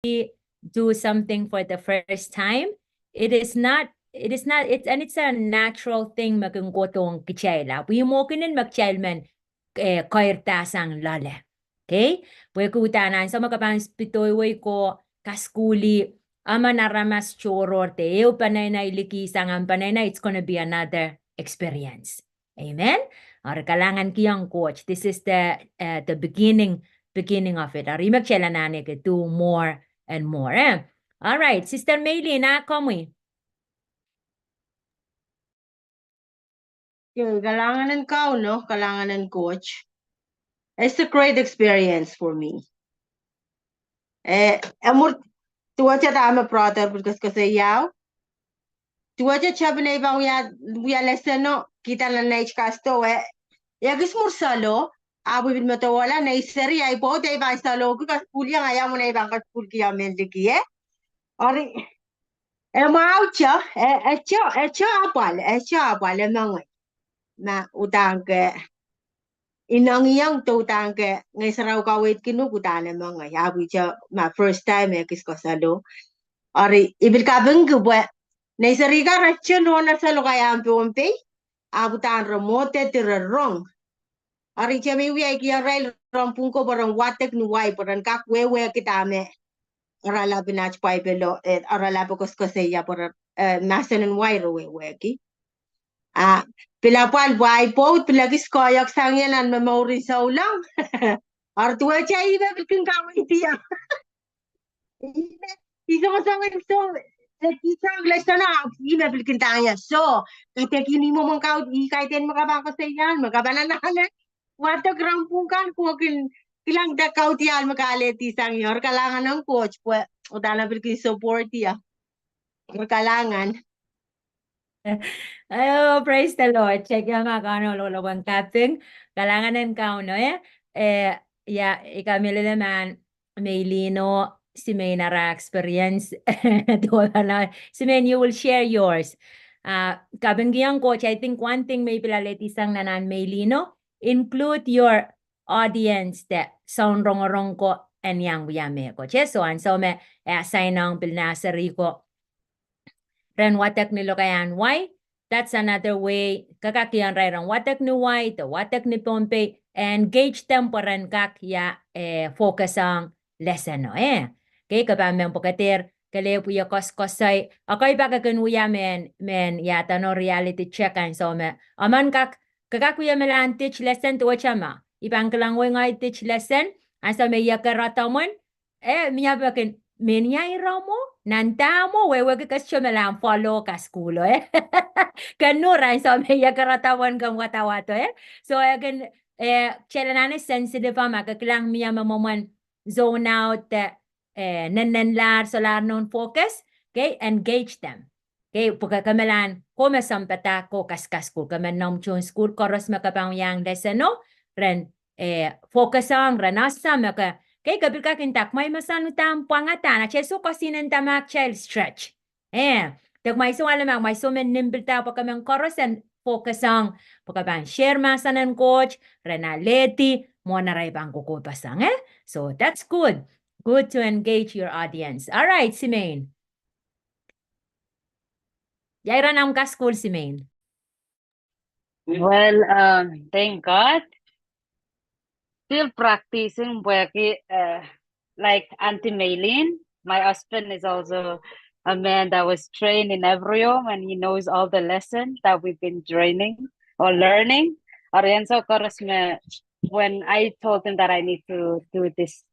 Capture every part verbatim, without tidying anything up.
do something for the first time, it is not, it is not, it's, and it's a natural thing me kin kohdohng kitail. Ahpw ih mwo kinen me kitail men, eh, keirda sang loale. Okay? Pwehki uhdahn ansou me ke pahn pidoiwei ko kasukuhli emen aramas tohrohr de ehu peneinei liki sang ahmw peneinei, it's gonna be another experience. Amen. Eri kalahngan kihong Koht. This is the, uh, the beginning, beginning of it. Eri me kitail anahne ke do more and more, eh? All right, Sister Meilin, a komwi? Okay, kalahngan en Kauno, kalahngan en Koht. It's a great experience for me. Eh, e mwur duwehte dahme brother pil koasoakoasoiahu. Duwehte tepin ei pahn wia, wia lesson o, kihda nan nei kasdo e, e kis mwur solo, ahpw I pil medewehla nei seri, ahi pwoud ei pahn solo, ki kasukuhli iang, ahi ahmw nei pahn kasukuhlki iang mehn liki, eh? Eri, e mwahu te, e, e te, e te apwal, e te apwal, e mengei. Ma uhdahn ke inengieng de uhdahn ke Ngehn Sarawi kaweidkin uhk, uhdahn e mengei. Ahpw ihte ma first time e kis kasalo. Eri I pil kapingki pwe nei seri ka re te nohn salo kaiahn Pohnpei, ahpw uhdahn re mwohdedi, re rong. Eri ihte me I wia I kihong irail rompwung ko pwe ren wadek ni wai pwe ren kak wehwehki dahme oaralap en aht Paipel o, eh, oaralap e koasoakoasoia pwe re, eh, mahsen en wai re wehwehki. A pil apwal pwe ahi pwoud pil ekis koahiek sang ie nan momourin souleng. Eri duwehte ih me pil kin kaweid ie. Ih me, ih soangen, soangen, eh, teacher lesson o, ih me pil kin ndahng ie. So, kaidehkin ih mwomwen kaudok, ih kaidehn me ke pahn koasoia, me ke pahn anahne wadek rompwung kan, ke kin kilang de kaudiahl me ke alehdi sang ie. Eri kalahngan en Koht pwe uhdahn e pil kin support ie. Eri kalahngan. Oh, praise the Lord. Check ia ma Kauno loaloapwoat kaping. Kalahngan en Kauno, eh? Eh, ia, I kamehlele ma Meilin o, Simein ara experience. Duwehte Simein, you will share yours. Ah, kapingkihong Koht, I think one thing me I pil alehdi sang nan ahn Meilin o, include your audience de soun rongorong ko en iang wia mehkot. Eh, so ansou me e assign ong pil nah seri ko ren wadek ni lokaiahn wai, that's another way. Ke kak kihong irail ren wadek ni wai, de wadek ni Pohnpei, e engage them pwe ren kak ia, eh, focus ong lesson o, eh. Okay, ke pahn men pwekeder, kelehpw ie koasoakoasoi, ekei pak e kin wia mehn, mehn ia dano reality check ansou me. Emen kak, ke kak wia me lahn teach lesson duwehte ma. I pahn kilang wei ngehi teach lesson, ansou me I eker edomwen, eh, mie pwehki mehn ia ire mwo, nan dah mwo, wehwehki ke sohte me lahn follow kasukuhlo, eh. Ke nurans o me I eker edomwen ke wadawado, eh. So, eh, kin, eh, kitail anahne sensitive ma ke kilang mie me mwomwen zone out, eh, nennenlahr, solahr nohn focus, okay, engage them. Okay, pwe ke kemehlahn, ke me sounpadahr, ke kaskasukuhl, ke men noumw tohn sukuhl, koaros me ke pahn wiahiong lesson o, ren, eh, focus ong, ren ese me ke, okay, ke pil kak nda kumwail me sohn uhdahn pwangada, a kitail soh koasoia nda ma kitail stretch. Eh, de kumwail soh ale ma kumwail soh men nimpidahr pwe ke men koaros en focus ong, pwe ke pahn share mahsen en Koht, ren alehdi, mwohn arail pahn kokohpeseng, eh? So that's good. Good to engage your audience. All right, Simein. Ia ire noumw kasukuhl, Simein? Well, um, thank God. Still practicing, pwehki, uh, like Auntie Meilin, my husband is also a man that was trained in Ephraim, and he knows all the lesson that we've been training or learning. Eri ansou koaros me, when I told him that I need to do this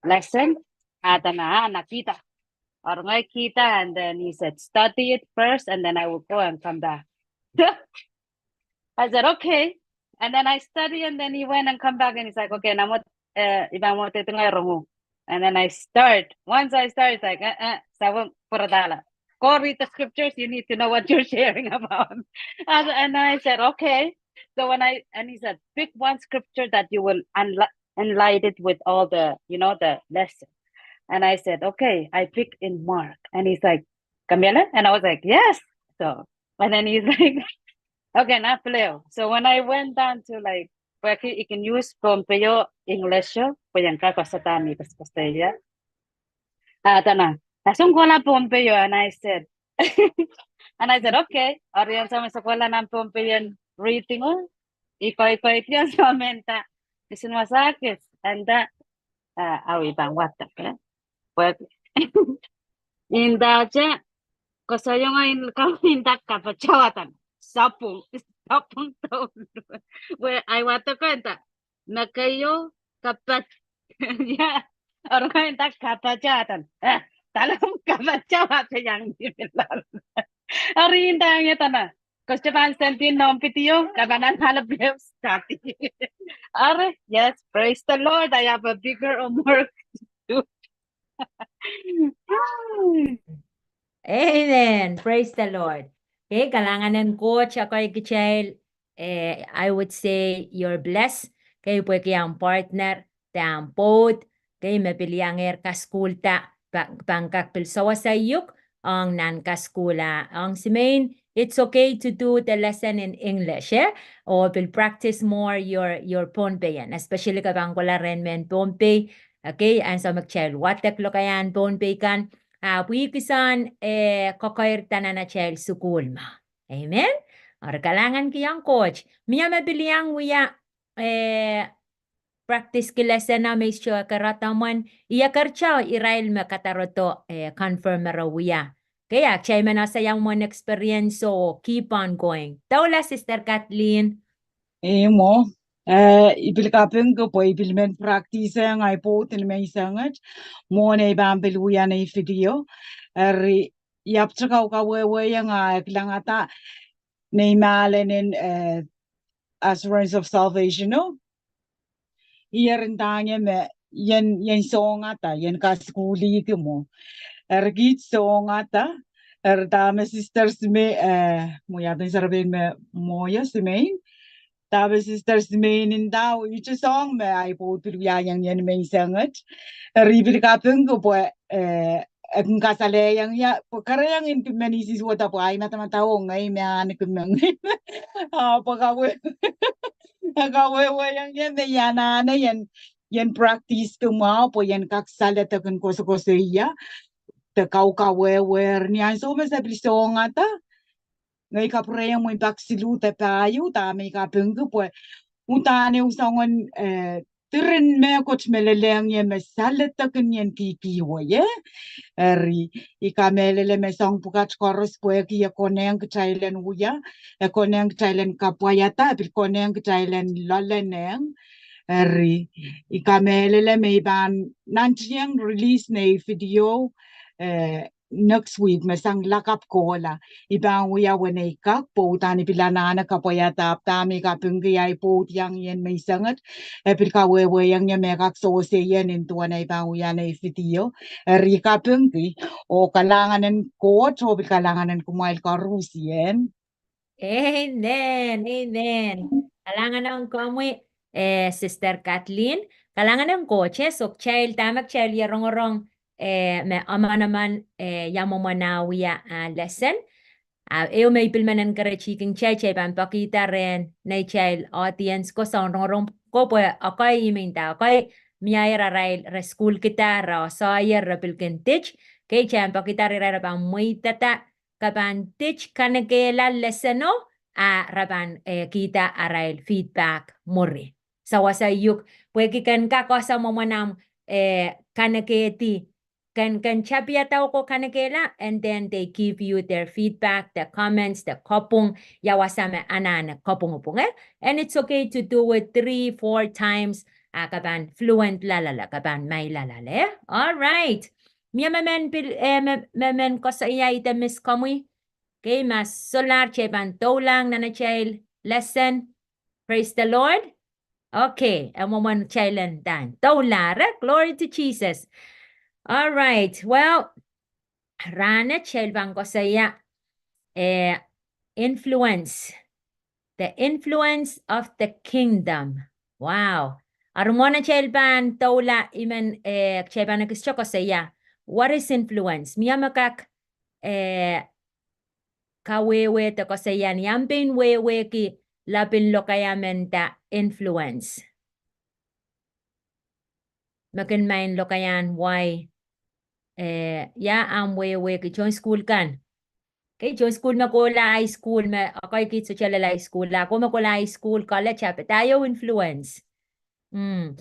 lesson, a dene, ah, na kihda. Eri ngehi kihda, and then he said, "Study it first, and then I will go and come back." I said, "Okay." And then I study, and then he went and come back, and he's like, "Okay, na mwo, eh, I pahn mwohdehdi ngehi rong uhk." And then I start. Once I start, it's like, "Eh, eh, sa weng pwuradala. Go read the scriptures, you need to know what you're sharing about." And, and I said, "Okay." So when I, and he said, "Pick one scripture that you will unli-, enlighten with all the, you know, the lesson." And I said, "Okay, I pick in Mark." And he's like, "Kamiele?" And I was like, "Yes." So, and then he's like, "Okay, na pil ehu." So when I went down to, like, pwehki I kin use Pohnpei English o, pwe I en kak koasoia dahme I koasoakoasoia. Ah, dene, "Ansou me kohla Pohnpei o?" And I said, and I said, "Okay." Eri ansou me se kohla nan Pohnpei en reading o, I koikoidiong soahng me nda, "Misin Wasakis, nda, ah, awi pahn wadek, eh?" Pwe nda te, koasoiong en ka, nda kapatawadan. Sapwung, sapwung douluhl. Pwe ahi wadek nda, "Mekaio, kapat." Ia, eri nda kapatawadan. Eh, dahla kapatawadan iang ni pilal. Eri nda nge dene, koasoia pahn sendin noumw video, ke pahn anahne pil study. Eri, yes, praise the Lord, I have a bigger homework to do. Amen. Praise the Lord. Okay, kalahngan en Koht, okay, kitail, eh, I would say you're blessed. Okay, pwehki ahmw partner, de ahmw pwoud, okay, me pil iangehr kasukuhlda, pa-, pahn kak pil sewese uhk ong nan kasukuhl ah, ong Simein, it's okay to do the lesson in English, eh? Or pil practice more your, your Pohnpeian, especially ke pahn kohla rehn mehn Pohnpei, okay, ansou me kitail wadek lokaiahn Pohnpei kan, ah, pwihkisehn, eh, kokoirda nan atail sukuhl ma. Amen. Eri kalahngan kihong Koht. Mie me pil iang wia, eh, practice ki lesson ah me I sohte eker edomwen, I ekerto irail me kadarodo, eh, confirm me re wia. Okay, a kitail men ese ia mwomwen experience o keep on going. Doula Sister Kathleen. Ei mwo, eh, I pil kapingki pwe I pil men practice-ehng ahi pwoud en menseng et, mwohn ei pahn pil wia nei video. Eri I ahpwte kaukawehwehiong ah e kilangada nei mahlen en, eh, Assurance of Salvation o. I eri ndahng ie me ien, ien sohngada, ien kasukuhlihki mwo. Eri kiht sohngada, eri dahme Sister Sime-, eh, mwo ia pahn serepein me mwo ia Simein. Dahme Sister Simein ndau, ihte soahng me ahi pwoud pil wiahiong ien menseng et. Eri I pil kapingki pwe, eh, e kin kasalehiong ie, pwe kerenieng I kin men isihsihweda pwe ahi madamadau ngehi me ahneki me ngehi. Ah, pwe kawe-, kawehwehiong ie me I anahne ien, ien practice-ki mwahu pwe ien kak saledek en koasokoasoia, de kaukawehwe. Eri ni ansou me se pil sohngada, ngehi kapwurehiong mwein pak siluh de pahieu, dahme I kapingki pwe uhdahn ehu soangen, eh, diren mehkot me lelehng ie me saledek en ien kihkihwei, eh? Eri I kamehlele me soahng pwukat koaros pwehki e konehng kitail en wia, e konehng kitail en kapwaiada, e pil konehng kitail en loalenehng. Eri I kamehlele me I pahn nantihong release nei video, eh, next week me sang lakapw kohla. I pahn wia weneu kak pwe uhdahn I pil anahne kapwaiada, ahpw dahme I kapingki ahi pwoud iang ien menseng et, e pil kawehwehiong ie me kak sewese ie nin duwen ei pahn wia nei video. Eri I kapingki, oh kalahngan en Koht, oh pil kalahngan en kumwail koaros ien. Amen, amen. Kalahngan en komwi, eh, Sister Kathleen. Kalahngan en Koht, eh, soh kitail, dahme kitail ie rongorong, eh, me amanaman, eh, ia mwomwen ah wia, ah, lesson. Ah, ehu me I pil men encourage-ki kitail, kitail pahn poakihda rehn neitail audience ko, soangen rongorong ko pwe ekei, I men nda ekei, mie irail re sukuhlkihda, re soaier, re pil kin dit. Okay, kitail pahn poakihda irail re pahn mweidada, ke pahn dit kanekehla lesson o, a re pahn, eh, kihda arail feedback mwuri. Sewese uhk, pwehki ken kak ese mwomwen ahmw, eh, kanekehdi, ken, ken tapiada ko kanekehla, and then they give you their feedback, their comments, their kapwung, ia wasa me anahne kapwungpwung, eh? And it's okay to do it three, four times, a ke pahn fluent loalloale, ke pahn mei loalloale, eh? All right. Mie me men pil, eh, me, me men koasoia ide Miss Komwi? Okay, ma solahr kitail pahn doulahng nan atail lesson. Praise the Lord. Okay, e mwomwen kitail en dahn doulahr, eh? Glory to Jesus. All right, well, rahn et kitail pahn koasoia, eh, influence. The influence of the kingdom. Wow. Eri mwohn atail pahn doula I men, eh, kitail pahn ekis koasoia, what is influence? Mie me kak, eh, kawehwe de koasoia ni ahmw pein wehwehki lapin lokaia me nda influence? Me kin maing lokaiahn wai, eh, ia ahmw wehwehki tohn sukuhl kan. Okay, tohn sukuhl me kohla high school, me ekei kiht sohte lel high school, a ko me kohla high school, college, a pil dah ieu influence. Mm.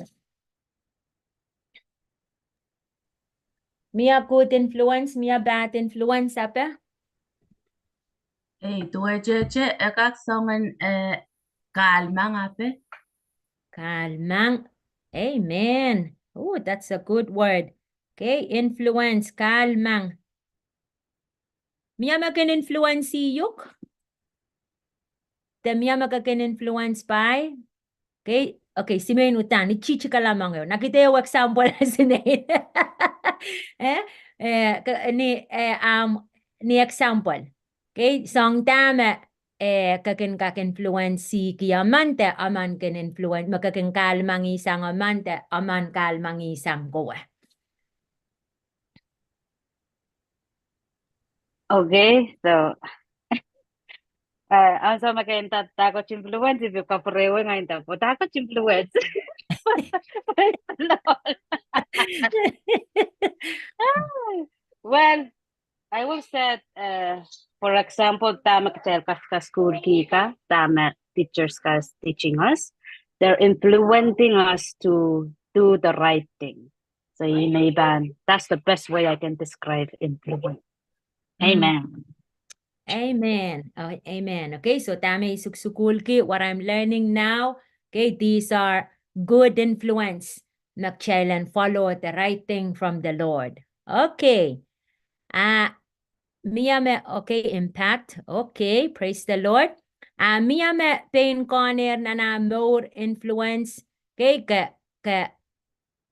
Mie good influence, mie bad influence, ape? Ei, duwehte e kak soangen, eh, kahlmang, ape? Kahlmang. Amen. Oh, that's a good word. Okay, influence, kahlmang. Mie me kin influence-i uhk? De mie me ke kin influence pai? Okay, okay, simein uhdahn, ni titi kalahngan ehu. Nakide ehu example sinein. Eh, eh, ke, ni, eh, ahmw, ni example. Okay, soang dahme, eh, ke kin kak influence-i emen de emen kin influence, me ke kin kahlmangihsang emen de emen kahlmangihsang kowe. Okay, so, eh, ansou me ke nda dahkot influence, I pil kapwurehwei ngehi nda, oh, dahkot influence. Praise the Lord. Well, I will say, eh, for example, dahme kitail kak sukuhlki kan, dahme teachers kas teaching us, they're influencing us to do the right thing. So, ih me I pahn, that's the best way I can describe influence. Mm. Amen. Amen. Oh, amen. Okay, so dahme I sukuhlki, what I'm learning now, okay, these are good influence. Me kitail en follow the right thing from the Lord. Okay. Ah, mie me, okay, impact. Okay, praise the Lord. Ah, mie me pein kohnehr nan ah mour influence. Okay, ke, ke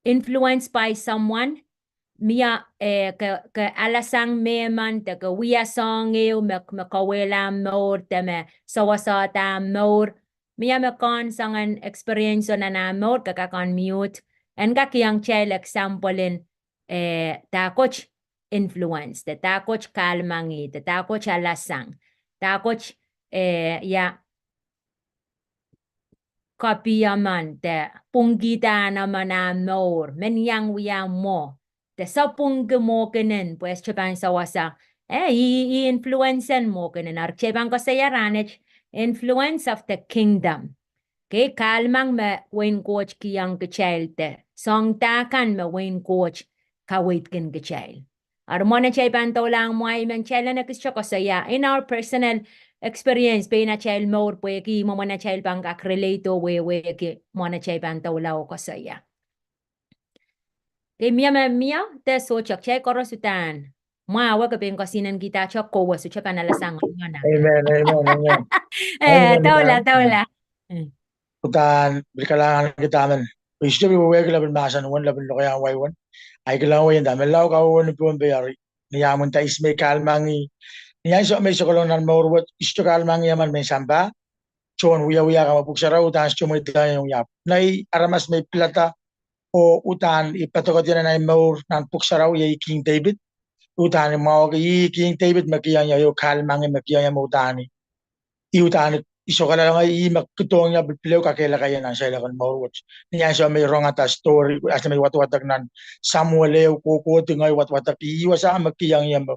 influence by someone. Mie, eh, ke, ke alasang mehmen, de ke wia soahng ehu me, me kauwehla mour, de me sewesehda mour. Mie me kohn soangen experience nan ah mour, ke kak unmute. En kak kihong kitail example en, eh, dahkot influence, de dahkot kahlmangih, de dahkot alasang, dahkot, eh, ia, kapiemen, de pwungkihda emen ah mour, men iang wia mwo, de sapwungki mwohkenen, pwe sohte pahn sewese. Eh, ih, ih influence en mwohkenen, eri kitail pahn koasoia rahnwet, influence of the kingdom. Okay, kahlmang me wehin Koht kihong kitail de soahng dah kan me wehin Koht kaweidkin kitail. Eri mwohn atail pahn doulahng mwahi men, kitail en ekis koasoia in our personal experience, pein atail mour pwehki mwomwen atail pahn kak relate oh wehwehki mwohn atail pahn doula oh koasoia. Okay, mie me mie, de sohte kitail koaros uhdahn. Mwahu ke pein kosinenkihda, sohte kowe, sohte pahn alasang. Amen, amen, amen. Eh, amen, doula, amen, doula. Mm. Uhdahn, pil kalahngan kitail men. Pwe I sohte pil wehwehki lepin mahsen wet, lepin lokaiahn wai wet. Ahi kilang wei nda, menlau kawewe ni Pohnpei eri. Ni ahmw nda ihs me I kahlmangih. Ni ansou me I sokalahng nan mour wet, I sohte kahlmangih emen mehn sampah. Tohn wiewia kan me Pwuhk Sarawi uhdahn sohte mweidohng ie. Nei aramas me I pilada oh uhdahn I padokediong nan ahi mour nan Pwuhk Sarawi, iei King David. Uhdahn I mwahuki, ih King David me kihong ie ieu kahlmangih me kihong ie me uhdahn I, ih uhdahn I sokalahng ie, ih me kihdohng ie pil, pil ehu kakehlaka ie nan seiloak en mour wet. Ni ansou me I rongada story, ansou me I wadwadek nan Samuel ehu, kohkohdi ngehi wadwadek, ih wasa me kihong ie me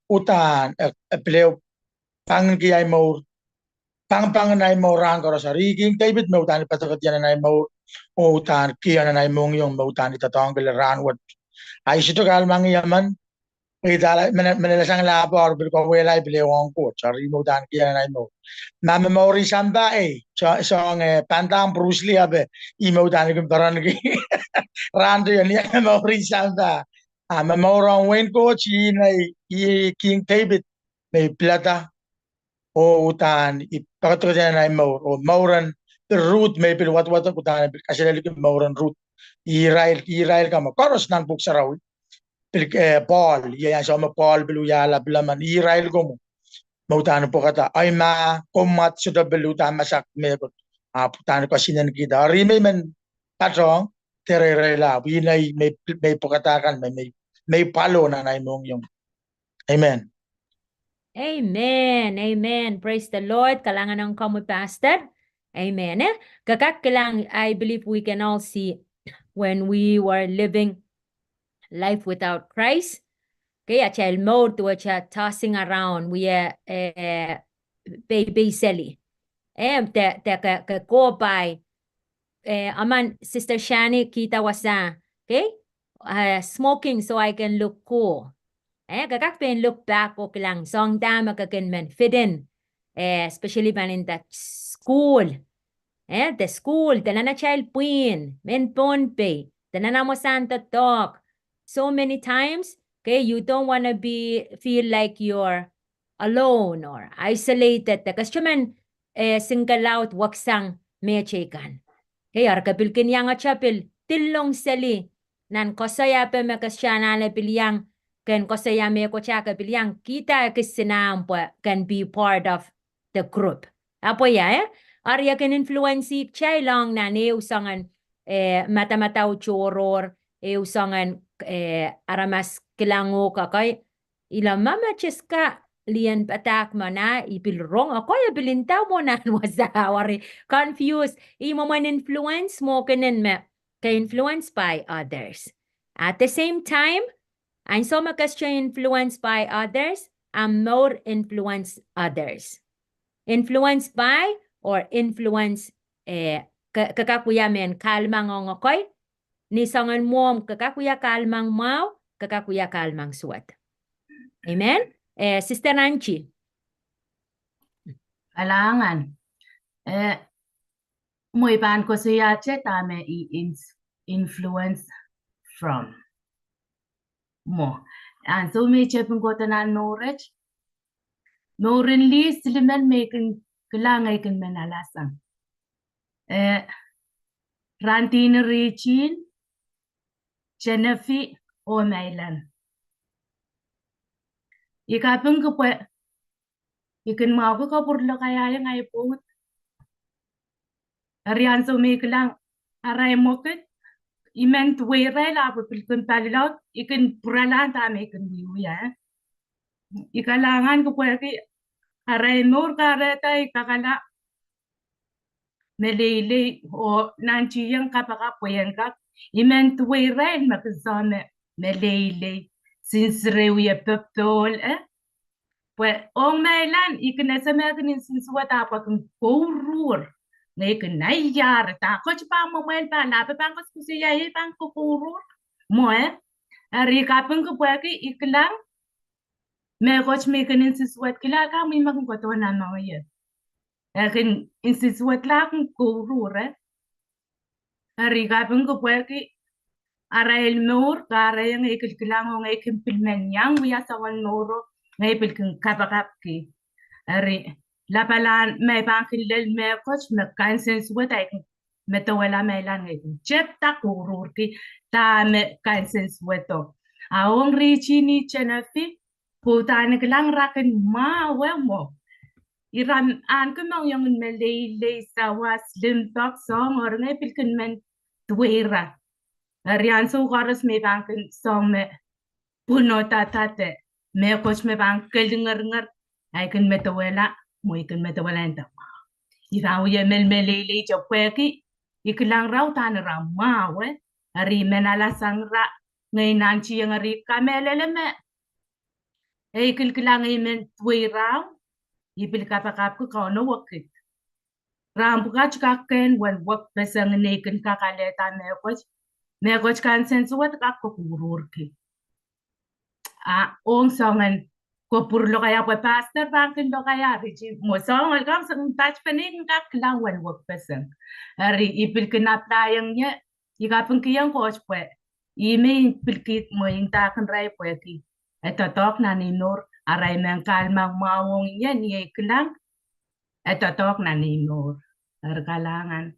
uhdahn, eh, eh, pil ehu pangin kihong ahi mour, pangpangin ahi mour rahn koaros. Eri ih King David me uhdahn I padokediong nan ahi mour, oh uhdahn kihong nan ahi mohngiong me uhdahn I doadoahngki lel rahn wet. Ahi sohte kahlmangih emen, ih dahla, mene, mene alasang lahpo, eri pil kauwehla I pil ehu ong Koht, eri ih me uhdahn kihong nan ahi mour. Ma momour en sampah, ei, so, soangen, eh, Van Damme, Bruce Lee, ape, ih me uhdahn I kin perenki. Rahn teio, ni momour en sampah. Ah, momour ong wehin Koht, ih nei, ih King David me I pilada oh uhdahn I padokediong nan ahi mour, oh mouren, pil Ruth me I pil wadwadek, uhdahn I pil kaselelki mouren Ruth. Irail, irail kan me koaros nan Pwuhk Sarawi. Pil, eh, Paul, iei ansou me Paul pil wiahla pil emen, irail ko mwo me uhdahn I pwekada, ahi ma, komw mwad, sohte pil uhdahn masak mehkot. Ahpw uhdahn I kosinenkihda. Eri me I men patohng, de reirei lahp, ih nei me, me I pwekada kan me, me, me I pwalo nan ahi mohngiong. Amen. Amen. Amen. Praise the Lord. Kalahngan ong komwi, Pastor. Amen. Eh? Ke kak kilang, I believe we can all see when we were living life without Christ. Okay, atail mour duwehte tossing around, wie, eh, peipeiseli. Eh, de, de ke, ke kohpai. Eh, emen Sister Shani kihda wasa, okay? Uh, smoking so I can look cool. Eh, ke kak pein look back oh kilang soang dahme ke kin men fit in. Eh, especially pahn in that school. Eh, the school, de nan atail pwihn, mehn Pohnpei, de nan amwail wasahn doadoahk. So many times, okay, you don't want to be, feel like you're alone or isolated. De ke sohte men, eh, single out weksang mehteikan. Okay, eri ke pil kin iang atail pil dillong seli nan koasoia pwe me ke sohte anahne pil iang, ken koasoia mehkot ah ke pil iang, kihda ekis sinahn pwe can be part of the group. Ahpw ia, eh? Eri e kin influence kitail ong nan ehu soangen, eh, madamadau tohrohr, ehu soangen, eh, aramas kilango kak, okay? Ila ma me Jessica lien padahk mwo nah, I pil rong, okay, e pil inda mwo nan wasa, eri confused. Ih mwomwen influence mwo kin en me ke influenced by others. At the same time, ansou me ke sohte influenced by others, ahmw mour influence others. Influenced by or influence, eh, ke, ke kak wia mehn kahlemeng ong ekei, ni soangen mwomw ke kak wia kahlemeng mwahu, ke kak wia kahlemeng suwed. Amen. Eh, Sister Nancy. Kalahngan. Eh, mwo I pahn koasoiahte dahme I in-, influence from. Mwo. Ansou me I tepin kohdo nan mour wet, mouren lih silimen me I kin kilang I kin men alasang. Eh, Randini Ritin, Genevieve oh Mailan. I kapingki pwe I kin mwahuki kapwurlokaiahiong ahi pwoud. Eri ansou me I kilang arail mwekid, I men duwei irail ahpw I pil kin palilaud, I kin pwuralahng dahme I kin wiewia. I kalahngan pwehki arail mour kahrehda I kakala meleilei oh nantihong kapakap pwe I en kak, I men duwei irail me kin sohte meleilei, sinsire wie popohl, eh? Pwe ong Mailan, I kin ese me kin nsensuwed ahpw e kin kouruhr. Ngehi kin aiar, dahkot pahn mwomwen pahn lahpe pahn koasoakoasoia, I pahn kouruhr. Mwo, eh? Eri I kapingki pwehki I kilang mehkot me I kin nsensuwedkihla, ka mih me kin kohdo nan mour wet. E kin nsensuwedla, kin kouruhr, eh? Eri I kapingki pwehki arail mour kahrehiong I kilkilang oh ngehi kin pil men iang wia soangen mouro, ngehi pil kin kapakapki. Eri lapalahn me I pahn kin lel mehkot me kansensuwed, I kin medewehla Mailan, ngehi kin tepda kouruhrki dahme kansensuwedo. A ong Riti ni Genevieve, pwe uhdahn I kilang ira kin mwahu mwo. Ira ahneki mohngiong en meleilei, sawas, limpoak, soahng, oh ngehi pil kin men duwei ira. Eri ansou koaros me I pahn kin soang me pwunodadahte, mehkot me pahn kelingeringer, I kin medewehla, mwo I kin medewehla nda mwahu. I pahn wie melimeleilei pwehki I kilang ira uhdahn ira mwahu, eh? Eri I men alasang ira, ngehi nantihong ira, I kamehlele me I kilkilang I men duwei ira, I pil kapakapki Kauno wekid. Rahn pwukat kak kehn wen wekpeseng, ngehi kin kak alehda mehkot, mehkot kansensuwed kak kouruhrki. A ong soangen kapwurlokaia pwe pastor pahn kin lokaia, Riti, mwo soangen kak soangen patpene I kin kak kilang wen wekpeseng. Eri I pil kin apply-ong ie, I kapingkihong Koht pwe ih me I pil kihda mwo I ndahkin irail pwehki e doadoahk nan ei mour, arail mehn kahlemeng mwahu ong ie, ni ei kilang e doadoahk nan ei mour. Eri kalahngan.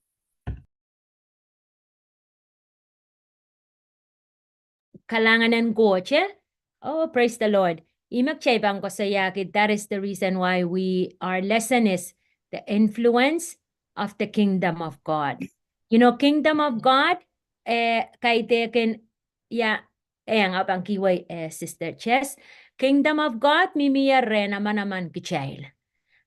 Kalahngan en Koht, eh? Oh, praise the Lord. Ih me kitail pahn koasoiahki, that is the reason why we, our lesson is the influence of the kingdom of God. You know, kingdom of God, eh, kaidehkin, ia, eh, nga pahn kihwei, eh, Sister Jess. Kingdom of God mihmi ie rehn manaman kitail.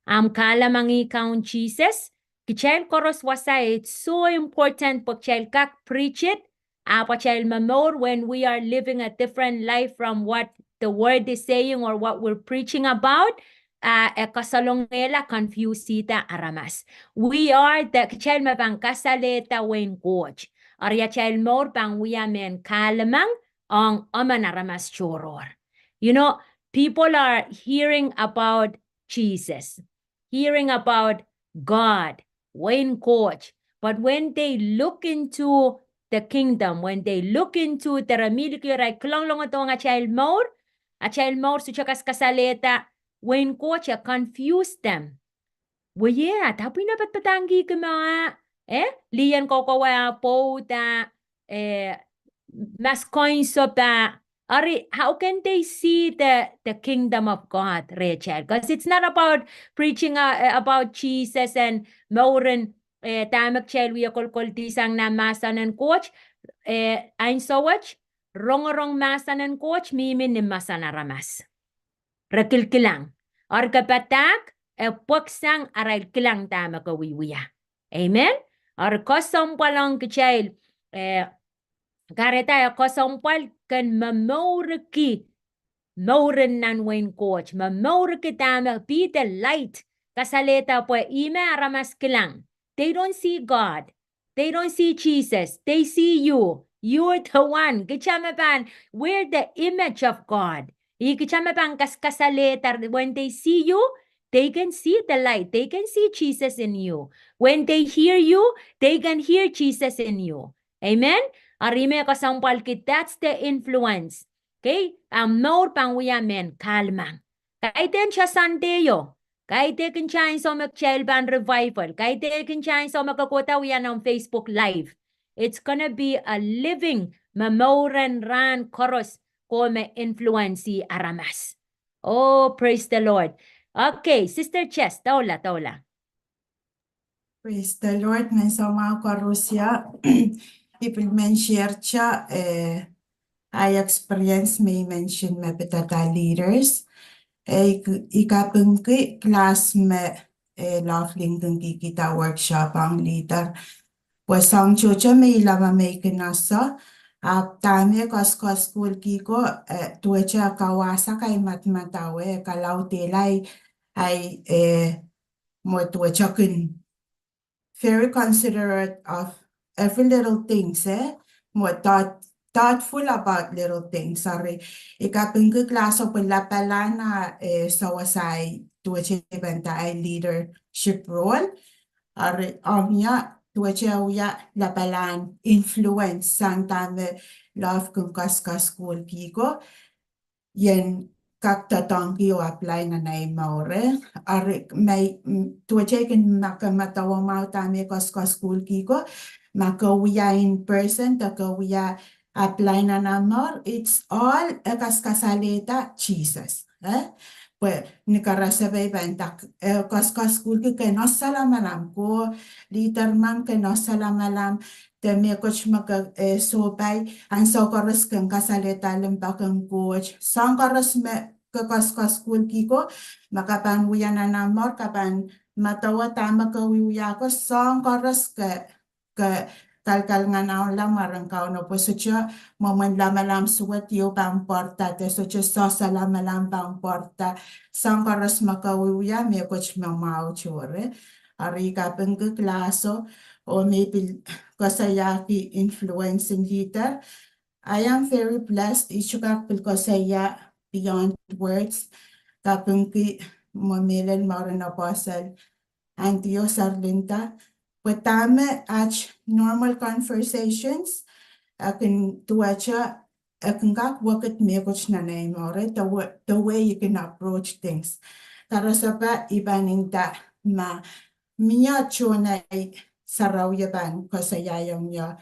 Ahmw kahlemengih Kaun Sises, kitail koaros wasa, it's so important pwe kitail kak preach it, ahpw atail momour, when we are living a different life from what the word is saying or what we're preaching about, ah, e kasalongehla confuse-ihda aramas. We are the, kitail me pahn kasalehda wehin Koht. Eri atail mour pahn wia mehn kahlemeng ong emen aramas tohrohr. You know, people are hearing about Jesus, hearing about God, wehin Koht. But when they look into the kingdom, when they look into the, re mih likier, re kilenglahng dohng atail mour, atail mour sohte kaskasalehda wehin Koht, e confuse them. Wia, dahme I pahn padapadahngkihki ma, eh? Lih en kokowe ah pwoud ah, eh, maskeinsopah. Eri, how can they see the, the kingdom of God, rehtail? Because it's not about preaching, uh, about Jesus and mouren, eh, dahme kitail wie kolkoldi sang nan mahsen en Koht, eh, ansou wet, rongorong mahsen en Koht mihmi ni mahsen aramas. Re kilkilang. Eri ke padahk, e pweksang arail kilang dahme ke wiewia. Amen. Eri kesempwal ong kitail, eh, kahrehda e kesempwal ken momourki mouren nan wehin Koht, momourki dahme, be the light, kasalehda pwe ihme aramas kilang. They don't see God. They don't see Jesus. They see you. You're the one. Kitail me pahn, we're the image of God. Ih kitail me pahn kaskasalehda, when they see you, they can see the light. They can see Jesus in you. When they hear you, they can hear Jesus in you. Amen? Eri me kesempwalki, that's the influence. Okay? Ah mour pahn wia mehn kahlemeng. Kaidehn Sunday o. Kaidehn ansou me kitail pahn revival. Kaidehn ansou me ke kohda wia nan Facebook Live. It's gonna be a living, me mouren rahn koaros, ko me influence aramas. Oh, praise the Lord. Okay, Sister Jess, doula, doula. Praise the Lord, me soumwahu koaros ia. I pil men share-te, eh, ahi experience me I mention me pidada leaders. Eh, I k-, I kapingki class me, eh, Lovelyn kin kihkihda workshop ong leader. Pwe soahng tohto me I lamalam me I kin ese, ahpw dahme koaskoaskul kihko, eh, duwehte kawasa kaimadamadau, eh, kalaudehla ahi, eh, mwo duwehte kin very considerate of every little things, eh? More thought-, thoughtful about little things. Eri, I kapingki class o pwe lapalahn, eh, sewese ahi duwehte pahn nda ahi leadership role. Eri, omw ia duwehte wia lapalahn influence sang dahme Love kin koaskoaskul kihko. Ien kak doadoahngki oh apply nan ahi mour. Eri ma, mm, duwehte kin ma ke medewe mwahu dahme koaskoaskul kihko, ma ke wia in person de ke wia apply nan ahmw mour, it's all e kaskasalehda Jesus. Eh? Pwe ni karasepe I pahn nda, eh, koaskoaskul kihko ke nohsala malam ko, leader men ke nohsala malam, de mehkot me ke, eh, sohpai, ansou koaros ke kasalehda limpoak en Koht. Soahng koaros me ke koaskoaskul kihko, ma ke pahn wia nan ahmw mour, ke pahn medewe dahme ke wiewia ko, soahng koaros ke, ke kalkalinganahla mwaren Kauno pwe sohte mwomwen lamalam suwed ieu pahn pwarada, de sohte sohsa lamalam pahn pwarada. Soahng koaros me ke wiewia, mehkot me mwahu tohrohr. Eri I kapingki class o, oh me I pil koasoiahki influence en leader. I am very blessed, I sohte kak pil koasoia beyond words. Kapingki mwo mehlel mwaren Apostle Andio Sarlinda. Pwe dahme aht normal conversations, e kin duwehte, e kin kak wekid mehkot nan ahi mour, the way, the way you can approach things. Karasepe I pahn nda ma mie tohn ahi sarawi e pahn koasoiaiong ie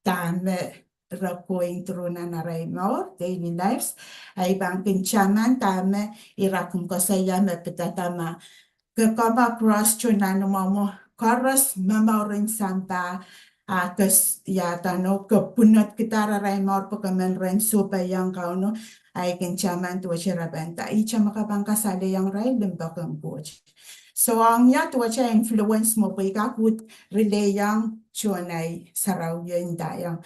dahme re going through nan arail mour, daily lives. Ahi pahn kin taman dahme ira kin koasoia me pidada ma ke come across tohn nan mwomwo koaros me mouren sampah, a ke s-, ia dano ke pwunodkihda arail mour pwe ke men rehn sohpeiong Kauno, ahi kin taman duwehte re pahn nda, ihte me ke pahn kasalehiong irail limpoak en Koht. So ong ia duwehte influence mwo pwe I kak uhd relay ong tohn ei sarawi o nda ong,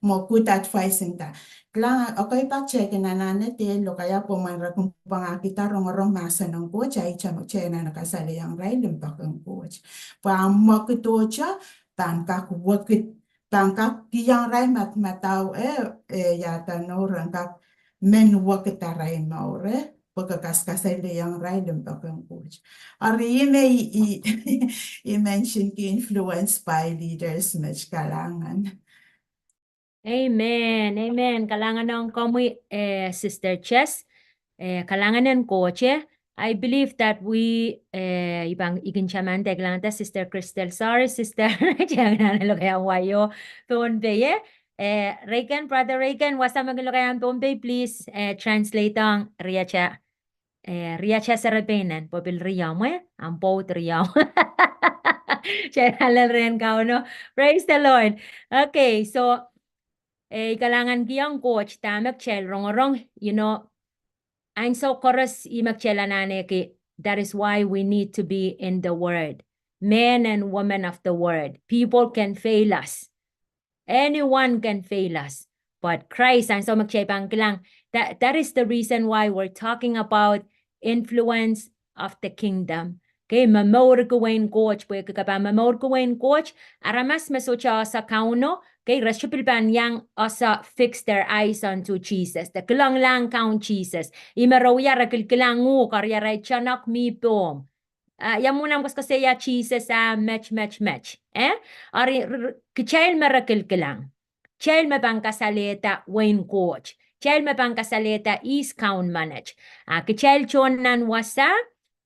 mwo uhd advise nda. Kilang, okay, pak check nan anahne de lokaia pwe mwein re kin pwangahkihda rongorong mahsen en Koht, a ihte me kitail anahne kasalehiong irail limpoak en Koht. Pwe ahmw mwekid ohte pahn kak wekid, pahn kak kihong irail madamadau, eh, eh, ia dah nour en kak men wekid arail mour, eh, pwe ke kaskasalehiong irail limpoak en Koht. Eri ih me I, I, I mention ki influence by leaders met. Kalahngan. Amen, amen. Kalahngan ong komwi, eh, Sister Chess. Eh, kalahngan en Koht, eh. I believe that we, eh, I pahn, I kin tamanda, I kalahngan da Sister Crystal. Sorry, Sister. Tiang nan lokaia wai o Pohnpei, eh. Eh, Reagan, Brother Reagan, wasa me kin lokaia Pohnpei, please, eh, translate ong riatail, eh, riatail serepeinen, pwe pil riomw, eh, ahmw pwoud riomw. Tiang nan lel rehn Kauno. Praise the Lord. Okay, so, eh, I kalahnganki ong Koht dahme kitail rongorong, you know, ansou koaros ih me kitail anahneki, that is why we need to be in the Word. Men and women of the Word. People can fail us. Anyone can fail us. But Christ, ansou me kitail pahn kilang, that, that is the reason why we're talking about influence of the kingdom. Okay, momourki wehin Koht, pwehki ke pahn momourki wehin Koht, aramas me sohte ese Kauno, okay, re sohte pil pahn iang ese fix their eyes unto Jesus. De kilenglahng Kaun Sises. Ih me re wia re kilkilang uhk, eri arail tohnok mi pohmw. Ah, ia mwomwen ahmw koasoakoasoia Sises ah met, met, met. Eh? Eri, r-, r-, kitail me re kilkilang. Kitail me pahn kasalehda wehin Koht. Kitail me pahn kasalehda ihs Kaun menet. Ah, kitail tohn nan wasa,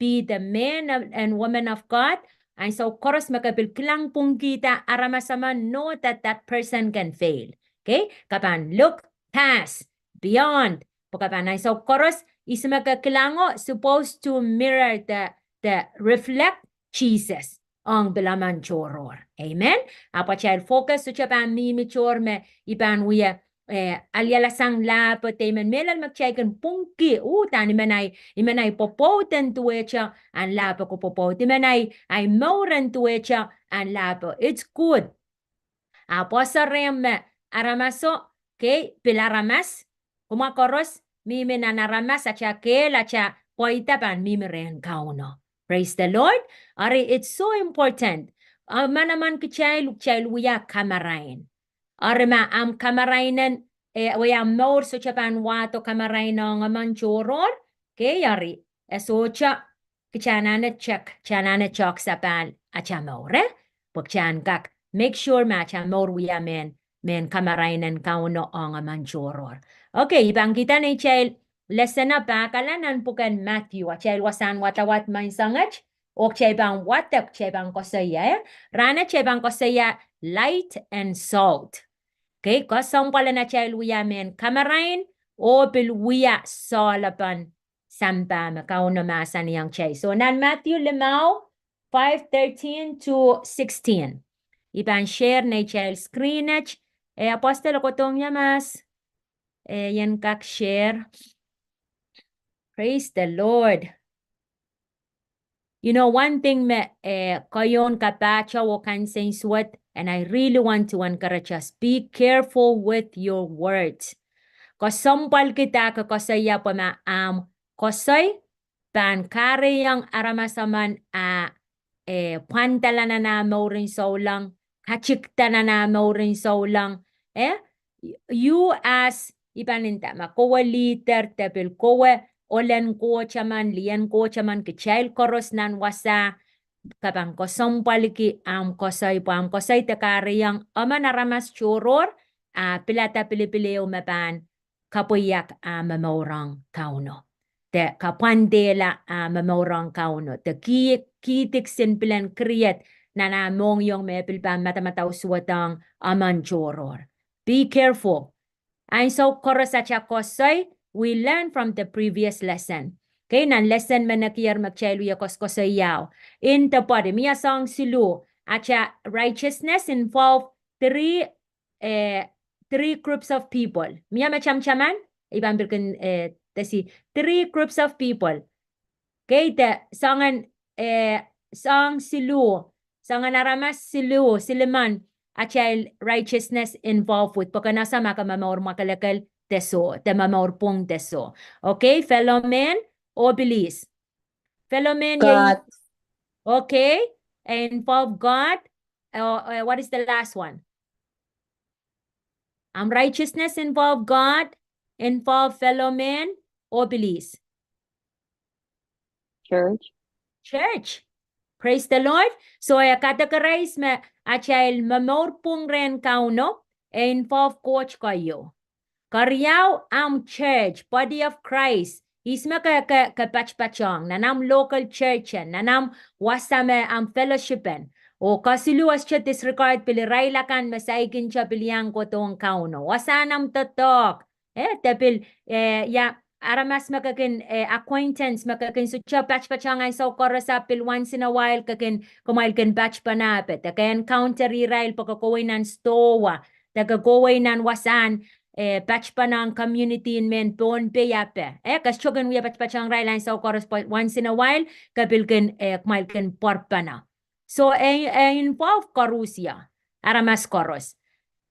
be the men of, and women of God. Ansou koaros me ke pil kilang pwungkihda aramas emen, know that that person can fail. Okay? Ke pahn look past, beyond. Pwe ke pahn ansou koaros, ihs me ke kilango, supposed to mirror the, the reflect Jesus ong pil emen tohrohr. Amen. Ahpw atail focus sohte pahn mihmi tohr me I pahn wia, eh, alialasang lahpo de I men mehlel me kitail kin pwungki, uh, dahme I men ahi, I men ahi pwopwoud en duwehte, ahn lahpo ko pwopwoud. I men ahi, ahi mour en duwehte, ahn lahpo. It's good. Ahpw ese rehmw me aramaso, okay, pil aramas, kumwa koaros, mihmi nan aramas, atail kehl, atail pweida pahn mihmi rehn Kauno. Praise the Lord. Eri, it's so important. Ah, manaman kitail, kitail wia kamarain. Eri ma ahmw kamarainen, eh, wia mour sohte pahn wahdo kamarain ong emen tohrohr, okay, eri, e sohte, kitail anahne check, kitail anahne tohk sapahl atail mour, eh? Pwe kitail en kak make sure me atail mour wia mehn, mehn kamarainen Kauno ong emen tohrohr. Okay, I pahn kihda neitail lesson o pahkala nan pwuken Matthew, atail wasahn wadawad menseng et, oh kitail pahn wadek, kitail pahn koasoia, eh? Rahn et kitail pahn koasoia light and salt. Okay, kesempwal en atail wia mehn kamarain, oh pil wia sohlepen sampah me Kauno mahsanihong kitail. So nan Matthew limau, five thirteen to sixteen. I pahn share neitail screen et, eh, Apostle Kotongiamas, eh, I en kak share. Praise the Lord. You know, one thing me, eh, keieun kapahtou oh kansensuwed, and I really want to encourage us, be careful with your words. Kesempwalki dah ke koasoia pwe ma ahmw koasoi pahn kahrehiong aramas emen ah, eh, pwandala nan ah mouren souleng, katikda nan ah mouren souleng, eh? You as, I pahn nda ma kowe leader de pil kowe ohl en Koht emen, lien Koht emen, kitail koaros nan wasa, ke pahn kesempwalki ahmw koasoi, pwe ahmw koasoi de kahrehiong emen aramas tohrohr, ah, pilada pilipil ehu me pahn kapwaiada ah momour ong Kauno. De kapwandehla ah momour ong Kauno. De ki-, kihdi kisin pilen create nan ah mohngiong me pil pahn madamadau suwed ong emen tohrohr. Be careful. Ansou koaros atail koasoi, we learn from the previous lesson. Okay, nan lesson me nekier me kitail wie koasokoasoiao. In the body, mie soahng siluh, atail righteousness involve three, eh, three groups of people. Mie me tamataman, I pahn pil kin, eh, tesi, three groups of people. Okay, de soangen, eh, soang siluh, soangen aramas siluh, silimen, atail righteousness involve with, pwe ke nda ma ke momour mwakelekel de soh, de momour pwung de soh. Okay, fellow men, oh please. Fellow men, ye, God. Okay, e involve God. Uh, uh, what is the last one? Ahmw righteousness involve God, involve fellow men, oh please. Church. Church. Praise the Lord. So e categorize me atail momour pwung rehn Kauno, e involve Koht keieu. Keriau, ahmw church, body of Christ. Ihs me ke, ke, ke patpatohng, nan ahmw local church en, nan ahmw wasa me ahmw fellowship en. Oh kesiluh, e sohte disregard pil irail akan me saikinte pil iang kohdohng Kauno. Wasahn ahmw doadoahk. Eh, de pil, eh, ia, aramas me ke kin, eh, acquaintance me ke kin sohte patpatohng ansou koaros, ahpw pil once in a while ke kin, kumwail kin patpene ape. De ke encounter irail pwe ke kohwei nan stowa. De ke kohwei nan wasahn, eh, patpene ong community en mehn Pohnpei ape. Eh, ke sohte kin wie patpatohng irail ansou koaros, but once in a while, ke pil kin, eh, kumwail kin pwarpene. So, e, e involve koarusie, aramas koaros.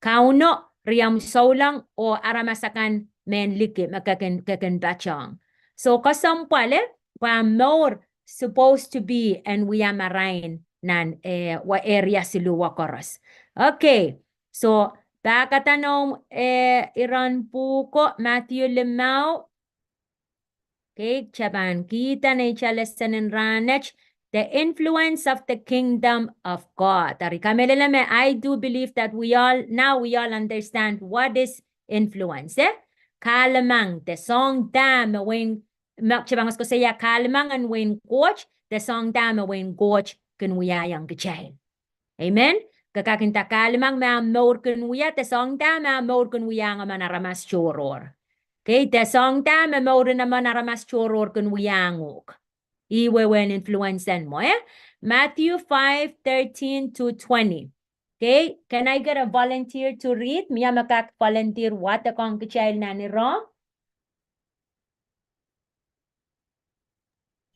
Kauno, riomw souleng, oh aramas akan mehn liki me ke kin, ke kin patohng. So, kesempwal, eh, pwe ahmw mour supposed to be en wia marain nan, eh, wa area siluh wa koaros. Okay. So, pahkada noumw, eh, iren pwuhko, Matthew limau. Okay, kita pahn kihda neitail lesson en rahnwet, the influence of the kingdom of God. Eri kamehlele me, I do believe that we all, now we all understand what is influence, eh? Kahlemeng, de soahng dah me wein, me, kita pahn koasoia kahlemeng en wein Koht, de soahng dah me wein Koht kin wiahiong kitail. Amen. Ke kak inda kahlemeng me ahmw mour kin wia, de soahng dah me ahmw mour kin wiahiong emen aramas tohrohr. Okay, de soahng dah me mour en emen aramas tohrohr kin wiahiong uhk. Ih wehwehn influence en mwo, eh? Matthew five thirteen to twenty. Okay, can I get a volunteer to read? Mie me kak volunteer wadekohng kitail nan ire?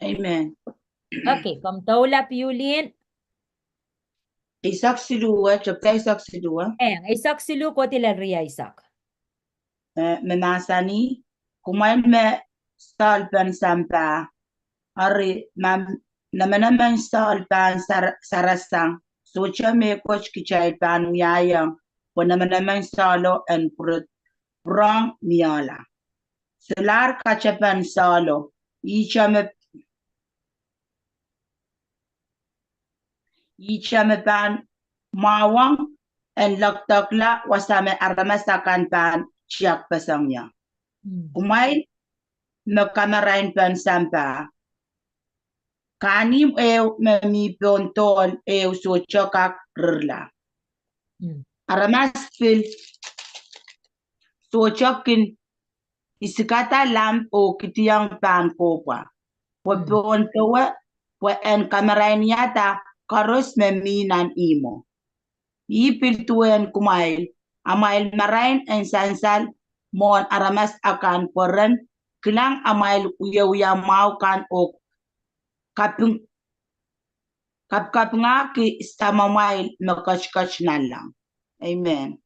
Amen. Okay, komw doula Piulin. Eisek siluh, eh, chapter eisek siluh, eh? Eh, eisek siluh kohdi lel rieisek. Eh, me mahsanih, kumwail me soahlpen sampah, eri ma nemenemen soahl pahn sar-, sarasang, sohte mehkot kitail pahn wiahiong, pwe nemenemen soahlo en pwurodo, pwurehng miohla. Solahr katepen soahlo, ihte me, ihte me pahn mwahuwong en lekdekla wasa me aramas akan pahn tiakpeseng ie. Mm. Kumwail me kamarainpen sampah, kahnimw ehu me mi pohn dohl ehu sohte kak rirla. Mm. Aramas pil sohte kin isikada lamp oh kidiong pahn kohpwa, pwe, mm, pohn dewe, pwe en kamarainihada koaros me mi nan ihmwo. Ih pil duwen kumwail, amwail marain en sansal mwohn aramas akan, pwe ren kilang amwail wiewia mwahu kan oh kaping-, kapkapingahki Samamwail me ketiket nanleng. Amen.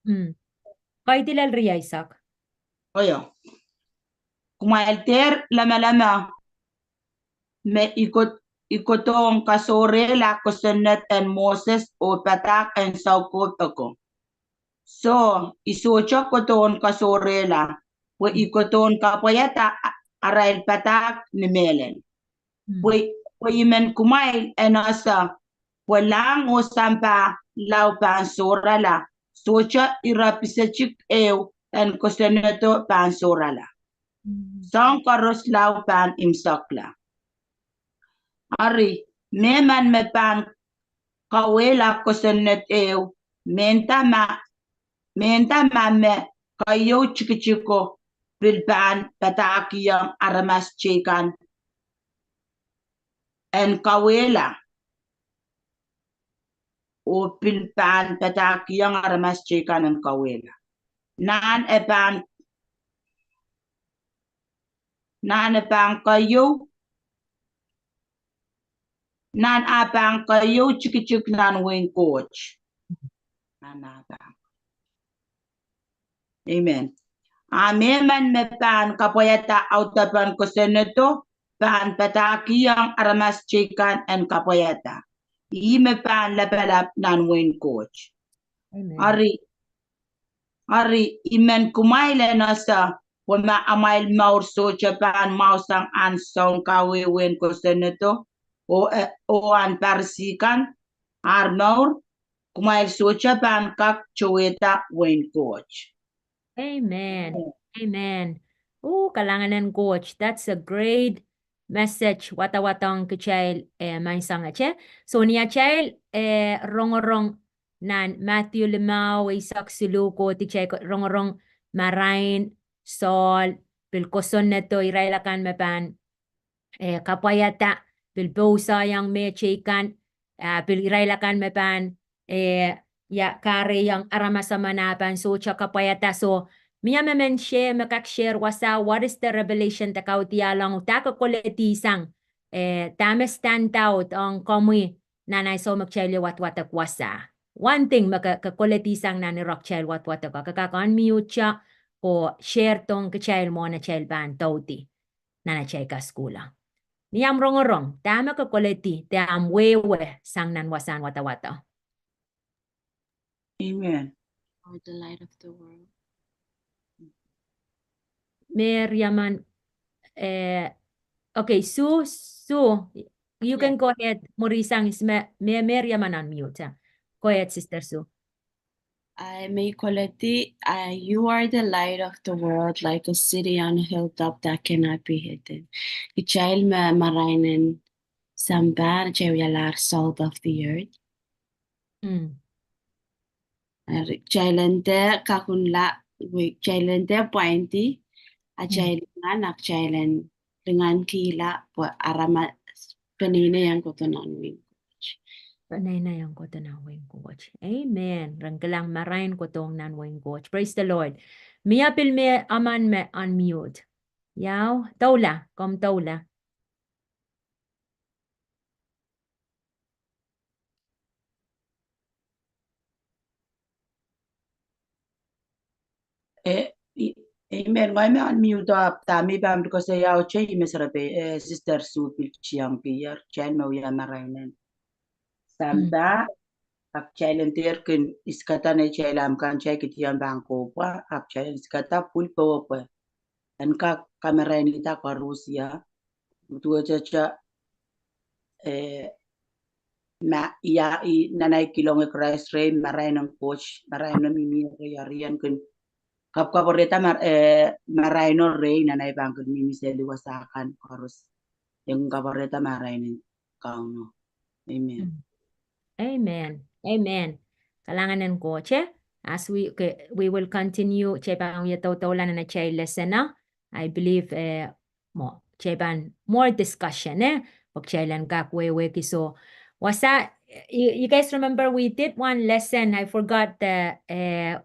Mm. Kaidehn lel rieisek. Oio. Kumwail dehr lamalam me I ko-, I kohdohn kasohrehla kosonned en Moses oh padahk en soukohp ako. Soh, I sohte kohdohn kasohrehla, pwe I kohdohn kapwaiada a-, arail padahk ni mehlel. Mm. Pwe, pwe I men kumwail en ese, pwe lahng oh sampah lao pahn sohrala, sohte ire pisetik ehu en kosonnedo pahn sohrala. Mm. Soahng koaros lao pahn imwisekla. Eri, mehmen me pahn kauwehla kosonned ehu, mehnda ma, mehnda ma me keieu tikitiko pil pahn padahkihong aramas teikan en kauwehla, oh pil pahn padahkihong aramas teikan en kauwehla. Nan e pahn, nan e pahn keieu, nan ah pahn keieu tikitik nan wehin Koht. Nan ah pahn. Amen. A mehmen me pahn kapwaiada audepen kosonnedo pahn padahkihong aramas teikan en kapwaiada. Ih me pahn lapalap nan wehin Koht. Amen. Eri, eri I men kumwail en ese, pwe ma amwail mour sohte pahn mwahusang ahn soun kawehwehn kosonnedo, oh, eh, oh ahn Parisi kan, ar mour, kumwail sohte pahn kak towehda wehin Koht. Amen. Amen. Oh, kalahngan en Koht. That's a great message. Wadawad ong kitail, eh, maing sang ete. So ni atail, eh, rongorong nan Matthew limau, eisek siluh, kohdi kitail rongorong marain, sohl, pil kosonnedo, irail akan me pahn eh, kapwaiada, pil pousoiong me teikan, ah, pil irail akan me pahn, eh, ia, kahrehiong aramas emen ah pahn sohte kapwaiada. So, mie mehmen share, me kak share wasa, what is the revelation de kaudiahlong, dahme ke koledi sang, eh, dahme stand out ong komwi nan ansou me kitail wadwadek wasa. One thing me ke, ke koledi sang nan irek kitail wadwadek, ke kak unmute ko share dohng kitail mwohn atail pahn doudi nan atail kasukuhla. Ni ahmw rongorong, dahme ke koledi, de ahmw wehwe sang nan wasahn wadawado. Amen. Are the light of the world. Meriaman, eh, okay, Sue, Sue, you can go ahead, mwuri sang, me, me, Meriaman unmute. Go ahead, Sister Sue. Ahi, me I koledi, ah, you are the light of the world, like a city on a hilltop that cannot be hidden. Kitail me marain en sampah, kitail wialahr salt of the earth. Mm. Eri kitail en dehr kakunla, wei, kitail en dehr pwaindi, a kitail en lingan, a kitail en lingankihla pwe aramas peneinei ong kohdo nan wehin Koht. Peneinei ong kohdo nan wehin Koht. Amen. Ren kilang marain kohdo nan wehin Koht. Praise the Lord. Mie pil me emen me unmute. Iau, doula, komw doula. Eh, i-, amen. Ngehi me unmute ahpw dahme I pahn koasoiaute, I me serepein, eh, Sister Sue pil tiongkier, kitail me wia marain en sampah, ahpw kitail en dehr kin isikada neitail ahmw kan, kitail kihdi ahmw pahn kohpwa, ahpw kitail en isikada pwil powe pwe en kak kamarainihda koaros ia, duwehte, eh, ma, ia, i, nan ahi kihlong Krais rehi, marain en Koht, maraino mihmi rehi, eri en kin kapwkapwurehda mar-, eh, maraino rehi, nan ahi pahn kin mihmi seli wasa kan koaros. En kapwurehda marain en Kauno. Amen. Mm. Amen. Amen. Kalahngan en Koht, eh? As we, okay, we will continue, kitail pahn wia doula nan atail lesson, eh? I believe, eh, mwo, kitail pahn more discussion, eh? Pwe kitail en kak wehwehki. So, wasa, you, you guys remember we did one lesson, I forgot the, eh,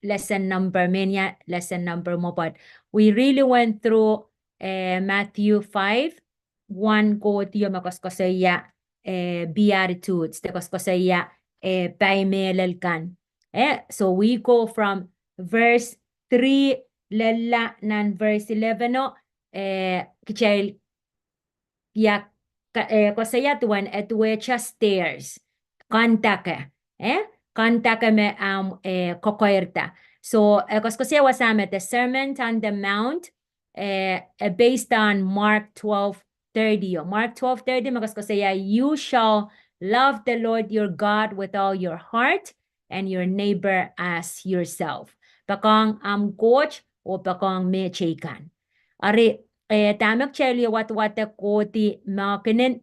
lesson number, mehnia lesson number mwo, but we really went through, eh, Matthew five, one kohdi me koasoakoasoia, eh, Beatitudes, de koasoakoasoia, eh, pai mehlel kan. Eh, so we go from verse three lella nan verse eleven o, eh, kitail ia ka-, eh, koasoia duwen, eh, duwehte stairs. Kandake, eh? Kandake me ahmw, eh, kokoirda. So, eh, koasoakoasoia wasa me the Sermon on the Mount, eh, eh, based on Mark twelve thirty. Oh, Mark twelve thirty, me koasoakoasoia, "You shall love the Lord your God with all your heart and your neighbor as yourself." Poakohng ahmw Koht oh poakohng mehteikan. Eri, eh, dahme kitail wadwadek kohdi mahkenen,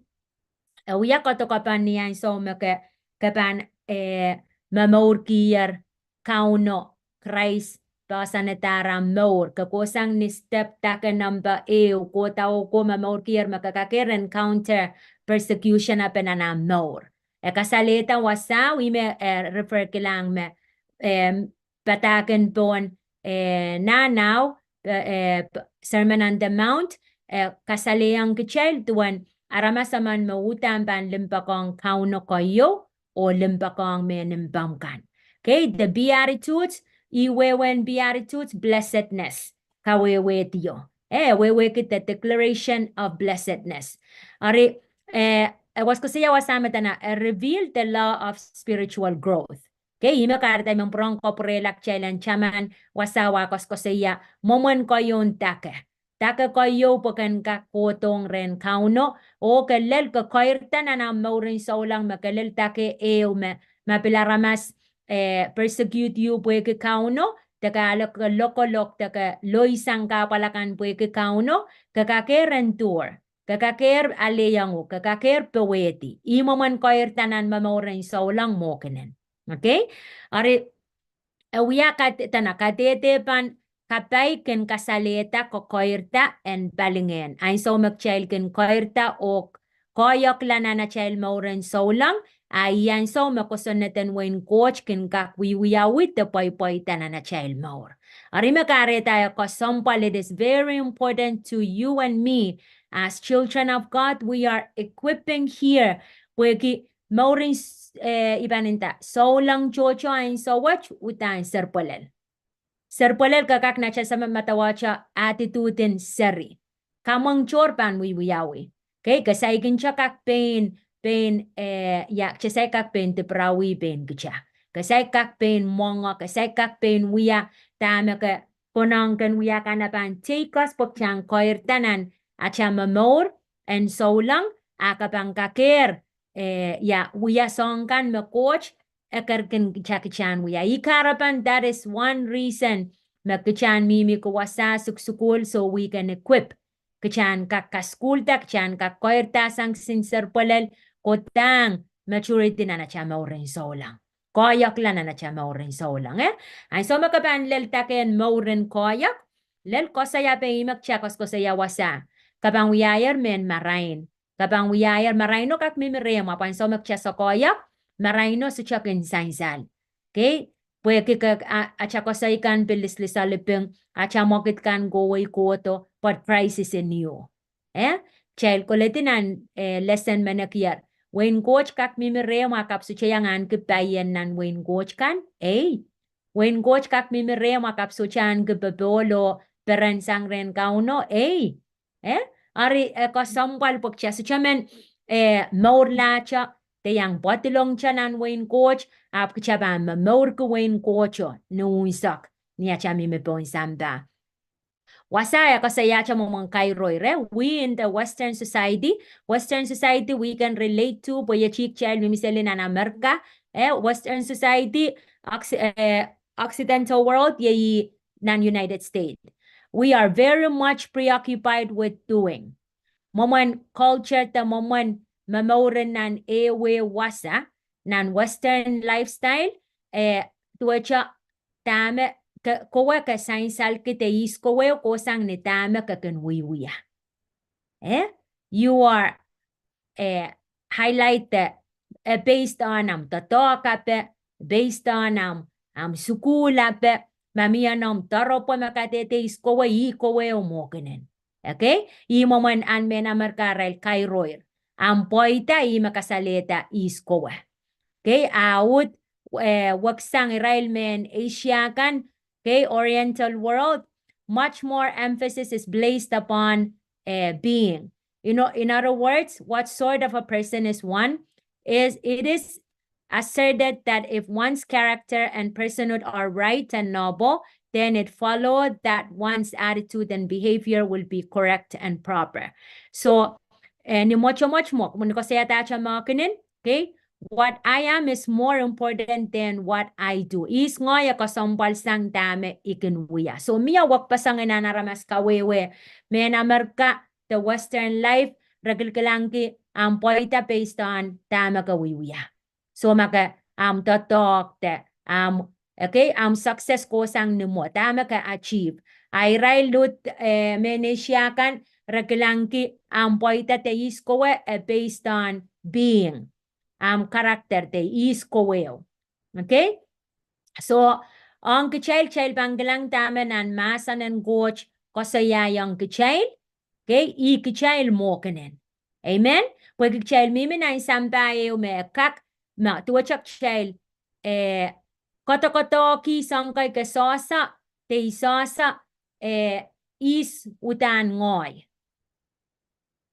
eh, wia koadokoapen ni ansou me ke, ke pahn, eh, momourkier Kauno Krais, poahsoanehda ahmw mour. Ke kohsang ni step dake number ehu, kohda oh ke momourkier me ke kak encounter persecution ape nan ahmw mour. E kasalehda wasao, ih me, eh, refer kilang me, eh, padahk en pohn, eh, nahnao, eh, eh, Sermon on the Mount, eh, kasalehiong kitail duwen, aramas emen me uhdahn pahn limpoakohng Kauno keieu, oh limpoakohng mehn mpomw kan. Okay, the Beatitudes, ih wehwehn Beatitudes, blessedness, kawehwehdio. Eh, wehwehki the declaration of blessedness. Eri, eh, e koasokoasoia wasa me dene, eh, reveal the law of spiritual growth. Okay, ihme kahrehda I men pwurehng kapwurehla kitail en taman wasa wa koasokoasoia mwomwen keieun dake. Dake keieu pwe ken kak kohdohng rehn Kauno, oh ke lel ke keirda nan omw mouren souleng me ke lel dake ehu me, ma pil aramas, eh, persecute you pwehki Kauno, de ke ale ke lokolok, de ke loisang kahpwal akan pwehki Kauno, ke kakehr endure, ke kakehr alehiong uhk, ke kakehr powehdi. Ih mwomwen keirda nan momour en souleng mwohkenen. Okay? Eri, e wia kat-, dene kadehde pahn kapai kin kasalehda kekeirda en palingehn. Ansou me kitail kin keirda oh koahiekla nan atail mour en souleng, a ih ansou me kosonned en wehin Koht kin kak wiewiawi de pweipweida nan atail mour. Eri me kahrehda e kesempwal, it is very important to you and me as children of God, we are equipping here. Pwehki mouren s-, eh, I pahn nda, souleng tohto ansou wet uhdahn serpwelel. Serpwelel ke kak nate seme madawato attitude en seri. Kamweng tohr pahn wiewiawi. Okay, ke saikinte kak pein, pein, eh, ia, ke saik kak pein dipirawi pein kitail. Ke saik kak pein mwenge, ke saik kak pein wia dahme ke konehng ken wia kan, e pahn take us pwe kitail en keirda nan atail momour en souleng, a ke pahn kakehr, eh, ia, wia soahng kan me Koht e ker kin kitail kitail en wia. Ih kahrepen, that is one reason me kitail en mihmi ki wasa, sukusukuhl, so we can equip. Kitail en kak kasukuhlda, kitail en kak keirda sang kisin serpwelel, kodahng maturity nan atail mour en souleng. Koahiekla nan atail mour en souleng, eh? Ansou me ke pahn lel dake en mour en koahiek, lel koasoia pwe ihme kitail koasokoasoia wasa, ke pahn wiahier mehn marain. Ke pahn wiahier, maraino kak mihmi rehmw, ahpw ansou me kitail soh koahiek, maraino sohte kin sansal. Okay? Pwehki ke, a, atail koasoi kan pil lisliseli pwehki atail mwekid kan kohwei kohdo, but Christ is in you. Eh? Kitail koledi nan, eh, lesson me nekier. Wehin Koht kak mihmi rehmw, a ke ahpw sohte iang ahneki paien nan wehin Koht kan? Ei. Wehin Koht kak mihmi rehmw, a ke ahpw sohte ahneki popohl oh peren sang rehn Kauno? Ei. Eh? Eri, eh, kesempwal pwe kitail sohte men, eh, mourlahte, de iang pwadilongte nan wehin Koht, ahpw kitail pahn momourki wehin Kohto ni unsek, ni atail mihmi pohn sampah. Wasa e koasoiahte mwomwen kairoir, eh? We in the Western society, Western society we can relate to, pwe iet kitail mihmi seli nan Amerika, eh? Western society, Occ-, eh, Occidental world, iei nan United States. We are very much preoccupied with doing. Mwomwen culture de mwomwen momour nan ehu ehu wasa, nan Western lifestyle, eh, duwehte dahme ke, kowe ke sansalki de ihs kowe kohsang ni dahme ke kin wiewia. Eh? You are, eh, highlight the, eh, based on omw doadoahk ape, based on omw, omw sukuhl ape, ma mie omw doaropwe me kadehde ihs kowe, ih kowe oh mwohkenen. Okay? Ih mwomwen ahn mehn Amerika arail kairoir. Omw pweida ih me kasalehda ihs kowe. Okay? A uhd, eh, weksang irail mehn Asia kan, okay, Oriental world, much more emphasis is placed upon, eh, being. You know, in other words, what sort of a person is one is, it is asserted that if one's character and personhood are right and noble, then it followed that one's attitude and behavior will be correct and proper. So, eh, ni mwotomwot mwo, mwo ni koasoiadahte mwohkenen, okay? What I am is more important than what I do. Ihs ngehi e kesempwal sang dahme I kin wia. So, mie wekpeseng nan aramas kawehwe, mehn Amerika, the Western life, re kilkilangki omw pweida based on dahme ke wiewia. So ma ke, omw doadoahk de, omw, okay, omw success kohsang ni mwo, dahme ke achieve. A irail uhd, eh, mehn Asia kan, re kilangki omw pweida de ihs kowe, eh, based on being. Omw character de ihs kowe. Okay? So, ong kitail, kitail pahn kilang dahme nan mahsen en Koht koasoiaiong kitail, okay, ih kitail mwohkenen. Amen. Pwehki kitail mihmi nan sampah ehu me kak, ma duwehte kitail, eh, kodokodohki soang kei ke sehse, de I sehse, eh, ihs uhdahn ngehi.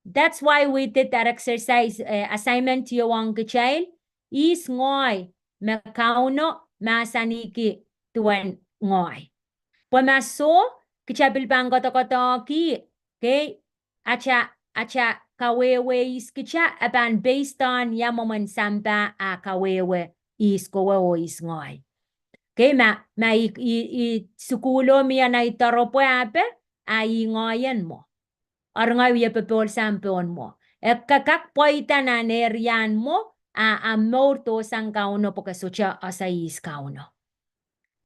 That's why we did that exercise, eh, assignment ieu ong kitail, ihs ngehi me Kauno mahsanihki duwen ngehi. Pwe ma soh, kitail pil pahn kodokodohki, okay, ata, ata kawehwe ihs kitail, e pahn based on ia mwomwen sampah ah kawehwe ihs kowe oh ihs ngehi. Okay, ma, ma I, I, I sukuhlo mie nan I doaropwe ape, a I ngehien mwo. Eri ngehi wie popohl sang pohn mwo. E ke kak pweida nan area en mwo, a, a mour dohsang Kauno pwe ke sohte ese ihs Kauno.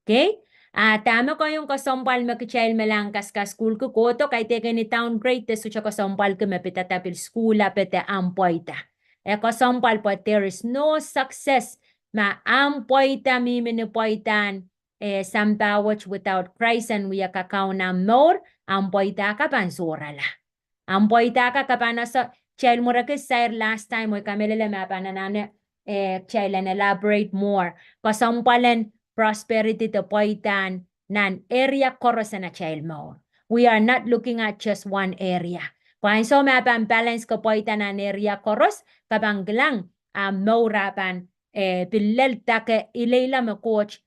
Okay? A dahme kohiong kesempwal me kitail me lahng kaskasukuhlki kohdo, kaidehkin I downgrade de sohte kesempwalki me pidada pil sukuhl ape de ahmw pweida. E kesempwal pwe there is no success ma ahmw pweida mihmi ni pweidahn eh, sampah wet without Christ en wie kakaun ahmw mour, ahmw pweida ka pahn sohrala. Ahmw pweida ka ke pahn ese, kitail mwureki sair last time, oh I kamehlele ma pahn anahne, eh, kitail en elaborate more. Kesempwalen prosperity de pweidahn nan area koaros en atail mour. We are not looking at just one area. Pwe ansou ma pahn balance ke pweida nan area koaros, ke pahn kilang, a mour a pahn, eh, pil lel dake ileila me Koht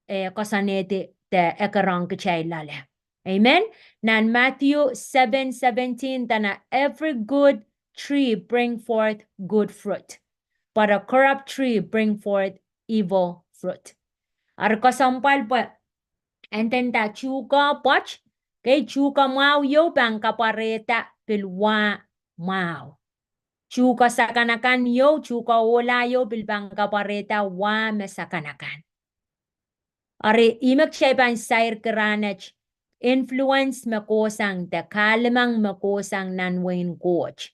eh, koasoanehdi de ekerohng kitail loale. Amen. Nan Matthew seven seventeen, dene, "Every good tree bring forth good fruit, but a corrupt tree bring forth evil fruit." Eri kesempwal pwe, e nda, tuhke pwoat, okay, tuhke mwahu ieu pahn kapwarehda pil wah mwahu. Tuhke sakanakan ieu, tuhke ohla ieu pil pahn kapwarehda wah me sakanakan. Eri, ih me kitail pahn sairki rahnwet, influence me kohsang de kahlemeng me kohsang nan wehin Koht.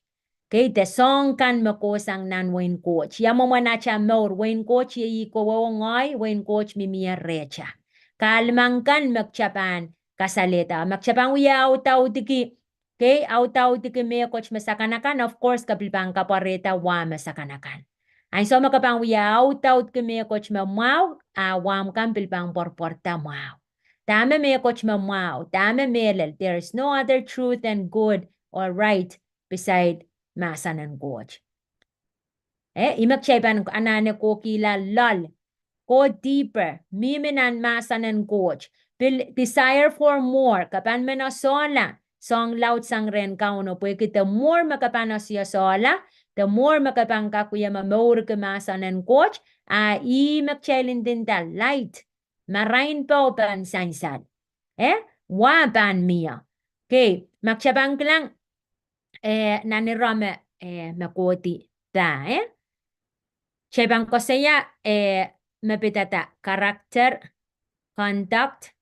Okay, de soahng kan me kohsang nan wehin Koht. Ia mwomwen atail mour, wehin Koht iei ih kowe oh ngehi, wehin Koht mihmi rehtail. Kahlemeng kan me kitail pahn kasalehda, me kitail pahn wie audaudki, okay, audaudki mehkot me sakanakan, of course, ke pil pahn kapwarehda wah me sakanakan. Ansou me ke pahn wie audaudki mehkot me mwahu, a wahmw kan pil pahn pwarpwarda mwahu. Dahme mehkot me mwahu, dahme mehlel, there is no other truth and good or right beside mahsen en Koht. Eh, ih me kitail pahn anahne kohkihla loal, go deeper, mihmi nan mahsen en Koht, pil desire for more, ke pahn men esehla soahng laud sang rehn Kauno, pwehki the more me ke pahn ese esehla, the more me ke pahn kak wie momourki mahsen en Koht, a ih me kitail ndinda light, marain powe pahn sansal. Eh, wah pahn mie. Okay, ma kitail pahn kilang, eh, nan ire me, eh, me kohdi pah, eh? Kitail pahn koasoia, eh, me pidada character, conduct,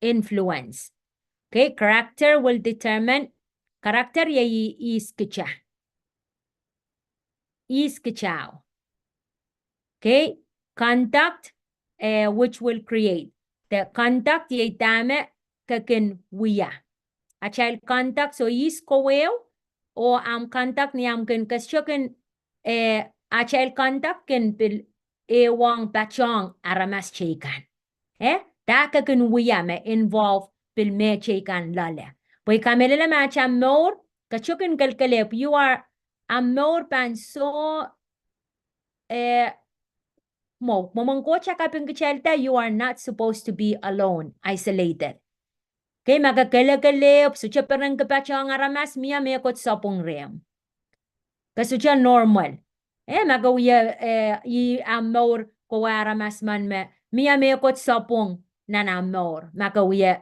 influence. Okay, character will determine, character iei ihs kitail. Ihs kitail. Okay, conduct, eh, which will create. The conduct iei dahme ke kin wia. Atail conduct, so ihs kowe oh ahmw conduct ni ahmw kin, ke sohte kin, eh, atail conduct kin pil ehuong patohng aramas teikan. Eh, dah ke kin wia me involve pil me teikan loale. Pwe I kamehlele ma atail mour, ke sohte kin kelkelehpw, you are, ahmw mour pahn soh, eh, mwo, mwomwen Koht a kapingkitailda, you are not supposed to be alone, isolated. Okay, ma ke kelekelehpw, sohte perenki patohng aramas, mie mehkot sapwung rehmw. Ke sohte normal. Eh, ma ke wia, eh, ih ahmw mour, kowe aramas men me, mie mehkot sapwung nan ahmw mour. Ma ke wie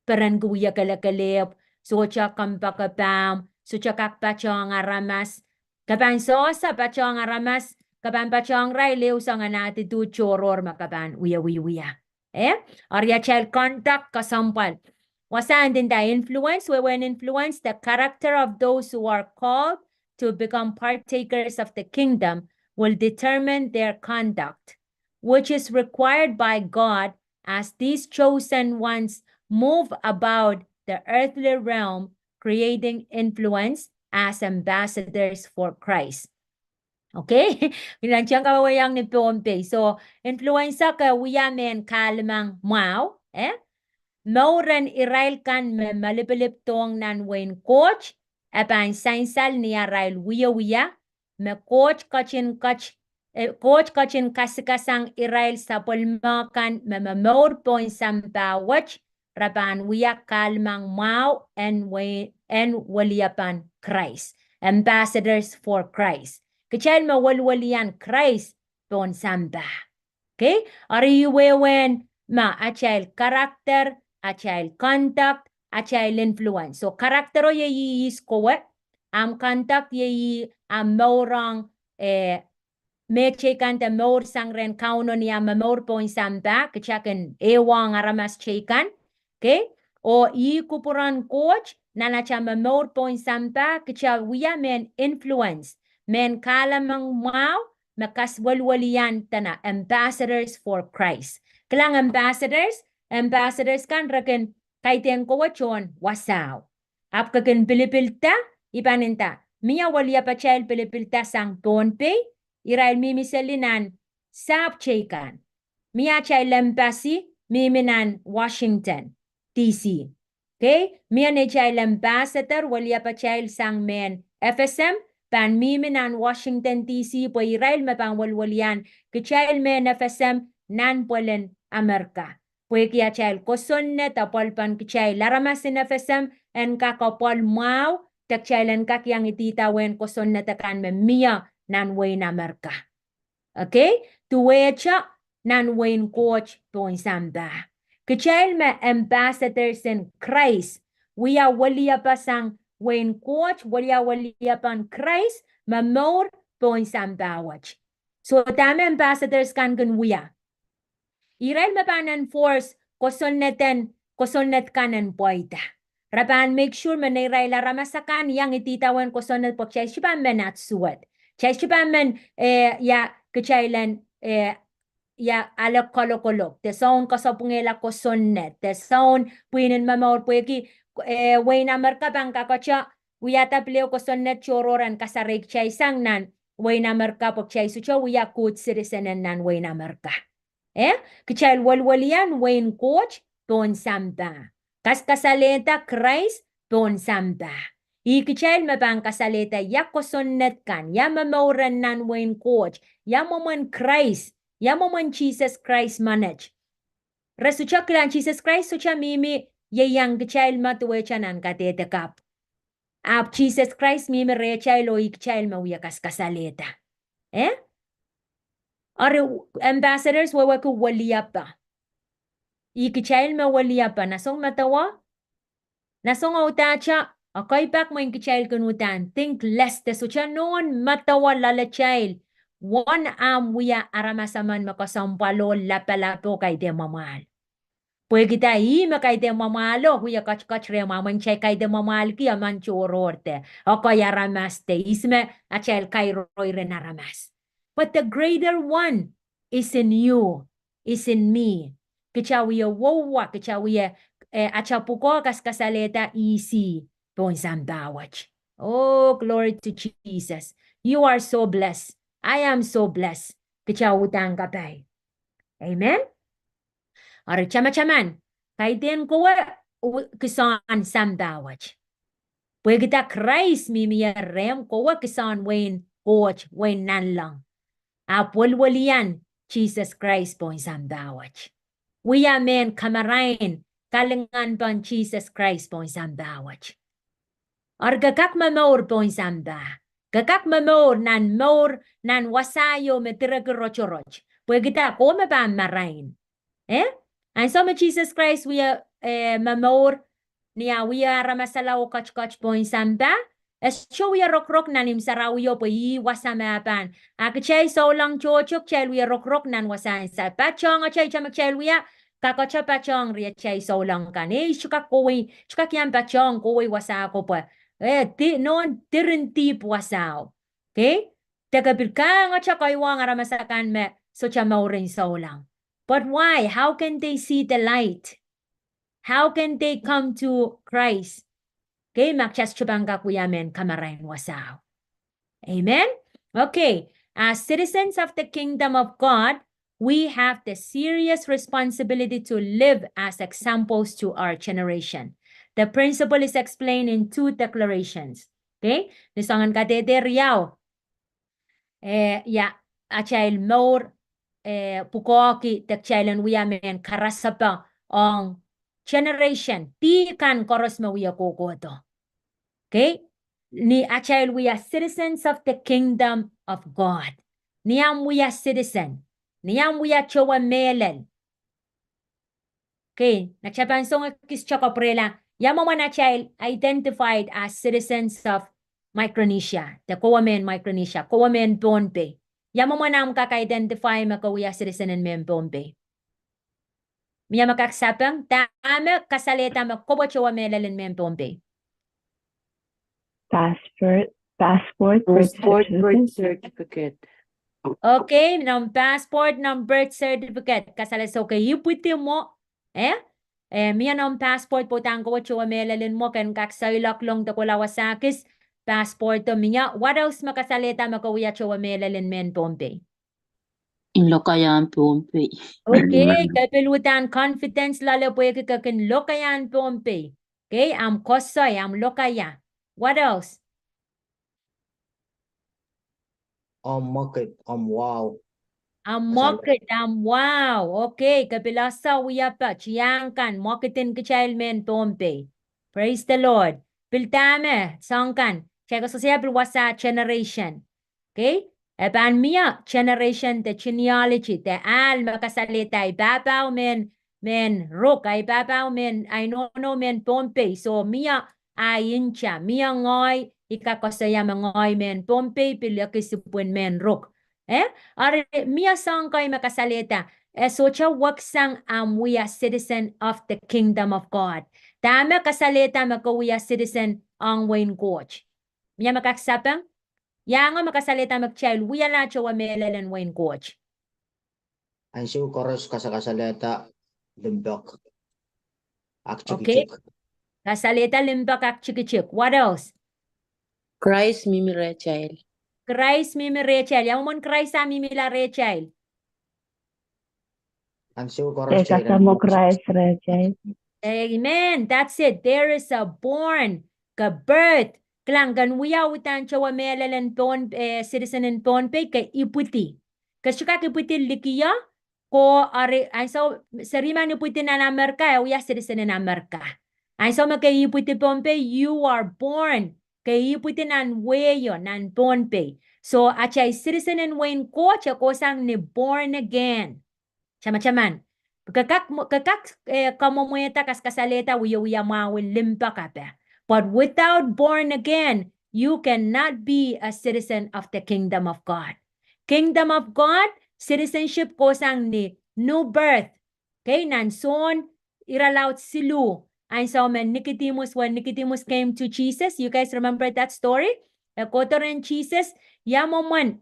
perenki wie kelekelehpw, sohte kompoakepahmw, sohte kak patohng aramas. Ke pahn sehse patohng aramas, ke pahn patohng irail ehu soangen attitude tohrohr me ke pahn wie wiewia. Eh? Eri atail conduct kesempwal. Wasa ndinda influence, wehwehn influence, the character of those who are called to become partakers of the kingdom will determine their conduct, which is required by God as these chosen ones move about the earthly realm, creating influence as ambassadors for Christ. Okay? Inan tiang kawehwehiong ni Pohnpei. So, influenza ke wia mehn kahlemeng mwahu, eh? Mour en irail kan me malipilipdohng nan wehin Koht, e pahn sansal ni arail wiewia, me Koht ketin ket-, eh, Koht ketin kasikasang irail sapwellime kan me momour pohn sampah wet, re pahn wia kahlemeng mwahu en we-, en weliepen Krais. Ambassadors for Christ. Kitail me weliwelian Krais pohn sampah. Okay? Eri ih wehwehn me atail character, atail conduct, atail influence. So character o iei ihs kowe, ahmw conduct iei ih ahmw mour ong, eh, mehteikan de mour sang rehn Kauno ni ahmw momour pohn sampah, kitail kin ehuong aramas teikan. Okay? Oh ih kupwuren Koht, nan atail momour pohn sampah, kitail wia mehn influence, mehn kahlemeng mwahu, me kasweliwelian dene ambassadors for Christ. Kilang ambassadors, ambassadors kan re kin kaidehn kowe tohn wasao. Ahpw ke kin pilipilda, I pahn nda, mie weliepatail pilipilda sang Pohnpei, irail mihmi seli nan sahpw teikan. Mie atail embassy, mihmi nan Washington, D C. Okay? Mie neitail ambassador, weliepatail sang mehn F S M, pahn mihmi nan Washington D C, pwe irail me pahn weliwelian kitail mehn F S M nan pwelen Amerika. Pwehki atail kosonned apwalipen kitail aramas en F S M en kak apwal mwahu, de kitail en kak iang idawehn kosonned akan me mie nan wehin Amerika. Okay? Duwehte nan wehin Koht pohn sampah. Kitail me ambassadors en Krais, wia weliepe sang wehin Koht, wia weliepen Krais, momour pohn sampah wet. So dahme ambassadors kan kin wia? Irail me pahn enforce kosonned en, kosonned kan en pweida. Re pahn make sure me neirail aramas akan iang idawehn kosonned pwe kitail sohte pahn men at suwed. Kitail sohte pahn men, eh, ia kitail en, eh, ia ale kolokolok, de soun kesempwalki kosonned, de soun pwihnen momour pwehki, eh, wehin Amerika pahn kakete wiahda pil ehu kosonned tohrohr en kasarehkitail sang nan wehin Amerika pwe kitail sohte wia good citizen en nan wehin Amerika. Eh? Kitail weliwelian wehin Koht pohn sampah. Kaskasalehda Krais pohn sampah. Ih kitail me pahn kasalehda ia kosonned kan, ia momour en nan wehin Koht, ia mwomwen Krais, ia mwomwen Sises Krais menet. Re sohte kilang Sises Krais sohte mihmi ieiang kitail me duwehte nan kadehdehkapw. Ahpw Sises Krais mihmi rehtail oh ih kitail me wie kaskasalehda. Eh? Eri ambassadors wehwehki weliepe. Ih kitail me weliepe, na soang medewe. Na soang uhdahte, ekei pak mwein kitail kin uhdahn think less, de sohte nohn medewe loalatail uwen ahmw wia aramas emen me kesempwalo, lapalapo, kaidehn mwamwahl. Pwehki dah? Ih me kaidehn mwamwahlo, wie ketiket rehmwahu, mwein kitail kaidehn mwamwahlki emen tohrohr de ekei aramas de ihs me atail kairoiren aramas. But the greater one is in you, is in me. Kitail wie wohwa, kitail wie, eh, atail pwukoa kaskasalehda ihs pohn sampah wet. Oh, glory to Jesus. You are so blessed. I am so blessed. Kitail uhdahn kapai. Amen. Eri tamataman, kaidehn kowe kisehn sampah wet. Pwehki dah? Krais mihmi ie rehmw, kowe kisehn wehin Koht, wehin nanleng. Ahpw weliwelian Sises Krais pohn sampah wet. Wia mehn kamarain kalinganpen Sises Krais pohn sampah wet. Eri ke kak momour pohn sampah. Ke kak momour nan mour, nan wasa ieu me direki rotorot. Pwehki dah? Kowe me pahn marain. Eh? Ansou me Sises Krais wie, eh, momour, ni ah wie aramasala oh ketiket pohn sampah, e sohte wie rokorok nan imw sarawio pwe ih wasa me e pahn. A kitail souleng tohto kitail wie rokorok nan wasahn sampah. Patohng atail, ihte me kitail wia, kakete patohng riatail souleng kan. Eh, sohte kak kohwei, sohte kak iang patohng kohwei wasa ko pwe, eh, di-, nohn diren dihp wasao. Okay? De ke pil kangete kaiwehng aramas akan me sohte mouren souleng. But why? How can they see the light? How can they come to Christ? Kei, ma kitail sohte pahn kak wia mehn kamarain wasao. Amen. Okay. As citizens of the kingdom of God, we have the serious responsibility to live as examples to our generation. The principle is explained in two declarations. Okay? Ni soangen kadehde riau. Eh, ia, atail mour, eh, pwukoahki de kitail en wia mehn karasepe ong generation, dih kan koaros me wie kohkohdo. Okay? Ni atail wia citizens of the kingdom of God. Ni ahmw wia citizen. Ni ahmw wia towe mehlel. Okay, na kitail pahn song ekis tohn pwurehla, ia mwomwen atail identified as citizens of Micronesia, de kowe mehn Micronesia, kowe mehn Pohnpei. Ia mwomwen ahmw kak identify me ke wia citizen en mehn Pohnpei. Mie me kak sapeng, dahme kasalehda me kowe towe mehlel en mehn Pohnpei? Passport, passport, birth Passport, birth certificate. Certificate. Okay, noumw passport, noumw birth certificate. Kasale soh ke ipwidi mwo, eh? Eh, mie noumw passport pwe udahn kowe towe mehlel en mwo, ken kak soilok lohng de kohla wasa kis, passport o mie. What else me kasalehda me ke wia towe mehlel en mehn Pohnpei? Kin lokaiahn Pohnpei. Okay, ke pil uhdahn confidence loale pwehki ke kin lokaiahn Pohnpei. Okay, ahmw koasoi, ahmw lokaia. What else? Ahmw mwekid, ahmw wahu. Ahmw mwekid, ahmw wahu. Okay, ke pil ese wiepe, tiahk kan, mwekid en kitail mehn Pohnpei. Praise the Lord. Pil dahme, soahng kan, kitail koasoia pil wasa generation. Okay? E pahn mie generation de genealogy de ahl me kasalehda ei pahpao mehn, mehn Ruk, ei pahpao mehn, ei nohno mehn Pohnpei. So mie ei nta, mie ngehi, I kak koasoia me ngehi mehn Pohnpei pil ekis ipwin mehn Ruk. Eh? Eri mie soahng kei me kasalehda, e sohte weksang ahmw wia citizen of the kingdom of God. Dahme kasalehda me ke wia citizen ong wehin Koht? Mie me kak sapeng? Iangahki me kasalehda me kitail wiahla towe mehlel en wehin Koht? Ansou koaros kasakasalehda limpoak ak tikitik. Okay. Kasalehda limpoak ak tikitik. What else? Krais mihmi rehtail. Krais mihmi rehtail. Ia mwomwen Krais ah mihmihla rehtail? Ansou koaros. Amen. That's it. There is a born, ke birth. Kilang, ken wia uhdahn towe mehlel en Pohnpei, eh, citizen en Pohnpei, ke ipwidi. Ke sohte kak ipwidi likier, ko eri, ansou, seri me ipwidi nan Amerika, e wia citizen en Amerika. Ansou me ke ipwidi Pohnpei, you are born. Ke ipwidi nan wehio, nan Pohnpei. So, atail citizen en wehin Koht, e kohsang ni born again. Tamataman. Ke kak, ke kak, eh, kamwomwehda kaskasalehda wiewia mwahu limpoak ape. But without born again, you cannot be a citizen of the kingdom of God. Kingdom of God, citizenship kohsang ni new birth. Okay, nan Sohn irelaud siluh. Ansou me Nicodemus, when Nicodemus came to Jesus, you guys remember that story? E kohdo rehn Sises, ia mwomwen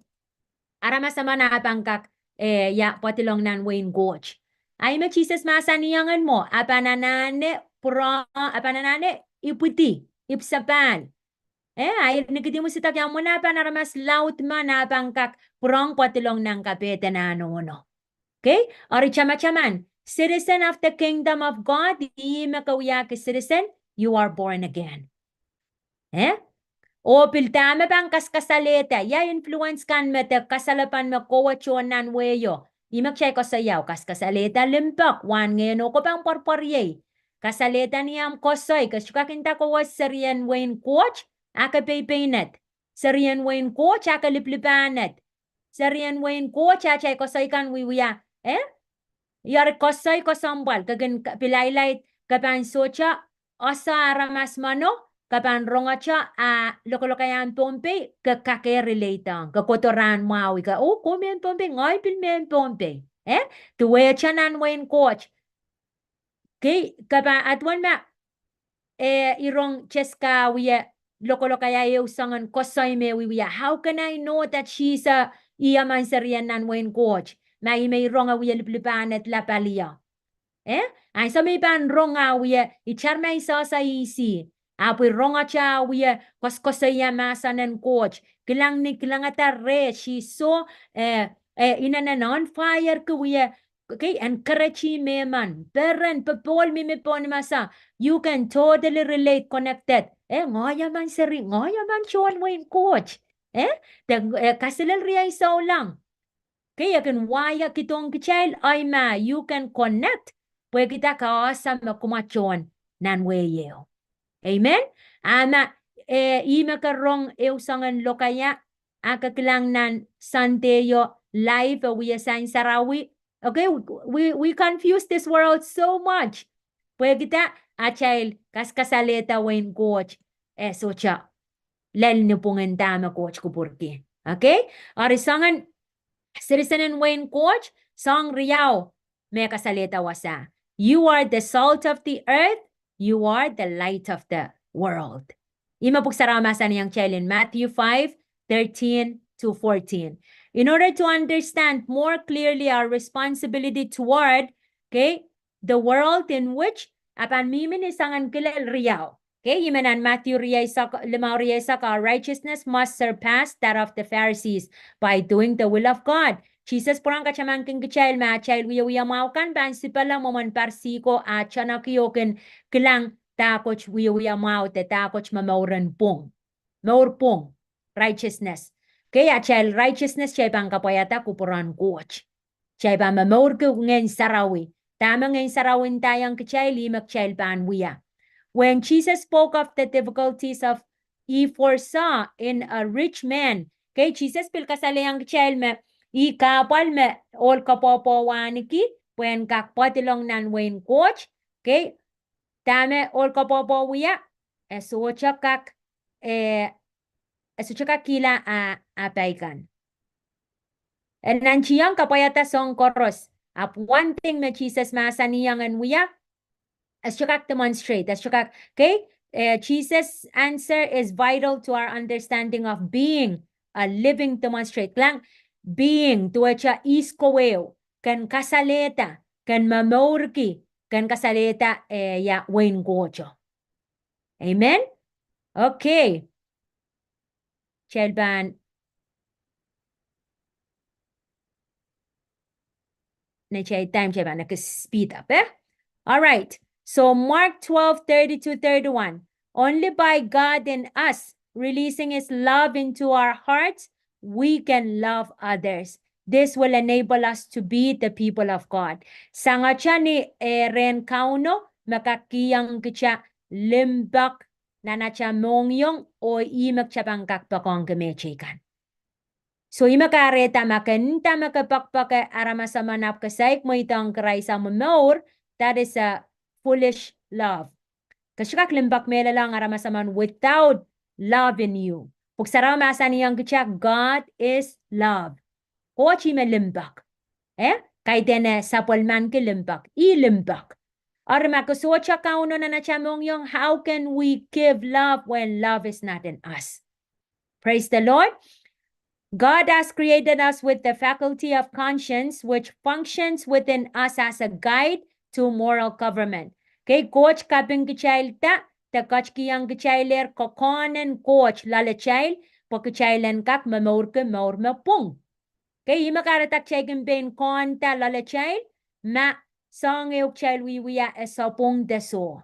aramas emen ah pahn kak, eh, ia pwadilong nan wehin Koht. A ih me Sises mahsanihong en mwo, a pahn anahne pwurehng, a pahn anahne ipwidi, ipwsapahl. Eh, a ih Nicodemus idek ia mwomwen ah pahn aramas laud men ah pahn kak pwurehng pwadilong nan kapehden ah nohno. Okay? Eri tamataman, citizen of the kingdom of God, ihme ke wiahki citizen, you are born again. Eh? Oh pil dahme pahn kaskasalehda, ia influence kan me de kasalepen me kowe tohn nan wehio. Ihme kitail koasoia, kaskasalehda limpoak, wahn ngehn oko pahn pwarpwariei. Kasalehda ni ahmw koasoi, ke sohte kak inda kowe serien wehin Koht, a ke peipeined. Serien wehin Koht, a ke lipilipahned. Serien wehin Koht, a atail koasoi kan wiewia, eh? Eri koasoi kesempwal, ke kin k-, pil highlight, ke pahn sohte ese aramas meno, ke pahn rongete ah lokolokaiahn Pohnpei, ke kak relate ong, ke kohdo rahn mwahu, ke, oh, kowe mehn Pohnpei, ngehi pil mehn Pohnpei. Eh? Duwehte nan wehin Koht. Okay, ke pahn, a duwen ma, eh, I rong Jessica wie lokolokaia ehu soangen koasoi me wiewia. How can I know that she's a, ih emen serien nan wehin Koht? Ma ih me I rong e wie lipilipahned lapalio. Eh? Ansou me I pahn rong ah wie, itar ma I sehse ihs ih. Ahpw rong atail wie koasokoasoia mahsen en Koht. Kilang ni, kilangada reh, she saw, eh, eh, inenen on fire ki wie, okay, encourage mehmen, peren, popohl mihmi pohn mahsen. You can totally relate, connected. Eh, ngehi emen seri, ngehi emen tohn wehin Koht. Eh, de, eh, kaselel riei souleng. Kei, e kin wia kihdohng kitail, ahi ma, you can connect. Pwehki dah? Ke ese me kumwa tohn nan wehi ehu. Amen. A ma, eh, ih me ke rong ehu soangen lokaia, a ke kilang nan Sunday o live, e wia Sain Sarawi. Okay, we, we, we confuse this world so much. Pwehki dah? Atail kaskasalehda wehin Koht, eh, sohte lel ni pwungen dahme Koht kupwurki. Okay? Eri soangen citizen en wehin Koht, soahng riau me kasalehda wasa. You are the salt of the earth, you are the light of the world. Ih me Pwuhk Sarawi mahsanihong kitail en Matthew five, thirteen to fourteen. In order to understand more clearly our responsibility toward, okay, the world in which, a pahn mihmi ni soangen kilel riau. Okay, ih me nan Matthew rieisek, limau rieisek, our righteousness must surpass that of the Pharisees by doing the will of God. Sises pwurehng katamankin kitail me atail wiewia mwahu kan pahn sipala mwomwen Parisi ko, a tohneki oh kin kilang dahkot wiewia mwahu de dahkot momouren pwung. Mour pwung, righteousness. Okay, atail righteousness, kitail pahn kapwaiada kupwuren Koht. Kitail pahn momourki Ngehn Sarawi. Dahme Ngehn Sarawi ndaiong kitail, ih me kitail pahn wia. When Jesus spoke of the difficulties of, he foresaw in a rich man. Okay, Sises pil kasalehiong kitail me ih kahpwal me ohl koapwoapwo ahniki pwehn kak pwadilong nan wehin Koht. Okay, dahme ohl koapwoapwo wia, e sohte kak, eh, e sohte kak kihla ah, ah pai kan. E nantihong kapwaiada soahng koaros. Ahpw one thing me Sises mahsanihong en wia, e sohte kak demonstrate, e sohte kak, okay? Eh, Jesus' answer is vital to our understanding of being a living demonstrate. Kilang, being, duwehte ihs kowe, ken kasalehda, ken momourki, ken kasalehda, eh, ia wehin Koht. Amen? Okay. Kitail pahn, neitail time kitail pahn ekis speed up, eh? All right. So Mark twelve thirty to thirty-one. Only by God in us releasing his love into our hearts, we can love others. This will enable us to be the people of God. Sangete ni, eh, rehn Kauno me kak kihong kita limpoak nan ata mohngiong oh ih me kita pahn kak poakohngki mehteikan. So ih me kahrehda ma ke nda me ke poakpoake aramas emen ahpw ke saik mweidohng Krais omw mour, that is a foolish love. Ke sohte kak limpoak mehlelohng aramas emen without love in you. Pwuhk Sarawi mahsanihong kita, God is love. Koht ih me limpoak. Eh? Kaidehn sapwellimanki limpoak. Ih limpoak. Eri ma ke sohte Kauno nan ata mohngiong, how can we give love when love is not in us? Praise the Lord. God has created us with the faculty of conscience, which functions within us as a guide to moral government. Kei, Koht kapingkitailda, de ketikihong kitailehr kokohn en Koht loalatail, pwe kitail en kak momourki mour me pwung. Kei, ih me kahrehda kitail kin pein koahnda loalatail, ma soahng ehu kitail wiewia e sapwung de soh.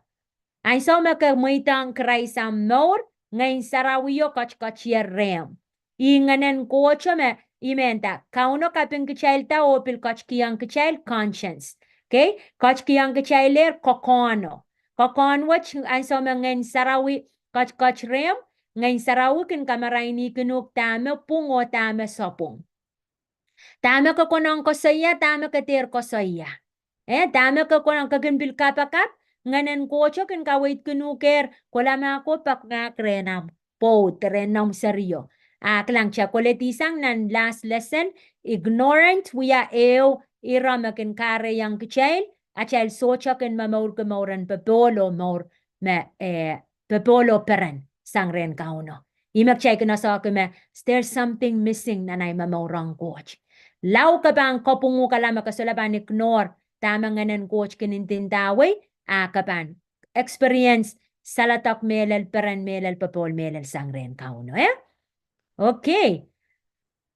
Ansou me ke mweidohng Krais omw mour, Ngehn Sarawi o ketiket rehmw. Ih Ngehn en Koht o me, ih me nda, Kauno kapingkitailda oh pil ketikihong kitail conscience. Kei, ketikihong kitailehr kokohn o. Kokohn wet ansou me Ngehn Sarawi ketiket rehmw, Ngehn Sarawi kin kamarainihkin uhk dahme pwung oh dahme sapwung. Dahme ke konehng koasoia, dahme ke dehr koasoia. Eh, dahme ke konehng, ke kin pil kapakap, Ngehn en Koht o kin kaweidkin uhk ehr, kohla ma ke poakpoak rehn omw pwoud, rehn omw serio. A kilang, kitail koledi sang nan last lesson, ignorant wia ehu ire me kin kahrehiong kitail, atail sohte kin momourki mour en popohl oh mour me, eh, popohl oh peren sang rehn Kauno. Ih me kitail kin esehki me, there's something missing nan ahi momour ong Koht. Lao ke pahn kapwungukala me ke solahr pahn ignore dahme Ngehn en Koht kin ndindawei, a ke pahn experience saledek mehlel, peren mehlel, popohl mehlel sang rehn Kauno, eh? Okay.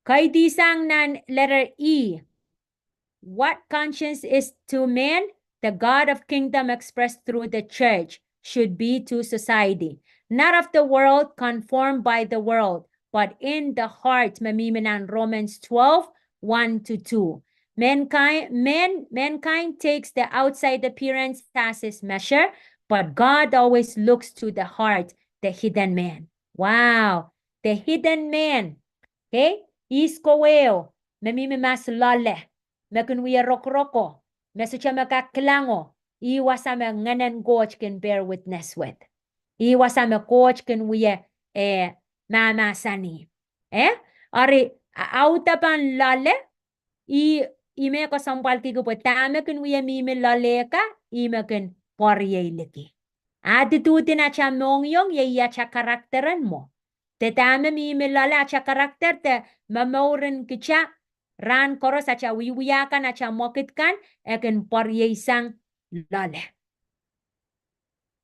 Kaidehn sang nan letter E. What conscience is to man, the God of kingdom expressed through the church should be to society. Not of the world, conformed by the world, but in the heart, me mihmi nan Romans twelve, one to two. Mankind, man, mankind takes the outside appearance as his measure, but God always looks to the heart, the hidden man. Wow, the hidden man. Okay? Ihs kowe, me mihmi mahs loale, me kin wia rokoroko, me sohte me kak kilango, ih wasa me Ngehnen Koht kin bear witness with. Ih wasa me Koht kin wia, eh, mahmahsanih. Eh? Eri, a-, audepen loale, ih, ih me kesempwal kihki pwe dahme kin wia mihmi loale ka, ih me kin pwarieiliki. Attitude en atail mohngiong, iei atail character en mwo. De dahme mihmi loale, atail character, de momour en kitail, rahn koaros atail wiewia kan, atail mwekid kan, e kin pwarieisang loale.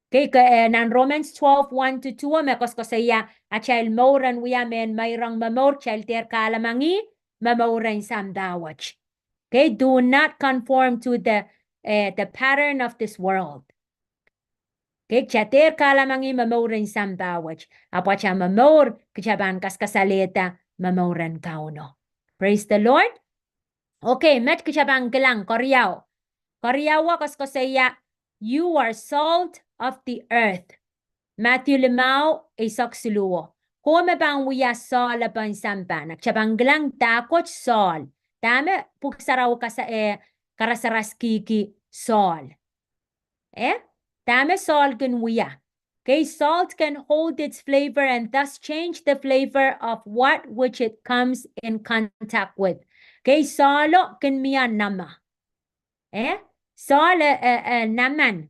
Okay, ke, eh, nan Romans twelve, one to two, me koasoakoasoia atail mour en wia mehn meirong momour, kitail dehr kahlemengih momour en sampah wet. Okay, do not conform to the, eh, the pattern of this world. Okay, kitail dehr kahlemengih momour en sampah wet. Ahpw atail momour, kitail pahn kaskasalehda momour en Kauno. Praise the Lord. Okay, met kitail pahn kilang, keriau. Keriau koasoakoasoia, you are salt of the earth. Matthew limau, eisek siluh. Kowe me pahn wia sohlepen sampah. Kitail pahn kilang dahkot sohl. Dahme Pwuhk Sarawi kasa-, eh, karasaraskihki sohl. Eh? Dahme sohl kin wia. Okay, salt can hold its flavor and thus change the flavor of what which it comes in contact with. Okay, sohlo kin mie nahma. Eh? Sohl, eh, eh, eh, nahman.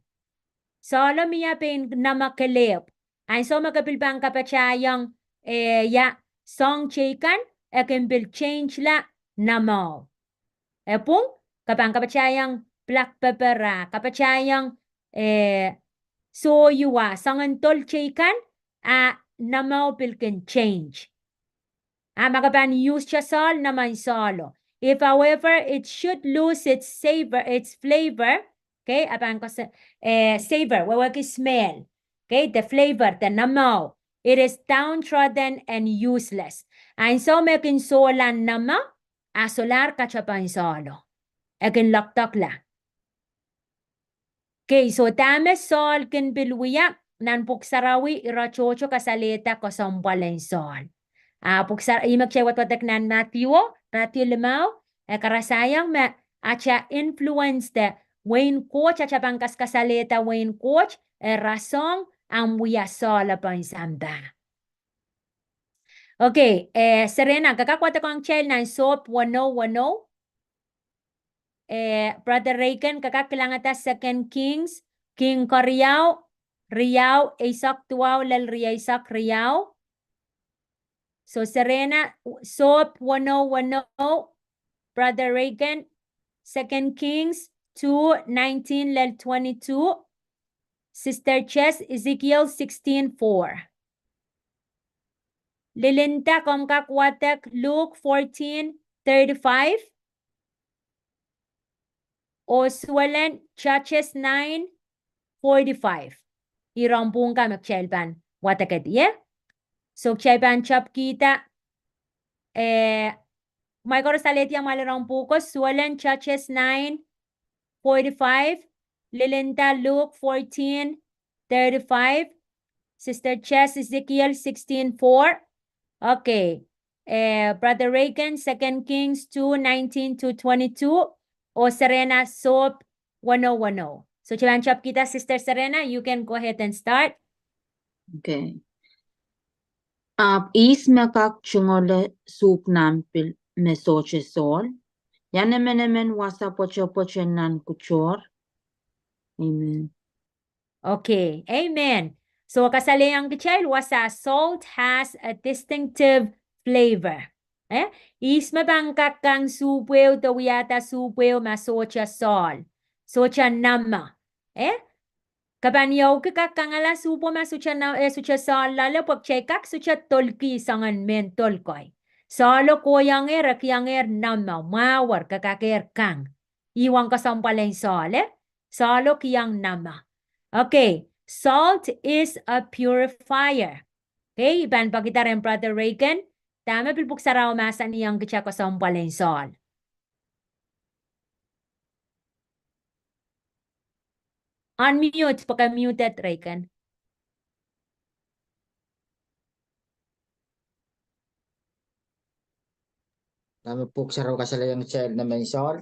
Sohlo mie pein nahma kelehpw. Ansou me ke pil pahn kapatahiong, eh, ia, soahng teikan, e kin pil change la nahmao. E pwung, ke pahn kapatahiong black pepper a, kapatahiong, eh, sohyu a, soangen dol teikan, a nahmao pil kin change. A ma ke pahn use-te sohl, nahman sohlo. If, however, it should lose its savor, its flavor, okay, a pahn koasoia, eh, savor, wehwehki smell. Okay, the flavor, the nahmao. It is downtrodden and useless. Ansou me kin sohla nahma, a solahr katapan sohlo. E kin lokdokla. Okay, so dahme sohl kin pil wia, nan Pwuhk Sarawi ire tohto kasalehda kesempwal en sohl. A Pwuhk Sar-, ih me kitail wadwadek nan Matthew, Matthew limau, e karasaiong me atail influence de wehin Koht, atail pahn kaskasalehda wehin Koht, e rasehng ahmw wia sohlepen sampah. Okay, eh, Serena, ke kak wadekohng kitail nan Sohp weneu weneu. Eh, Brother Reagan, ke kak kilangada Second Kings, King keriau, riau, eisek duwau lel rieisek riau. So Serena, Sohp weneu weneu, Brother Reagan, Second Kings two nineteen lel twenty-two, Sister Jess, Ezekiel sixteen four. Lilinda, komw kak wadek Luke fourteen thirty-five. Oh suwelen Judges nine forty-five. Ih rohng pwuhk kan me kitail pahn wadekehdi, eh? So kitail pahn topwkihda, eh, mwail koaros alehdi amwail rohng pwuhko, suwelen Judges nine forty-five, Lilinda Luke fourteen thirty-five, Sister Jess Ezekiel sixteen four. Okay. Eh, Brother Reagan, Second Kings two nineteen to twenty-two, oh Serena Sohp weneu weneu. So, kitail pahn topwkihda, Sister Serena, you can go ahead and start. Okay. Ahpw ihs me kak tungoale suhpw nan pil me sohte sohl? Ia emenemen wasa pwetepwete nan kuhtohr? Amen. Okay, amen. So, kasalehiong kitail wasa, salt has a distinctive flavor. Eh? Ihs me pahn kak kang suhpweo de wiahda suhpweo ma sohte sohl, sohte nahma. Eh? Ke pahn iouki kak kangala suhpwo ma sohte na, eh, sohte sohl loale pwe kitail kak sohte dolki soangen mehn dol kei. Sohlo kohiengehr, e kihengehr nahme, mwahu, ke kakehr kang. Ih wen kesempwal en sohl, eh? Sohlo kiheng nahme. Okay, salt is a purifier. Okay, I pahn pekida rehn Brother Reagan, dahme pil Pwuhk Sarawi mahsanihong kitail kesempwal en sohl. Unmute, pwe ke muted, Reagan. Dahme Pwuhk Sarawi kasalehiong kitail nemen sohl?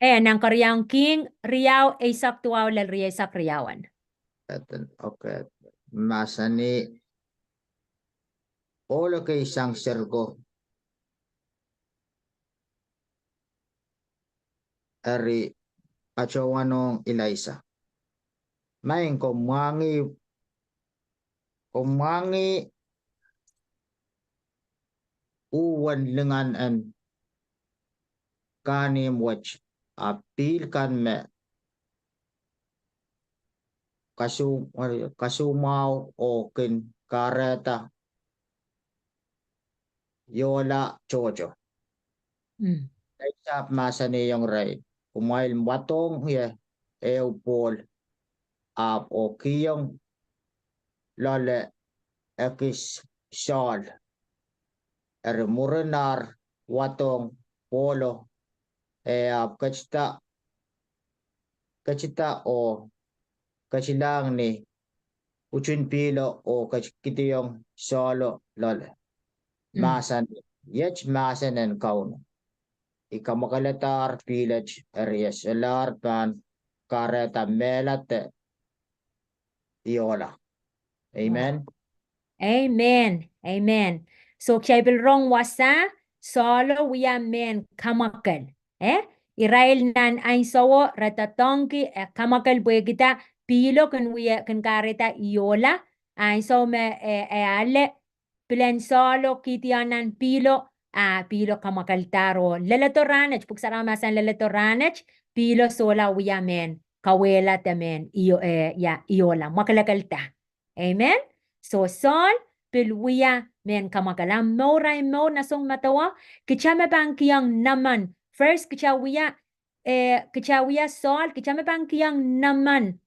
Eh, nan Keriaun King riau, eisek duwau lel rieisek riau. Eton, okay. Mahsanih, ohl kei sang seriko, eri patohwanohng Eliasa, maing, ke mwahngih, ke mwahngih uwen lingan en kahnimw wet, a pihl kan me kasu-, kasumwahu oh kin kahrehda iola tohto. Mm. Eliasa ahpw mahsanihong irail, kumwail mwadohng ie ehu pohl, ahpw oh kihong loale ekis sohl. Eri mwurin ar wadohng pohlo, e ahpw ketida, ketida oh ketilahng ni utin pihlo oh ketikidihong sohlo loale. Mm. Mahsanih, iet mahsen en Kauno. I kamwakeladahr pihl et, eri e solahr pahn kahrehda mehla de iola. Amen. Amen. Amen. So, kitail pil rong wasa, sohlo wia mehn kamwakel. Eh? Irail nan ahnsowo re doadoahngki, eh, kamwakel pwehkida pihlo kin wia, kin kahrehda iola. Ansou me, eh, e ale pilen sohlo kihdi nan pihlo, a pihlo kamwakeldahr oh leledo rahnwet, Pwuhk Sarawi mahsanih leledo rahnwet, pihlo sohla wia mehn kauwehla de mehn io-, eh, ia, iola, mwakelekelda. Amen. So sohl pil wia mehn kamwakel. A mour, ahi mour, nan sounpar medewe, kitail me pahn kihong nemen. First, kitail wia, eh, kitail wia sohl, kitail me pahn kihong nemen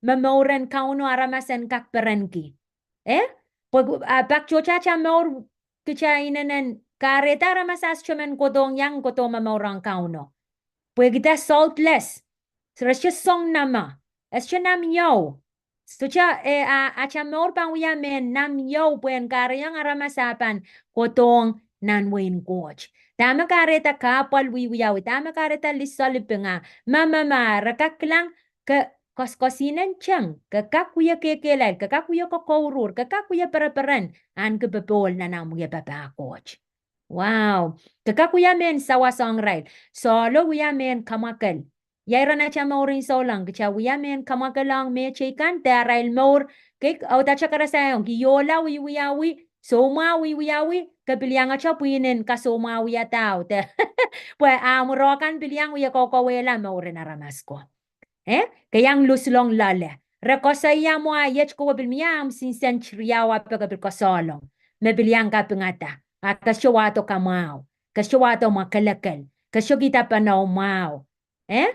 me mouren Kauno aramas en kak perenki. Eh? Pwe, ah, pak tohto atail mour kitail inenen kahrehda aramas a sohte men kohdohng iang kohdo me mouren Kauno. Pwehkida saltless. Re sohte song nahme. E sohte nahn ieu. Sohte, eh, a, atail mour pahn wia mehn nahn ieu pwehn kahrehiong aramas a pahn kohdohng nan wehin Koht. Dahme kahrehda kahpwal wiewiawi, dahme kahrehda lisoalipinga, ma, ma, ma, re kak kilang ke koaskoasinen teng, ke kak wia kehkehlail, ke kak wia kokouruhr, ke kak wia pereperen, ahneki popohl nan omw wia papah Koht. Wow. Ke kak wia mehn sawas ong irail. Sohlo wia mehn kamwakel. Ia iren atail mour en souleng, kitail wia mehn kamwakel ong mehteikan de arail mour, kei, oh, dahte karasahiong, iola wiewiawi, soumwahu wiewiawi, ke pil iang atail pwihn en kasoumwahuwiada de. Pwe ahmw rohkan pil iang wia kokouwehla mouren aramas ko. Eh? Ke iang luslong loale. Re koasoia mwo a iet kowe pil mie ahmw sinsen riau ape ke pil koasoalong. Me pil iang kapingada. A ke sohte wahdo kamwahu. Ke sohte wahdo mwakelekel. Ke sohte kihda pene mwahu. Eh?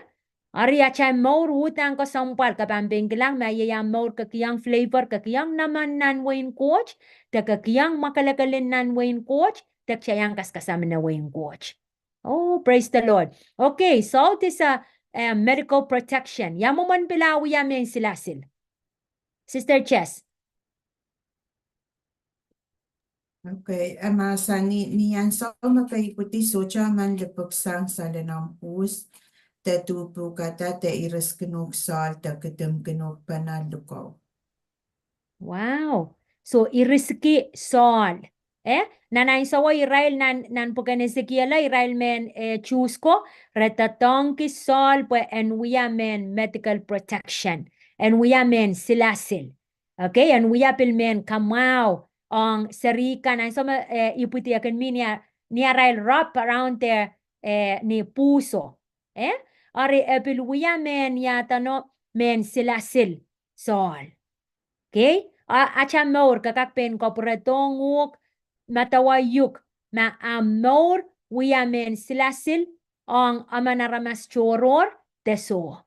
Eri atail mour uhdahn kesempwal, ke pahn pein kilang ma iei ahmw mour ke kihong flavor, ke kihong nemen nan wehin Koht, de ke kihong mwakelekel nan wehin Koht, de kitail iang kaskasam nan wehin Koht. Oh, praise the Lord. Okay, salt is a, eh, medical protection. Ia mwomwen pil wia mehn silasil? Sister Jess. Okay, e mahsanih, ni ansou me ke ipwidi sohte men lipiksang salenomw uhs, de duhpukada, de iriskihnuhk sohl, de kidimkinukpene likou. Wow. So, iriski sohl. Eh? Nan ahnsowo irail nan, nan pwuken Esekielo, irail mehn, eh, Suhs ko, re doadoahngki sohl pwe en wia mehn medical protection. En wia mehn silasil. Okay, en wia pil mehn kamwahu ong seri kan ansou me, eh, ipwidi e kin mih ni a-, ni arail wrap around their, eh, ni pwuhso. Eh? Eri e pil wia mehn iadeno mehn silasil. Sohl. Okay? A, atail mour, ke kak pein kapwuredohng uhk, medewe uhk, ma atail mour wia mehn silasil ong emen aramas tohrohr, de soh.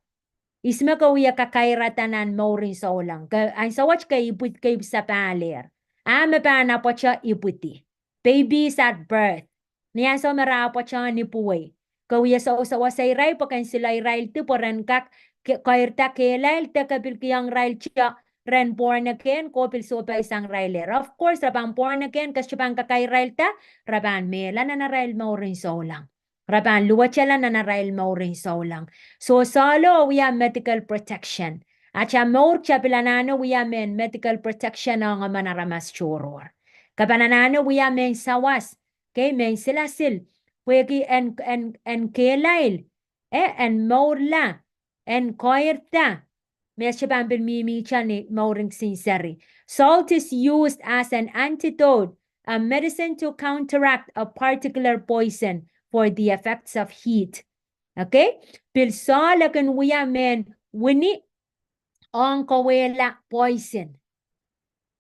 Ihs me ke wia kakairada nan mourin souleng? Ke, ansou wet ke ipwidi, ke ipwidi sapahlehr. A me pahn apwtehn ipwidi. Babies at birth. Ni ansou me re apwtehn ipwidi. Ke wia sou, sou, sou irail pwe ken sile irail di pwe ren kak ke-, keirda kehlail de ke pil kihong irail tio ren born again, ke pil sohpeisang irail. Of course, re pahn born again, ke sohte pahn kakairada, re pahn mehla nan arail mourin souleng. Re pahn luwetala nan arail mourin souleng. So sohlo wia medical protection. Atail mour kitail pil anahne wia mehn medical protection ong emen aramas tohrohr. Ke pahn anahne wia mehn sawas, okay, mehn silasil. Pwehki en, en, en kehlail, eh, en mourla, en keirda, me sohte pahn pil mihmihte ni mourin kisin seri. Salt is used as an antidote, a medicine to counteract a particular poison for the effects of heat. Okay? Pil sohl e kin wia mehn wini ong kauwehla poison.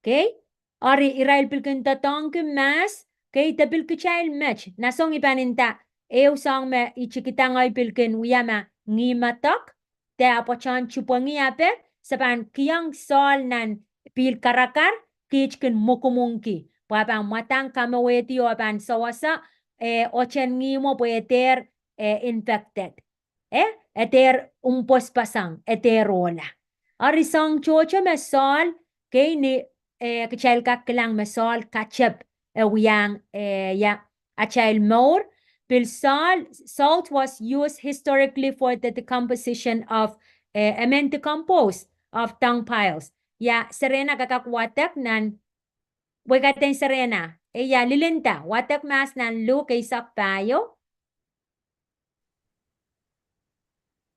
Okay? Eri irail pil kin doadoahngki mahs, okay, de pil kitail met. Nan soang I pahn nda, ehu soang me I tikidang ahi pil kin wia ma ngih medek, de apwtehn tipwengih ape, se pahn kihong sohl nan pihl karakar, kiht kin mwekimwengki. Pwe e pahn mwadang kamwehwehdi oh e pahn sewese, eh, oten ngihmwo pwe e dehr, eh, infected. Eh, e dehr mwposang, e dehr ohla. Eri soang tohto me sohl, okay, ni, eh, kitail kak kilang me sohl katep, eh, wiahiong, eh, ia, atail mour. Pil sohl, salt was used historically for the decomposition of, eh, I mean, decompose of dung piles. Ia, Serena, ke kak wadek nan, wehwehki Serena. Eh, ia, Lilinda, wadek mahs nan Luk eisek pahieu.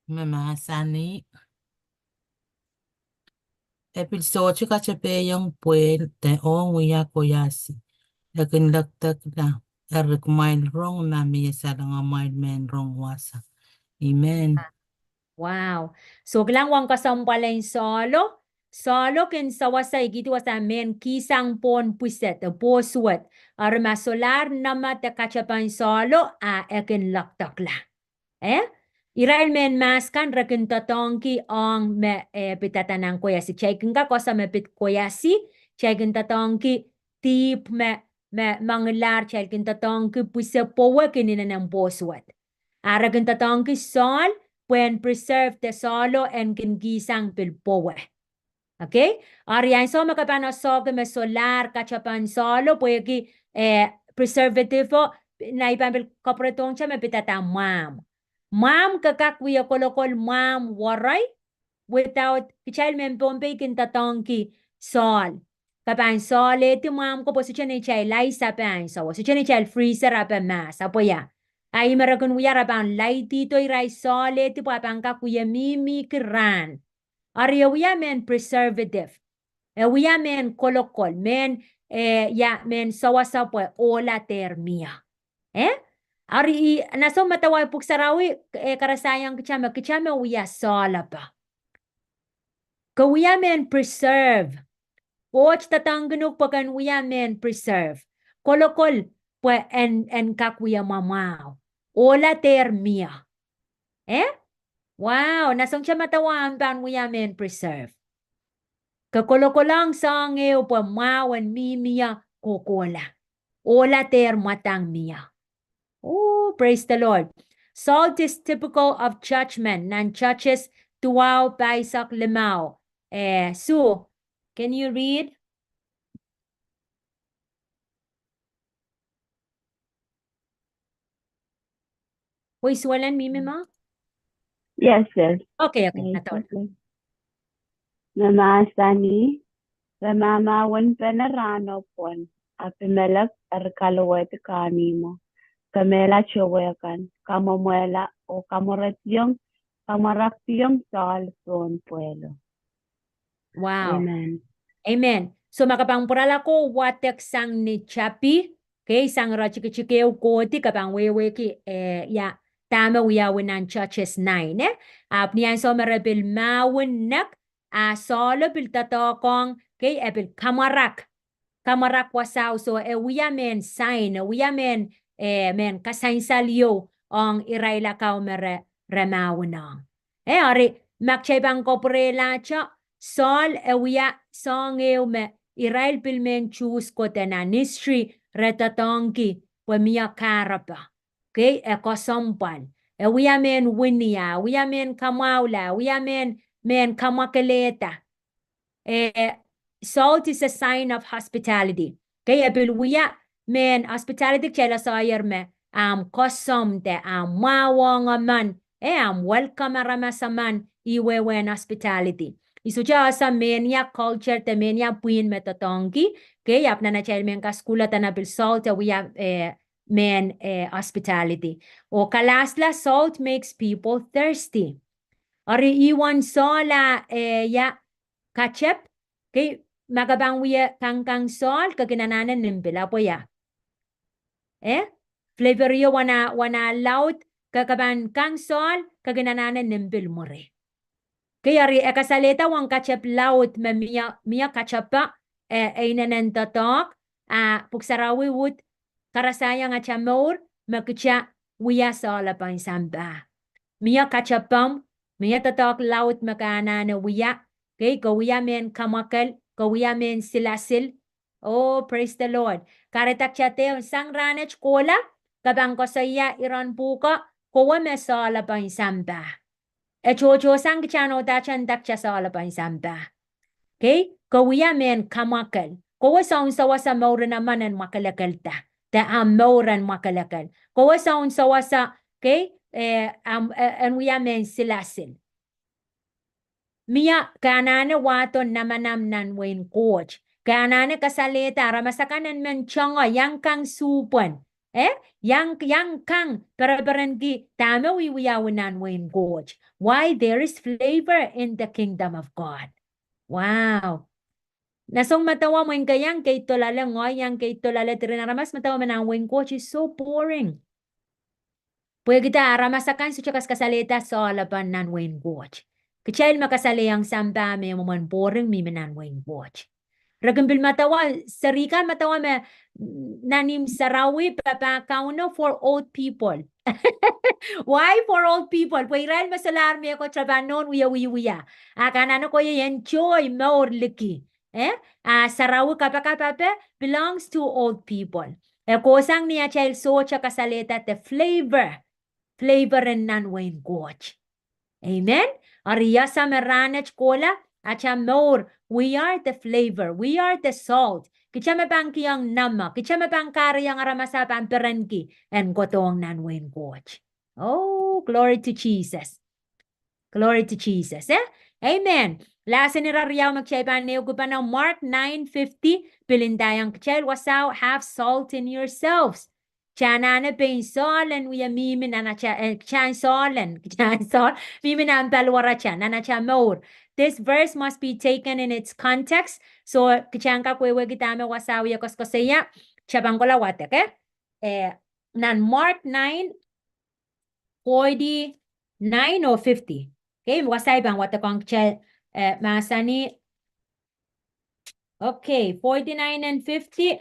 Me mahsanih, e pil sohte katepehiong pwehl de ong wia koiasi. E kin lekdekla, eri kumwail rong ma mie saleng amwail men rong wasa. Amen. Wow. So kilang, ong kesempwal en sohlo, sohlo kin sewese, I kihdi wasa, mehn kihsang pohn pwiso de posuwed. Eri ma solahr nemede katepen sohlo, a e kin lekdekla. Eh? Irail mehn mahs kan re kin doadoahngki ong me, eh, pidada nan koiasi. Kitail kin kak ese me pid koiasi, kitail kin doadoahngki dihp me, me menglahr, kitail kin doadoahngki pwiso pwowe kin inenen posuwed. A re kin doadoahngki sohl, pwehn preserve de sohlo en kin kihsang pil pwowe. Okay? Eri ansou me ke pahn esehki me solahr katepen sohlo pwehki, eh, preservative o, nai pahn pil kapwuredohng kitail me pidada mwahmw. Mwahmw ke kak wia kolokol mwahmw werei, without, kitail mehn Pohnpei kin doadoahngki sohl. Ke pahn sohlehdi mwahmw ko pwe sohte neitail ice ape ansou, sohte neitail freezer ape mahs, ahpw ia. A ih me re kin wia, re pahn laidihdo irail sohlehdi pwe a pahn kak wie mihmi ki rahn. Eri e wia mehn preservative. E wia mehn kolokol, mehn, eh, ia, mehn sewese pwe ohla dehr mie. Eh? Eri nan soun medewe pwuhk sarawi, eh, karasaiong kitail me, kitail me wia sohlepe. Ke wia mehn preserve. Koht doadoahngkin uhk pwe ken wia mehn preserve. Kolokol pwe en, en kak wie mwamwahu. Ohla dehr mie. Eh? Wow, nan soun kitail medewe ahpw pahn wia mehn preserve. Ke kolokolohng soahng ehu pwe mwahu en mihmi ie, kohkohla. Ohla dehr mwadang mie. Oh, praise the Lord. Salt is typical of judgment. Nan Judges duwau pahisek limau. Eh, Sue, can you read? Wei, Sue Ellen, mihmi ma? Yes, yes. Okay, okay. Praise the Lord. Me mahsanih, re mahmahwen pene rahno pwon, Abimelek eri kalowehdi kahnimwo, kemehla towehkan, kamwomwehla oh kamwarakdiong, kamwarakdiong sohl pohn pwehlo. Wow. Amen. Amen. So ma ke pahn pwurala ko wadek sang ni tapi, okay, sang iretikitik ehu kohdi, ke pahn wehwehki, eh, ia, dahme wiawi nan Judges nine, eh? Ahpw ni ansou me re pil mahwen nek, a sohlo pil doadoahk ong, kei, e pil kamwarak, kamwarak wasao, so e wia mehn sign, e wia mehn, eh, mehn kasansal ieu ong irail akau me re, re mahwinohng. Eh, eri, ma kitail pahn kapwurelahte, Saul e wia soahng ehu me irail pil mehn Suhs kohdo nan history re doadoahngki pwe mie kahrepe. Kei, e kesempwal. E wia mehn winia, wia mehn kamwahula, wia mehn, mehn kamwakelehda. Eh, salt is a sign of hospitality. Kei, e pil wia mehn hospitality, kitail koasoier me, ahmw kesempwal de ahmw mwahuong emen, eh, ahmw welcome aramas emen, ih wehwehn hospitality. I sohte ese mehnia culture de mehnia pwihn me doadoahngki, kei, ahpw nan atail mehn kasukuhlda, dene pil salt e wia, eh, mehn, eh, hospitality. Oh kalahsla, salt makes people thirsty. Eri ih uwen sohla, eh, ia, ketchup, kei, ma ke pahn wie kangkang sohl, ke kin anahne nim pil, ahpw ia. Eh? Flavor ieu wana, wana laud, ke, ke pahn kang sohl, ke kin anahne nim pil mwuri. Kei, eri e kasalehda uwen ketchup laud me mie, mie ketchup, eh, e inenen doadoahk, a Pwuhk Sarawi uhd karasaiong atail mour, me kitail wia sohlepen sampah. Mie ketchup, mie doadoahk laud me ke anahne wia, kei, ke wia mehn kamwakel, ke wia mehn silasil. Oh, praise the Lord. Kahrehda kitail dehr sang rahnwet kohla, ke pahn koasoia iren pwuhko, kowe me sohlepen sampah. E tohtohsang kitail nan uhdahn kitail sohlepen sampah. Kei, ke wia mehn kamwakel. Kowe soun sewese mour en emen en mwakelekelda, de ahmw mour en mwakelekel. Kowe soun sewese, kei, eh, ahmw, eh, en wia mehn silasil. Mie ke anahne wahdo namanam nan wehin Koht. Ke anahne kasalehda aramas akan en men tongo, iang kang suhpwen. Eh? Iang, iang kang pereperenki dahme wiwiawi nan wehin Koht. Why? There is flavor in the kingdom of God. Wow. Nan soun medewe mwein ke iang keid dollale, ngehi iang keid dollale, diren aramas medewe me nan wehin Koht is so boring. Pwehki dah? Aramas akan sohte kaskasalehda sohlepen nan wehin Koht. Kitail me kasalehiong sampah me mwomwen boring mihmi nan wehin Koht. Re kin pil medewe, serihkan medewe me nan imw sarawi, papah Kauno for old people. Why for old people? Pwe irail me solahr mehkot re pahn nohn wie wiewia. A ke anahne kowe enjoy mour liki. Eh? A sarawi kapakap ape belongs to old people. E kohsang ni atail sohte kasalehda the flavor, flavor en nan wehin Koht. Amen. Eri ia soh me rahnwet kohla, atail mour, we are the flavor, we are the salt. Kitail me pahn kihong nahmwa, kitail me pahn kahrehiong aramas ah pahn perenki en kohdohng nan wehin Koht. Oh, glory to Jesus. Glory to Jesus, eh? Amen. Lesson ire riau me kitail pahn ehukipene, Mark nine fifty, pil ndaiong kitail wasao, have salt in yourselves. Kitail anahne pein sohl en wie mihmi nan atail, eh, kitail sohl en, kitail sohl, mihmi nan paliwaratail, nan atail mour. This verse must be taken in its context. So, kitail kak wehwehki dahme wasao wie koasoakoasoia, kitail pahn kohla wadek, eh? Eh, nan Mark nine, forty-nine oh fifty. Okay, wasao pahn wadekohng kitail, eh, mahsanih. Okay, forty-nine and fifty.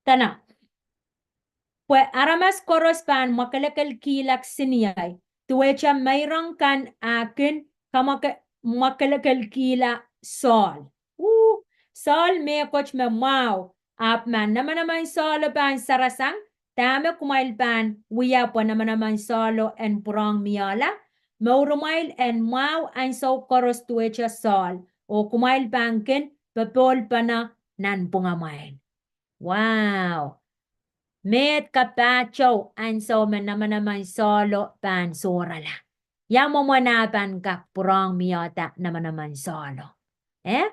Dene, pwe aramas koaros pahn mwakelekelkihla kisiniei, duwehte meirong kan ah kin kamwake-, mwakelekelkihla sohl. Uh, sohl mehkot me mwahu, ahpw ma namanaman sohlo pahn sarasang, dahme kumwail pahn wia pwe namanaman sohlo en pwurehng mihla? Mourumwail en mwahu ansou koaros duwehte sohl, oh kumwail pahn kin popohlpene nanpwungamwail. Wow. Meid kapahtou ansou me namanaman sohlo pahn sohrala? Ia mwomwen ah pahn kak pwurehng mihla namanaman sohlo? Eh?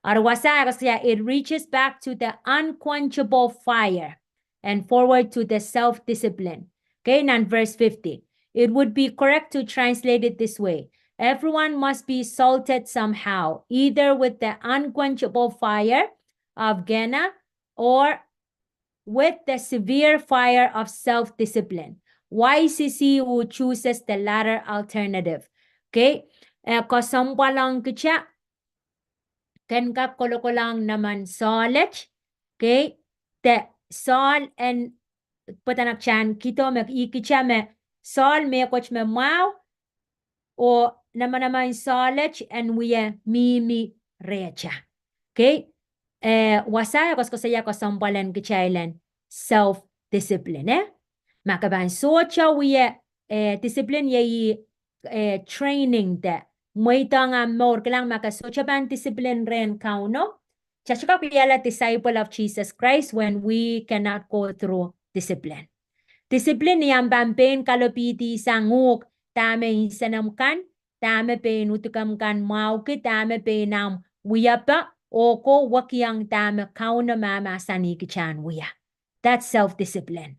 Eri wasao e koasoia, it reaches back to the unquenchable fire and forward to the self-discipline. Okay, nan verse fifty. It would be correct to translate it this way. Everyone must be salted somehow, either with the unquenchable fire of Gehenna or with the severe fire of self-discipline. Wise is he who chooses the latter alternative. Okay? Eh, kesempwal ong kitail, ken kak kolokolohng naman soalet, okay, de soal en pwudanak tang kido me ih kita me soal mehkot me mwahu, oh namanam en soalet en wie mihmi rehta. Okay, eh, wasa e koasoakoasoia kesempwal en kitail en self-discipline, eh? Ma ke pahn sohte wie, eh, discipline iei, eh, training de mweidohng ahmw mour, kilang ma ke sohte pahn discipline rehn Kauno, kita sohte kak wiahla disciple of Jesus Christ when we cannot go through discipline. Discipline iei ahmw pahn pein kalopihdi sang uhk dahme insenemw kan, dahme pein udukem kan mwahuki, dahme pein ahmw wiepe, oh ko wekiong dahme Kauno mahmahsanih kita en wia. That's self-discipline.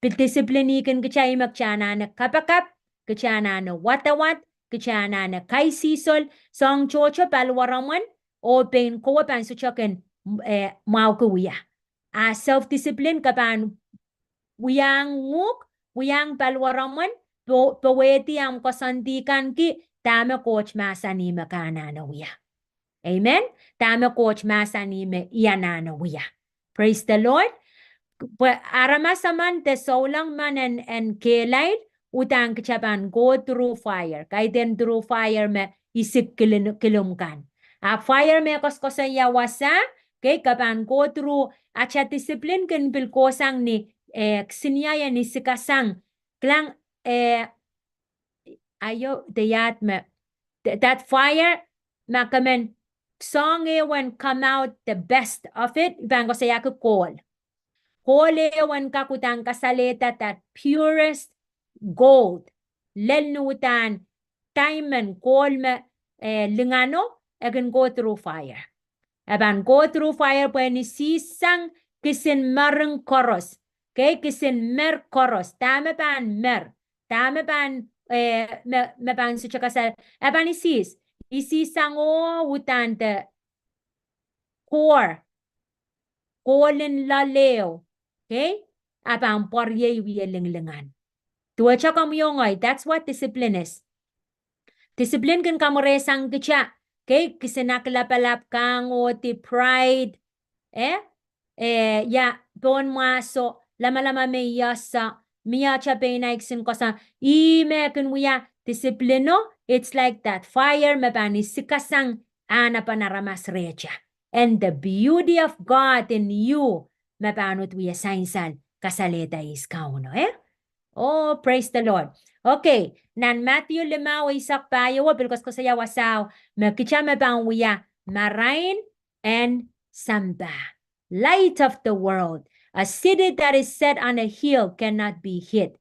Pil discipline-ikin kita ih me kita anahne kapakap, kita anahne wadawad, kita anahne kaisihsol, soahng tohto paliwaromwen, oh pein kowe pahn sohte kin, eh, mwahuki wia. A self-discipline ke pahn wiahiong uhk, wiahiong paliwaromwen, po-, powehdi ahmw koasoandi kan ki dahme Koht mahsanih me ke anahne wia. Amen. Dahme Koht mahsanih me I anahne wia. Praise the Lord. Pwe aramas emen de souleng men en, en kehlail, uhdahn kita pahn go through fire. Kaidehn through fire me isik kilin-, kilumw kan. A fire me koasoakoasoia wasa, okay, ke pahn go through, ata discipline kin pil kohsang ni, eh, kisiniei en isikasang. Kilang, eh, aio, de iad me, th-, that fire, ma ke men soang ehu en come out the best of it, I pahn koasoiahki kohl. Kohl ehu en kak uhdahn kasalehda that purest gold. Lel ni uhdahn diamond, kohl me, eh, lingano, e kin go through fire. E pahn go through fire pwehn isihsang kisin mering koaros. Okay, kisin mer koaros. Dahme pahn mer. Dahme pahn, eh, me, me pahn sohte kasal-, e pahn isihs. Isihsang oh uhdahn de core. Kohl en loal ehu. Okay? A pahn pwarei wie linglingan. Duwehte komwi oh ngehi, that's what discipline is. Discipline kin kamwerehsang kita, okay, kisin aklapalap, kahng oh di pride, eh? Eh, ia, pohn mwahso, lamalam me I ese, mie ata pein ahi kisin koasoandi, ih me kin wia discipline o, it's like that fire me pahn isikasang ahnepen aramas rehta. And the beauty of God in you, me pahn uhd wie sansal, kasalehda ihs Kauno, eh? Oh, praise the Lord. Okay, nan Matthew limau eisek pahieu, pil koasoakoasoia wasao, me kita me pahn wia marain en sampah. Light of the world. A city that is set on a hill cannot be hid.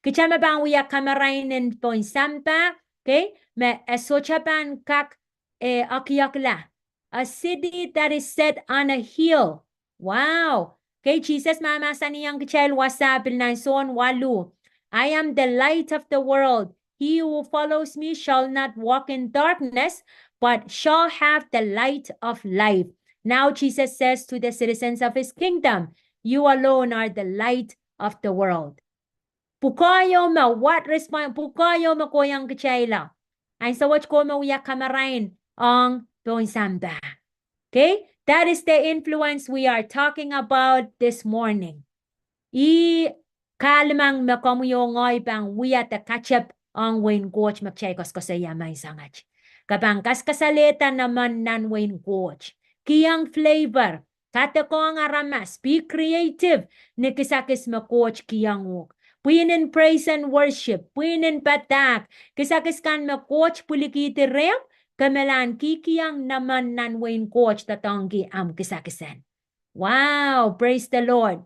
Kita me pahn wia kamarain en pohn sampah, okay, me e sohte pahn kak, eh, ekiekla. A city that is set on a hill. Wow. Okay, Sises mahmahsanihong kitail wasa pil nan Sohn waluh. I am the light of the world. He who follows me shall not walk in darkness, but shall have the light of life. Now Jesus says to the citizens of his kingdom, you alone are the light of the world. Pwukoa ieu me, what response, pwukoa ieu me kohiong kitail o? Ansou wet kowe me wia kamarain ong pohn sampah. Okay? That is the influence we are talking about this morning. Ih kahlemeng me komwi oh ngehi pahn wia de katep ong wehin Koht me kitail koasoakoasoia menseng et. Ke pahn kaskasalehda nemen nan wehin Koht. Kihong flavor, kadekohng aramas, be creative, ni kisakis me Koht kihong uhk. Pwihn en praise and worship, pwihn en padahk, kisakis kan me Koht pwilikihdi rehmw, ke men ahn kihkihong nemen nan wehin Koht doadoahngki ahmw kisakis en. Wow, praise the Lord.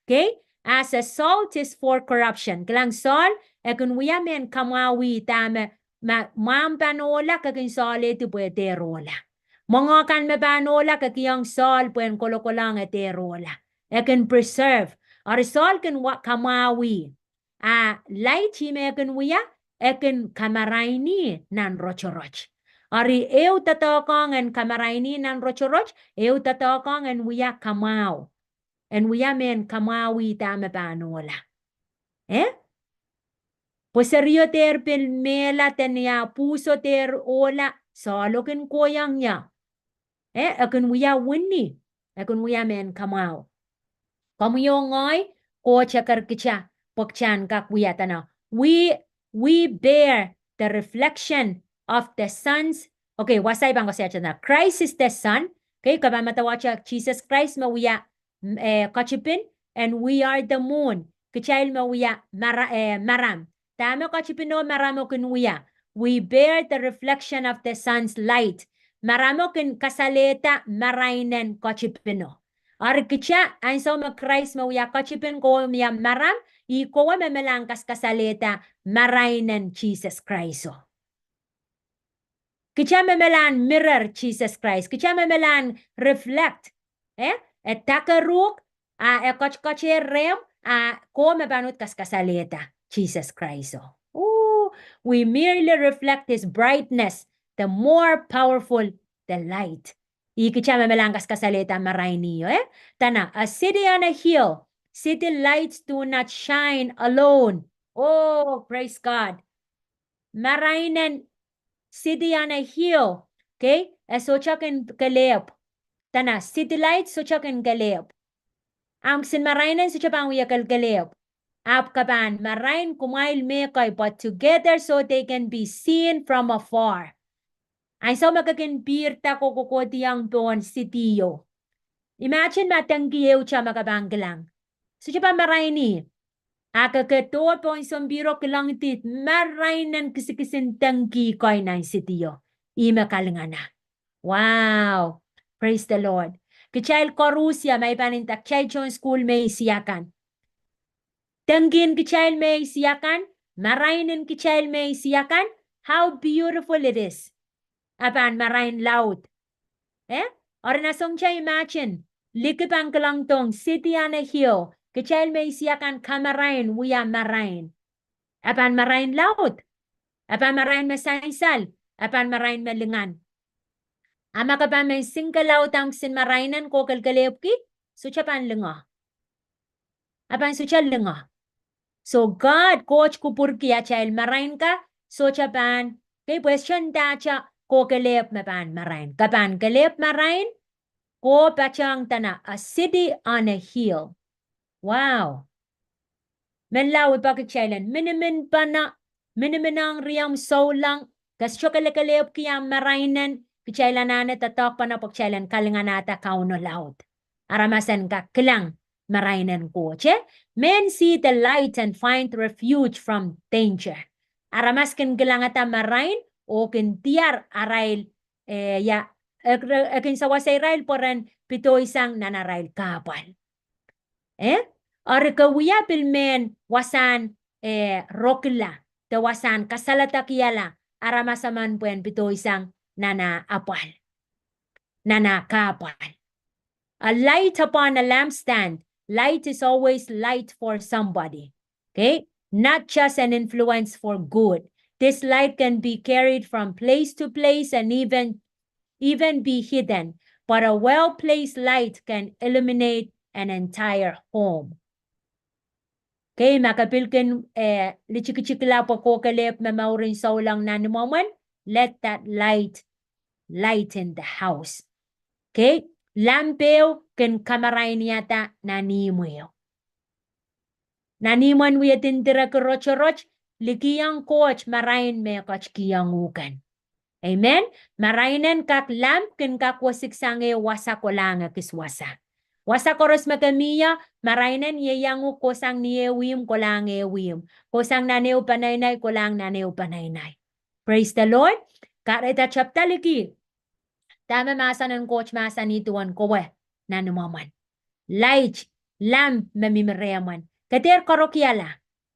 Okay? As a salt is for corruption. Kilang, soal, e kin wia mehn kamwahwih dahme, ma, mwahmw pahn ohla, ke kin soalehdi pwe dehr ohla. Mwenge kan me pahn ohla, ke kihong soal pwehn kolokolohng e dehr ohla. E kin preserve. Eri soal kin wa-, kamwahwih. A light ih me e kin wia, e kin kamaraini nan rotorot. Eri ehu doadoahk ong en kamaraini nan rotorot, ehu doadoahk ong en wia kamwahu. En wia mehn kamwahwih dahme pahn ohla. Eh? Pwe serio dehr pil mehla de ni a pwuso dehr ohla, soalo kin kohiong ie. Eh, e kin wia wini, e kin wia mehn kamwahu. Komwi oh ngehi, Koht eker kita pwe kita en kak wia dene. We, we bear the reflection of the Son's, okay, wasa I pahn koasoiahte dene, Christ is the Son. Okay, ke pahn medewe dene Jesus Christ me wia, mm, eh, ketipin, and we are the moon. Kitail me wia mara-, eh, maram. Dahme ketipino maramo kin wia? We bear the reflection of the Son's light. Maramo kin kasalehda marainen ketipino. Eri kita, ansou me Krais me wia ketipin, kowe wia maram, ih kowe me melahn kaskasalehda marainen Sises Kraiso. Kita me melahn mirror Sises Krais. Kita me melahn reflect. Eh? E daker uhk, a e kotiketehr rehmw, a kowe me pahn uhd kaskasalehda Sises Krais. Oh, we merely reflect his brightness, the more powerful the light. Ih kita me melahn kaskasalehda marain ih, eh? Dene, a city on a hill, city lights do not shine alone. Oh, praise God. Marainen city on a hill, okay? E sohte kin kelehpw. Dene, city light sohte kin kelehpw. Ahmw kisin marainen sohte pahn wie kelekelehpw. Ahpw ke pahn marain kumwail mehkei, but together so they can be seen from afar. Ansou me ke kin pihrda kohkohdiong pohn city o. Imagine ma dengki ehute me ke pahn kilang. Sohte pahn marain ih. A ke kedo pohn sounpihro kilangdi marainen kisikisin dengki kei nan city o. Ih me kalingana. Wow. Praise the Lord. Kitail koaros ia ma I pahn nda kitail tohn sukuhl me eisek kan. Dengki en kitail me eisek kan, marain en kitail me eisek kan, how beautiful it is. A pahn marain laud. Eh? Eri na sohte imagine, liki pahn kilangdohng city on a hill, kitail me eisek kan kamarain, wia marain. A pahn marain laud. A pahn marain me sansal, a pahn marain me lingan. A ma ke pahn men single out ahmw kisin marainen kowe kelekelehpwki, sohte pahn lingo. A pahn sohte lingo. So God, Koht kupwurki atail marain ka, sohte pahn, okay, pwe sohte ndahte kowe kelehpw me pahn marain. Ke pahn kelehpw marain, kowe patohng dene a city on a hill. Wow. Menlau I peki kitail en miniminpene, miniminohng riomw souleng, ke sohte kelekelehpwki ahmw marainen, kitail anahne doadoahkpene pwe kitail en kalinganahda Kauno laud. Aramas en kak kilang marainen Koht, eh? Men see the light and find refuge from danger. Aramas kin kilangada marain, oh kin diar arail, eh, ia, e, e kin sewese irail pwe ren pedoisang nan arail kahpwal. Eh? Eri ke wia pil mehn wasahn, eh, rokila, de wasahn kasaladakiala aramas emen pwehn pedoisang nan ah apwal. Nan ah kahpwal. A light upon a lampstand, light is always light for somebody. Okay? Not just an influence for good. This light can be carried from place to place and even, even be hidden. But a well-placed light can illuminate an entire home. Okay, ma ke pil kin, eh, litikitikla pwe kowe kelehpw me mourin souleng nan imwomwen, let that light lighten the house. Okay, lamp ehu kin kamarainihada nan ihmw ehu. Nan imwen wie dindireki rotorot, likiong Koht marain me e ketikihong uhk en. Amen. Marain en kak lamp kin kak wesiksang ehu wasa kolahng ekis wasa. Wasa koaros me ke mie, marain en ieiang uhk kohsang ni ehu ihmw kolahng ehu ihmw. Kohsang nan ehu peneinei kolahng nan ehu peneinei. Praise the Lord. Kahrehda tepda liki dahme mahsen en Koht mahsanih duwen kowe nan imwomwen. Light, lamp me mihmi rehmwen. Ke dehr karokiala.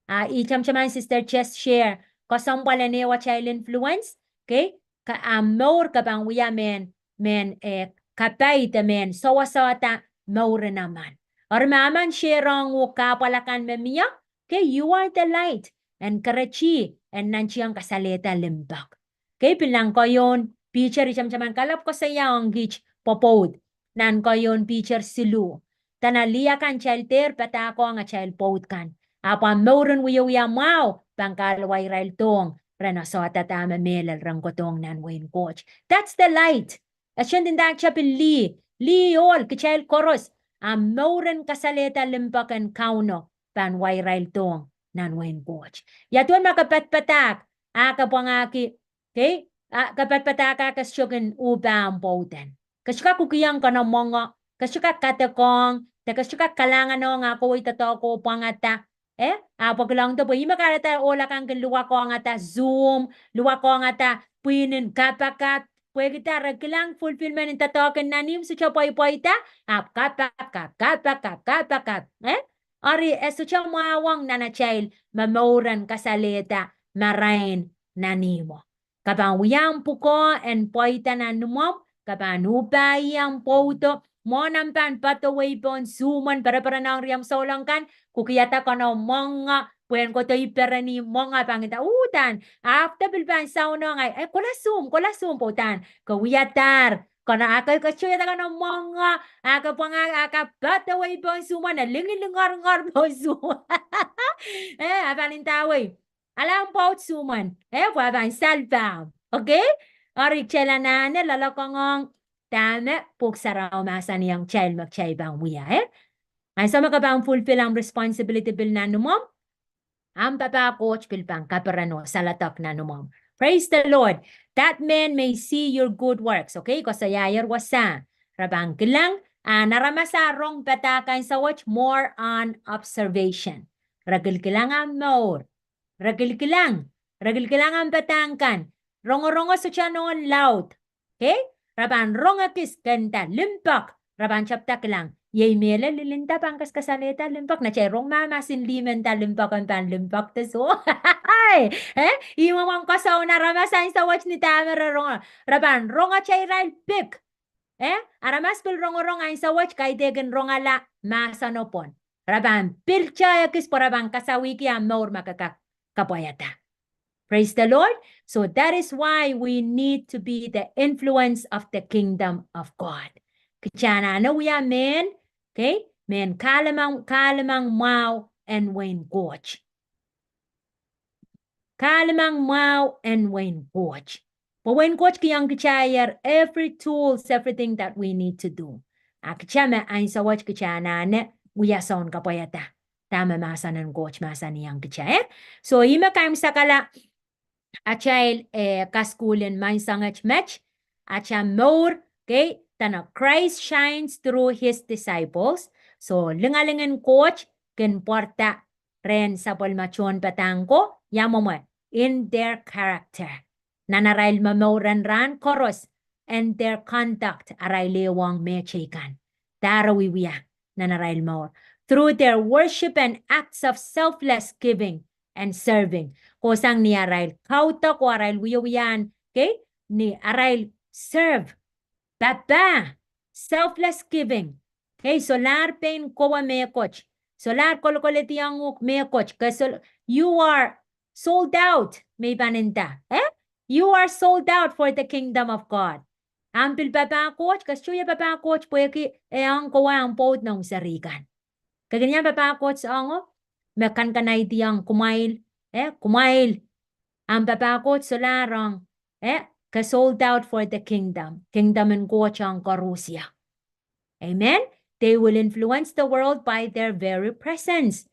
A, I tamataman Sister Jess share, kesempwal en ehu atail influence, okay? Ke, ahmw mour ke pahn wia mehn, mehn, eh, kapai de mehn sowasohda mouren emen. Eri ma emen share ong uhk kahpwal akan me mie, okay, you are the light. En kereti, en nantihong kasalehda limpoak. Okay, pil nan keieun Piter, I tamataman kalap koasoia ong kiht pwopwoud. Nan keieun Piter siluh. Dene lih akan kitail dehr padahkohng atail pwoud kan. Ahpw ahmw mouren wiewia mwahu pahn kahluwa irail dohng ren asohda dahme mehlel ren kohdohng nan wehin Koht. That's the light. E sohte ndahng kitail pil lih, lih ohl kitail koaros, a mouren kasalehda limpoak en Kauno pahn wa irail dohng nan wehin Koht. Ia duwen ma ke padapadahk, a ke pwangahki, okay? A ke padapadahk, a ke sohte kin uhpah omw pwoud en. Ke sohte kak kukihong keno mwenge, ke sohte kak kadekohng, de ke sohte kak kalahngan ong a kowei doadoahk oh pwangada. Eh, a pwe kilang de pwe ih me kahrehda ohl akan kin luwakohngada Zoom, luwakohngada pwihnin kapakap, pwehki dah, re kilang fulfillment en doadoahk en nan ihmw sohte pweipweida, ahpw kapakap, kapakap, kapakap. Eh? Eri e sohte mwahuwong nan atail momour en kasalehda marain nan ihmwo. Ke pahn wia omw pwukoa en pweida nan imwomw, ke pahn uhpah ih omw pwoudo, mwohn omw pahn poadowei pohn Zoom en pereperenong riomw souleng kan, kukihada keno mwenge, pwehn kohdo ih pereni mwenge, pahn nda, uhdahn, after pil pahn souneng ahi, eh, kohla Zoom, kohla Zoom, pwe uhdahn ke wiadahr, keno a ke, ke sohte wiahda keno mwenge, a ke pwanga, a ke poadowei pohn Zoom, a lingilingorngor pohn Zoom. Eh, a pahn ndawei, ala omw pwoud Zoom en, eh, pwe a pahn salpahmw. Okay? Eri kitail anahne loalokong ong dahme Pwuhk Sarawi mahsanihong kitail me kitail pahn wia, eh? Ansou me ke pahn fulfill omw responsibility pil nan imwomw, omw papah Koht pil pahn kaperen oh saledek nan imwomw. Praise the Lord. That man may see your good works. Okay, koasoiaier wasa. Re pahn kilang, a nan aramas a rong padahk ansou wet more on observation. Re kilkilang omw mour. Re kilkilang, re kilkilang omw padahk kan. Rongorongo sohte nohn laud. Okay? Re pahn rong ekis, ke nda limpoak, re pahn tepda kilang. Iei mehlel lel nda pahn kaskasalehda limpoak, na kitail rong mahmahsen lih me nda limpoak, omw pahn limpoak de soh. Eh? Ih mwomwen koasoan aramas ansou wet ni dahme re rong, re pahn rong atail irail pik. Eh? Aramas pil rongorong ansou wet, kaidehkin rongala mahseno pwon. Re pahn pil ekis pwe re pahn kasawihki omw mour ma ke kak kapwaiada. Praise the Lord. So that is why we need to be the influence of the kingdom of God. Kitail anahne wia mehn, okay, mehn kahlemeng, kahlemeng mwahu en wehin Koht. Kahlemeng mwahu en wehin Koht. Pwe wehin Koht kihong kitailer every tools, everything that we need to do. A kitail me ansou wet kitail anahne wia soun kapwaiada dahme mahsen en Koht mahsanihong kitail, eh? So ih me kaimwisekala atail, eh, kasukuhl en menseng et met, atail mour, okay, dene Christ shines through his disciples. So lingaling en Koht kin pwarada rehn sapwellime tohnpadahk ko, ia mwomwe, in their character. Nan arail momour en rahn koaros, and their conduct, arail ehuong mehteikan. Dahme re wiewia nan arail mour. Through their worship and acts of selfless giving and serving. Kohsang ni arail kaudok oh arail wiewia en, okay, ni arail serve. Papah, selfless giving. Okay, solahr pein kowe mehkot. Solahr kolokolediong uhk mehkot. Ke sol-, you are sold out, me I pahn nda. Eh? You are sold out for the kingdom of God. Omw pil papah Koht, ke sohte wia papah Koht pwehki e ong kowe omw pwoud noumw serihkan. Ke kin iang papah Koht soangen me kankanaidiong kumwail, eh, kumwail. Omw papah Koht solahr ong, eh, ke sold out for the kingdom. Kingdom en Koht ong koaros. Amen. They will influence the world by their very presence.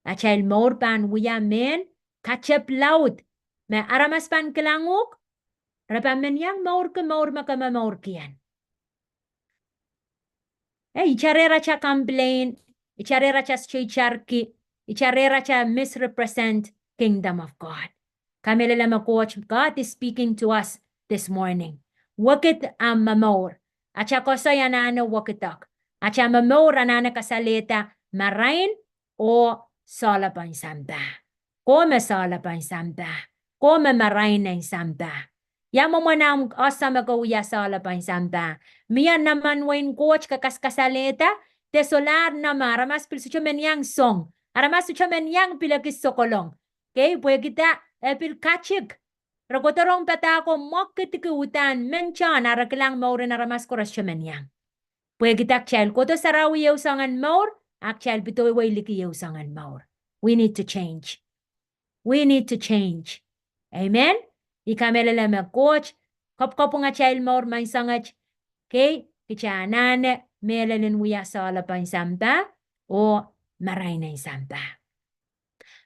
Atail mour pahn wia mehn katep laud me aramas pahn kilang uhk, re pahn men iang mourki mour me ke momourkien. Eh, itail rehrail complain, itail rehrail sohte itarki, itail rehrail misrepresent kingdom of God. Kamehlele me Koht, God is speaking to us this morning. Wekid omw momour. Atail koasoi anahne wekidek. Atail momour anahne kasalehda marain oh sohlepen sampah. Kowe me sohlepen sampah. Kowe me marain en sampah. Ia mwomwen omw ese me ke wia sohlepen sampah? Mie nemwen wehin Koht ke kaskasalehda, de solahr neme, aramas pil sohte men iang song. Aramas sohte men iang pil ekis sokolong. Okay, pwehki dah, e pil katik. Re kohdo rong padahk ko mwekidki uhdahn mehn tohn, a re kilang mouren aramas ko re sohte men iang. Pwehki dah kitail kohdo sarawi ehu soangen mour, a kitail pidowei liki ehu soangen mour. We need to change. We need to change. Amen. I kamehlele me Koht kapwkapwung atail mour menseng et, Kei, kitail anahne mehlel en wia sohla pohn sampah oh marain en sampah.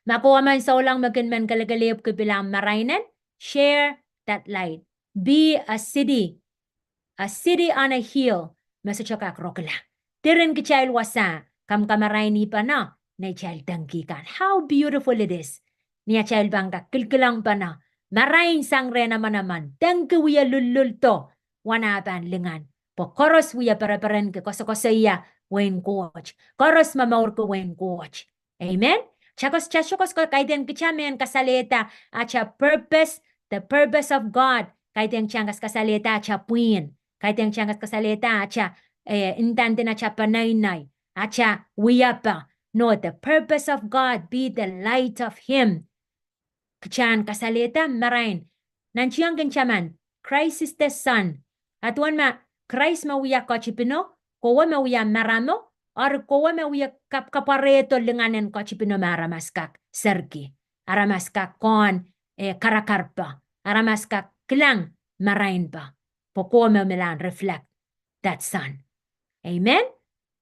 Ma komw men souleng me kin men kelekelehpw ki pil ahmw marain en, share that light. Be a city, a city on a hill, me sohte kak rukila. Diren kitail wasa, kamkamarainihpene neitail dengki kan. How beautiful it is. Ni atail pahn kak kilkilenghpene, marain sang rehn emenemen, dengki wie lulluldo, wana pahn lingan. Pwe koaros wie pereperenki koasokoasoia wehin Koht. Koaros momourki wehin Koht. Amen. Kitail koasokoasoia, kaidehn kitail men kasalehda atail purpose, the purpose of God. Kaidehn kitail kasalehda atail pwihn. Kaidehn kitail kasalehda atail, eh, ndandin atail peneinei, atail wiepe. No, the purpose of God, be the light of Him. Kitail kasalehda marain. Nan tiong kin taman, Christ is the sun. Aduwen ma Krais me wia ketipino, kowe me wia maramo, eri kowe me wia kapkapwarehdo lingan en ketipino me aramas kak serki, aramas kak kohn, eh, karakarpe, aramas kak kilang marainpe. Pwe kowe me me lahn reflect that sun. Amen.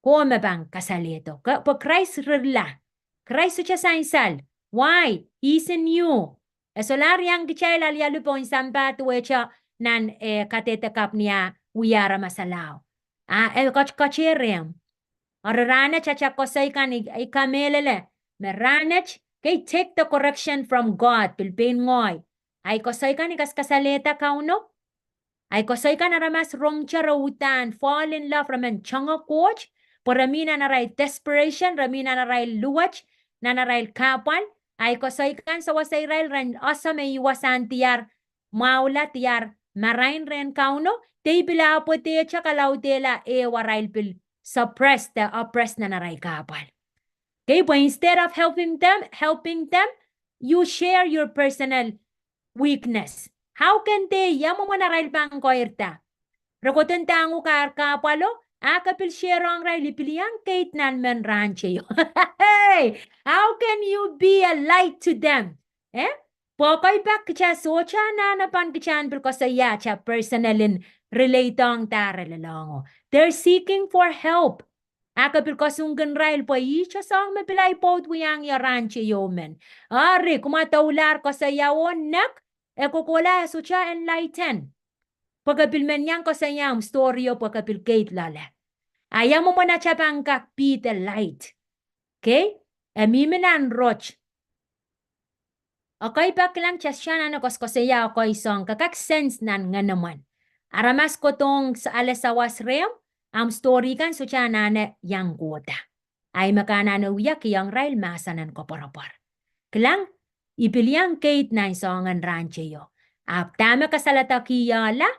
Kowe me pahn kasalehdo. Ke, pwe Krais rirla. Krais sohte sansal. Why? He's in you. E solahr iang kitail alialu pohn sampah duwehte nan, eh, kadehdeh kapw ni ah wia aramas alau. Ah, e kotkote rehmw. Eri rahnwet atail koasoi kan, I, I kamehlele me rahnwet, kei, take the correction from God, pil pein ngehi. Ahi koasoi kan I kaskasalehda Kauno. Ahi koasoi kan aramas rongete re uhdahn fall in love, re men tonge Koht, pwe re mih nan arail desperation, re mih nan arail luwet, nan arail kahpwal. Ahi koasoi kan sewese irail ren ese me ih wasahn diar mwahula, diar marain rehn Kauno, de I pil ahpwete kalaudehla ehu arail pil suppress de oppress nan arail kahpwal. Kei, pwe instead of helping them, helping them, you share your personal weakness. How can they, ia mwomwen arail pahn koirda? Re kohdo ndahng uhk ar kahpwalo, a ke pil share ong irail, I pil iang keid nan men rahn teio. Hey, how can you be a light to them? Eh? Pwe ekei pak kitail sohte anahne pahn kitail pil koasoia atail personal in relate ong dah re lelohng. They're seeking for help. A ke pil koasoangkin irail pwe ihte soahng me pil ahi pwoud wiahiong ie rahn teio men. Eri, kumwa doulahr koasoia oh nek, e kohkohla e sohte enlighten. Pwe ke pil men iang koasoia omw storyo pwe ke pil keid loale. A ia mwomwen atail pahn kak be the light. Kei, e mihmi nan rot. Ekei pak kilang kitail sohte anahne koasokoasoia ekei soahng, ke kak sense nan ngenemwen. Aramas kohdohng ale sawas rehmw, omw story kan sohte anahne iang kohda. Ahi me ke anahne wia kihong irail mahsen en koapworopwor. Kilang, I pil iang keid nan soahngen rahn teio. Ahpw dahme kasaledekihla,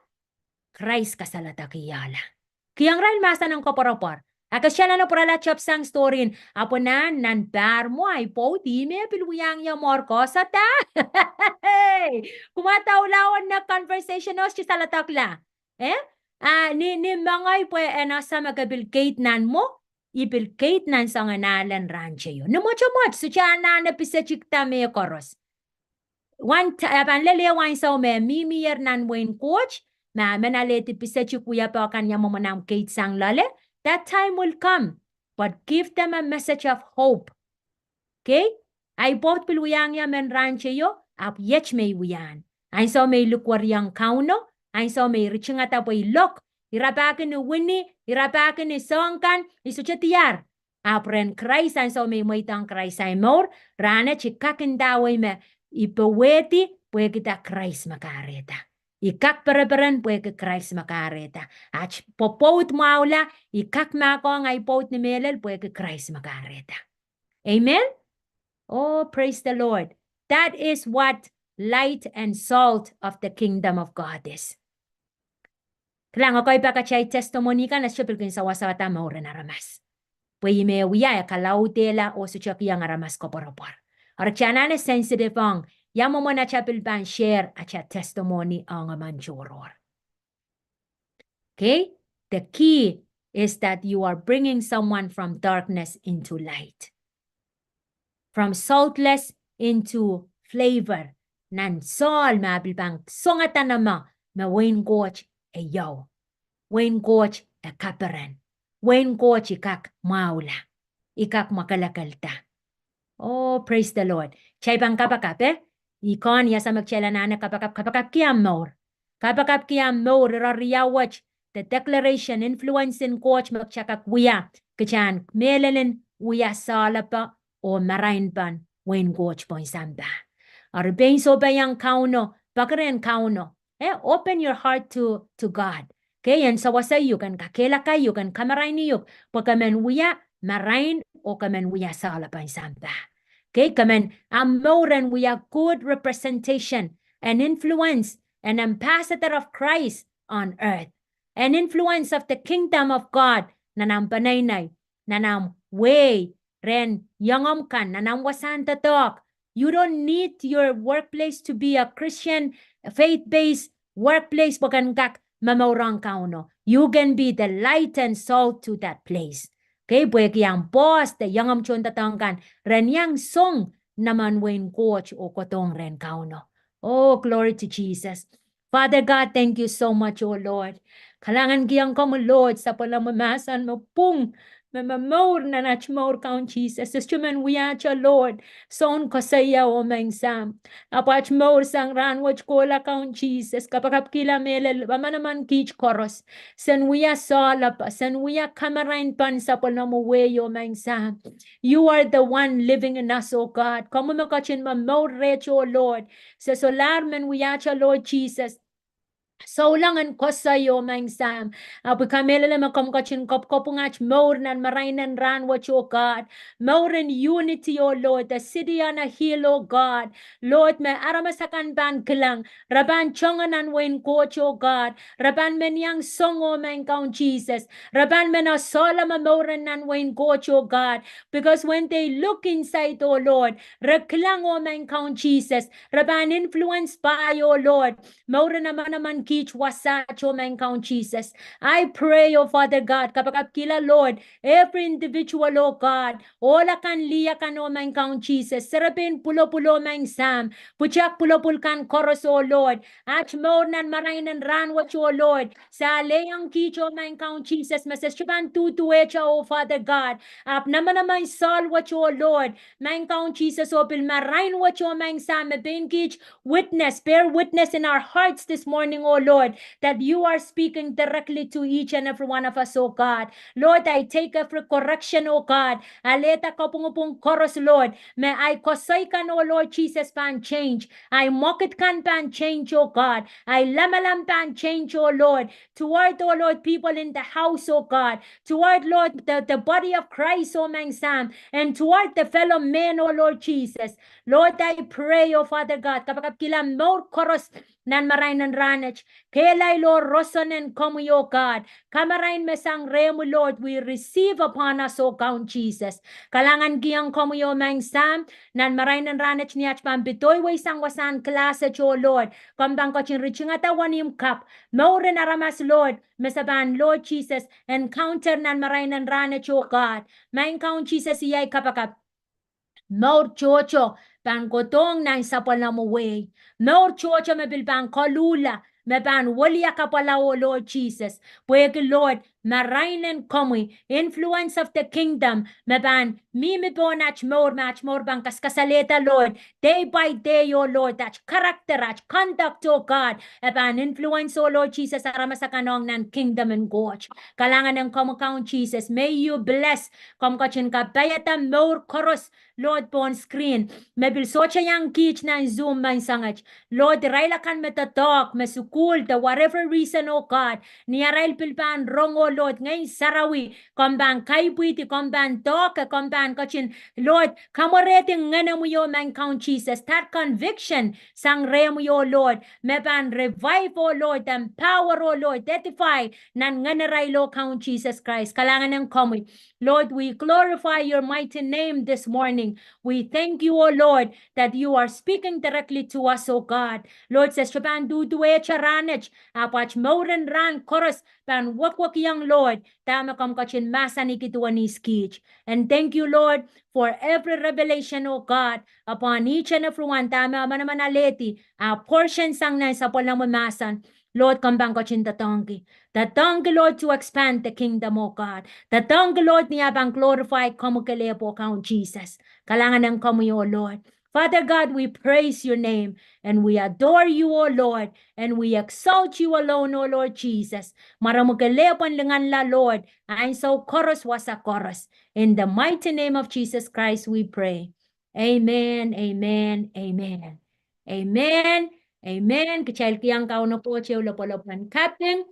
Krais kasaledekihla. Kihong irail mahsen en koapworopwor. A ke sohte anahne pwurala tepsang storyn, ahpw nan, nan pahr mwo ahi pwoud ih me pil wiahiong ie mour koasoada. Kumwa doula oh nek conversation o sohte saledekla. Eh? A ni, ni mengei pwe en ese me ke pil keid nan mwo, I pil keid nan soahngen ahlen rahn teio. Ni mwotomwot sohte anahne pisetikda mehkoaros. Wan ta, e pahn lel ehu ansou me mihmier nan wehin Koht, ma men alehdi pisetik wiepe kan ia mwomwen omw keid sang loale, that time will come, but give them a message of hope. Kei, ahi pwoud pil wiahiong ie men rahn teio, ahpw iet me I wiahn. Ansou me I likweriong Kauno, ansou me I ritingada pwe I lok, I rapahki ni wini, I rapahki ni soahng kan, I sohte diar. Ahpw rehn Krais, ansou me I mweidohng Krais ahi mour, rahnwet I kak ndawei me I powehdi pwehkida Krais me kahrehda. I kak pereperen pwehki Krais me kahrehda. Aht pwopwoud mwahula, I kak mahkohng ahi pwoud ni mehlel pwehki Krais me kahrehda. Amen? Oh, praise the Lord. That is what light and salt of the kingdom of God is. Kilang, ekei pak atail testimony kan e sohte pil kin sawasawada mouren aramas. Pwe ih me wia e kalaudehla oh sohte kihong aramas koapworopwor. Eri kitail anahne sensitive ong ia mwomwen atail pil pahn share atail testimony ong emen tohrohr. Okay? The key is that you are bringing someone from darkness into light. From saltless into flavor. Nan sohl me pil pahn songada neme me wehin Koht e iou. wehin Koht e kaperen. Wehin Koht I kak mwahula, I kak mwakelekelda. Oh, praise the Lord. Kitail pahn kapakap, eh? I kak iang ese me kitail anahne kapakap, kapakapki ahmw mour. Kapakapki ahmw mour, ire riau wet, the declaration, influence en Koht me kitail kak wia, kitail en mehlel en wia sohlepe oh marain pahn wehin Koht pohn sampah. Eri pein sohpeiong Kauno, peki rehn Kauno. Eh, open your heart to, to God. Kei, en sewese uhk, en kakehlaka uhk, en kamaraini uhk, pwe ke men wia marain oh ke men wia sohlepen sampah. Kei, ke men, ahmw mour en wia good representation, an influence, an ambassador of Christ on earth, an influence of the kingdom of God nan ahmw peneinei, nan ahmw wehi, rehn iengomw kan, nan ahmw wasahn doadoahk. You don't need your workplace to be a Christian, faith-based workplace pwe ken kak momourong Kauno. You can be the light and salt to that place. Kei, pwehki ahmw boss de iengomw tohndoadoahk kan ren iang song nemen wehin Koht oh kohdohng rehn Kauno. Oh, glory to Jesus. Father God, thank you so much, oh Lord. Kalahngan kihong komwi, Lord, sapwellimomwi mahsen me pwung, me momour nan aht mour, Kaun Sises. Se sohte men wiahte, Lord, soun koasoia, oh Maing Sahm. Ahpw aht mour sang rahnwet kohla, Kaun Sises. Kapakapkihla mehlel, manaman kiht koaros. Sen wia sohlepe, sen wia kamarain pahn sapwellimomwi wehi, oh Maing Sahm. You are the one living in us, oh God. Komwi me ketin momour reht, oh Lord. Se solahr men wiahte, Lord Jesus, souleng en koasoi, oh Maing Sahm. Ahpw I kamehlele me komw ketin kopkopwung aht mour nan marain en rahnwet, oh God. Mour en unity, oh Lord, the city on a hill, oh God. Lord, me aramas akan pahn kilang, re pahn tonge nan wehin Koht, oh God. Re pahn men iang song, oh Maing Kaun Sises. Re pahn men sohla momour en nan wehin Koht, oh God. Because when they look inside, oh Lord, re kilang, oh Maing Kaun Sises, re pahn influence pai, oh Lord, mour en manaman kiht wasaht, oh Maing Kaun Sises. I pray, oh Father God, kapakapkihla, Lord, every individual, oh God, ohl akan, lih akan, oh Maing Kaun Sises, serepein pwulopwul, oh Maing Sahm, pwutak pwulopwul kan koaros, oh Lord, aht mour nan marain en rahnwet, oh Lord, se alehiong kiht, oh Maing Kaun Sises, me se sohte pahn duhduwehte, oh Father God, ahpw nemenemen sohl wet, oh Lord, Maing Kaun Sises, oh pil marain wet, oh Maing Sahm, me pein kiht witness, bear witness in our hearts this morning, oh Lord, that you are speaking directly to each and every one of us, oh God. Lord, I take every correction, oh God. Alehda kapwungpwung koaros, Lord, me ahi koasoi kan, oh Lord Jesus, pahn change. Ahi mwekid kan pahn change, oh God. Ahi lamalam pahn change, oh Lord, toward, oh Lord, people in the house, oh God, toward, Lord, the, the body of Christ, oh Maing Sahm, and toward the fellow men, oh Lord Jesus. Lord, I pray, oh Father God, kapakapkihla mour koaros nan marain en rahnwet. Kehlail oh roson en komwi, oh God. Kamarain me sang rehmwi, Lord, we receive upon us, oh Kaun Sises. Kalahngan kihong komwi, oh Maing Sahm, nan marain en rahnwet ni aht pahn pedoiwei sang wasahn class et, oh Lord. Komw pahn ketin ritingada wenihmw kapw. Mour en aramas, Lord, me se pahn, Lord Jesus, encounter nan marain en rahnwet, oh God. Maing Kaun Sises, iei ahi kapakap. Mour tohto pahn kohdohng nan sapwellimomwi wehi. Mour tohto me pil pahn koluhla, me pahn weliakapwala, oh Lord Jesus. Pwehki, Lord, marain en komwi, influence of the kingdom, me pahn mihmi pohn aht mour, me aht mour pahn kaskasalehda, Lord, day by day, oh Lord, aht character, aht conduct, oh God, e pahn influence, oh Lord Jesus, aramas akan ong nan kingdom en Koht. Kalahngan en komwi Kaun Sises, may you bless, komw ketin kapaiada mour koaros, Lord, pohn screen, me pil sohte iang kiht nan Zoom maing et. Lord, irail akan me doadoahk, me sukuhl, de whatever reason, oh God, ni arail pil pahn rong, oh Lord, Ngehn Sarawi, komw pahn kaipwidi, komw pahn doahke, komw pahn ketin, Lord, kamwerehdi Ngenemwi, oh Maing Kaun Sises, that conviction sang rehmwi, oh Lord, me pahn revive, oh Lord, empower, oh Lord, edify nan ngehn irail, oh Kaun Sises Krais. Kalahngan en komwi. Lord, we glorify your mighty name this morning. We thank you, oh Lord, that you are speaking directly to us, oh God. Lord, se sohte pahn duhduwehte rahnwet, ahpw aht mour en rahn koaros pahn wekwekiong, Lord, dahme komw ketin mahsanih duwen ihs kiht. And thank you, Lord, for every revelation, oh God, upon each and every one, dahme manaman alehdi, a portion sang nan sapwellimomwi mahsen. Lord, komw pahn ketin doadoahngki. Doadoahngki, Lord, to expand the kingdom, oh God. Doadoahngki, Lord, ni ah pahn glorify komwi kelehpw, oh Kaun Sises. Kalahngan en komwi, oh Lord. Father God, we praise your name and we adore you, oh Lord, and we exalt you alone, oh Lord Jesus. Mwaromwi kelehpw en linganla, Lord, ansou koaros, wasa koaros. In the mighty name of Jesus Christ we pray. Amen, amen, amen. Amen, amen. Kitail kihong Kauno Koht ehu lopwolopw en kaping.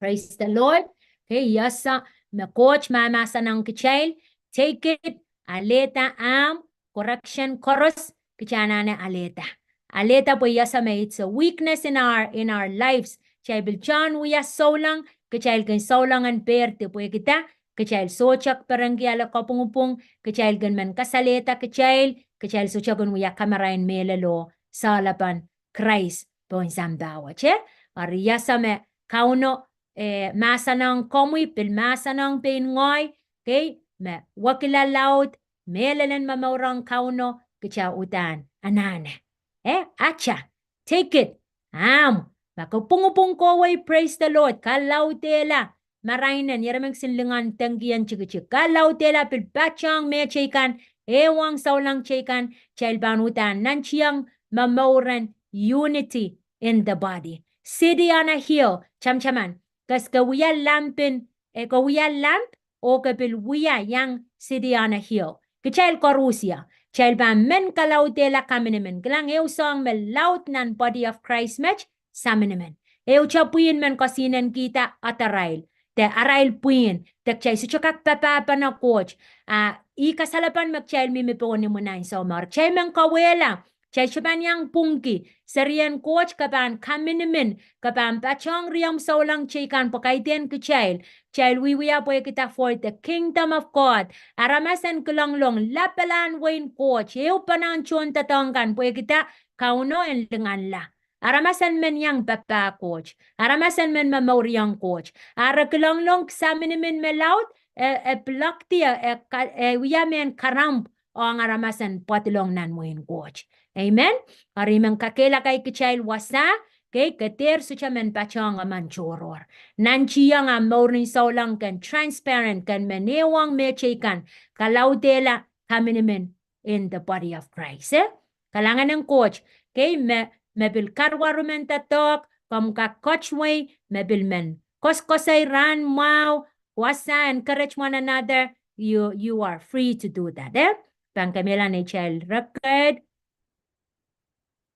Praise the Lord. Okay, iasa me Koht mahmahsanihong kitail, take it, alehda ahmw, correction koaros, kitail anahne alehda. Alehda pwe iasa me it's a weakness in our, in our lives. Kitail pil tohn wia souleng, kitail kin souleng en peirdi pwehkida, kitail sohte kak perenki ale kapwungpwung, kitail kin men kasalehda kitail, kitail sohte kin wia kamarain mehlel oh sohla pahn Krais pohn sampah wet, eh? Eri iasa me Kauno, eh, mahsanihong komwi, pil mahsanihong pein ngehi, okay, me wekila laud, mehlel en momourohng Kauno, kitail uhdahn anahne. Eh, ata, take it, ahmw, ma ke pwungpwung kohwei, praise the Lord, kalaudehla, marain en, ieremeng kisin lingan dengki en tikitik. Kalaudehla pil patohng mehteikan, ehuong souleng teikan, kitail pahn uhdahn nantihong momouren unity in the body. City on a hill, tamataman, kos ke wia lamp in, eh, ke wia lamp, oh ke pil wia iang city on a hill. Kitail koaros ia, kitail pahn men kalaudehla kaminimin. Kilang, ehu soahng me laud nan body of Christ met, saminimin. Ehu te pwihn men kosihnen kihda adarail, de arail pwihn, de kitail sohte kak papahpene Koht. Ah, ih kasalepen me kitail mihmi pohn imwin ansou me, eri kitail men kauwehla, kitail sohte pahn iang pwungki, serien Koht ke pahn kaminimin, ke pahn patohng riomw souleng teikan pwe kaidehn kitail, kitail wiewia pwehkida for the kingdom of God. Aramas en kilenglong lapalahn wehin Koht, ehu pahn tohndoadoahk kan pwehkida Kauno en linganla. Aramas en men iang papah Koht. Aramas en men momouriong Koht. Ara kilenglong saminimin me laud, e, e pilakdi, e, e ka-, e wia mehn karamp ong aramas en pwadilong nan wehin Koht. Amen. Eri I men kakehlaka kitail wasa, okay, ke dehr sohte men patohng emen tohrohr. Nantihong ahmw mouren souleng ken transparent, ken men ehuong mehteikan, kalaudehla kaminimin in the body of Christ. Eh? Kalahngan en Koht, okay, me, me pil karuwaru men doadoahk, komw kak kotwei, me pil men koaskoasoi rahn mwahu, wasa, encourage one another, you, you are free to do that, eh? Pahn kemehla neitail record,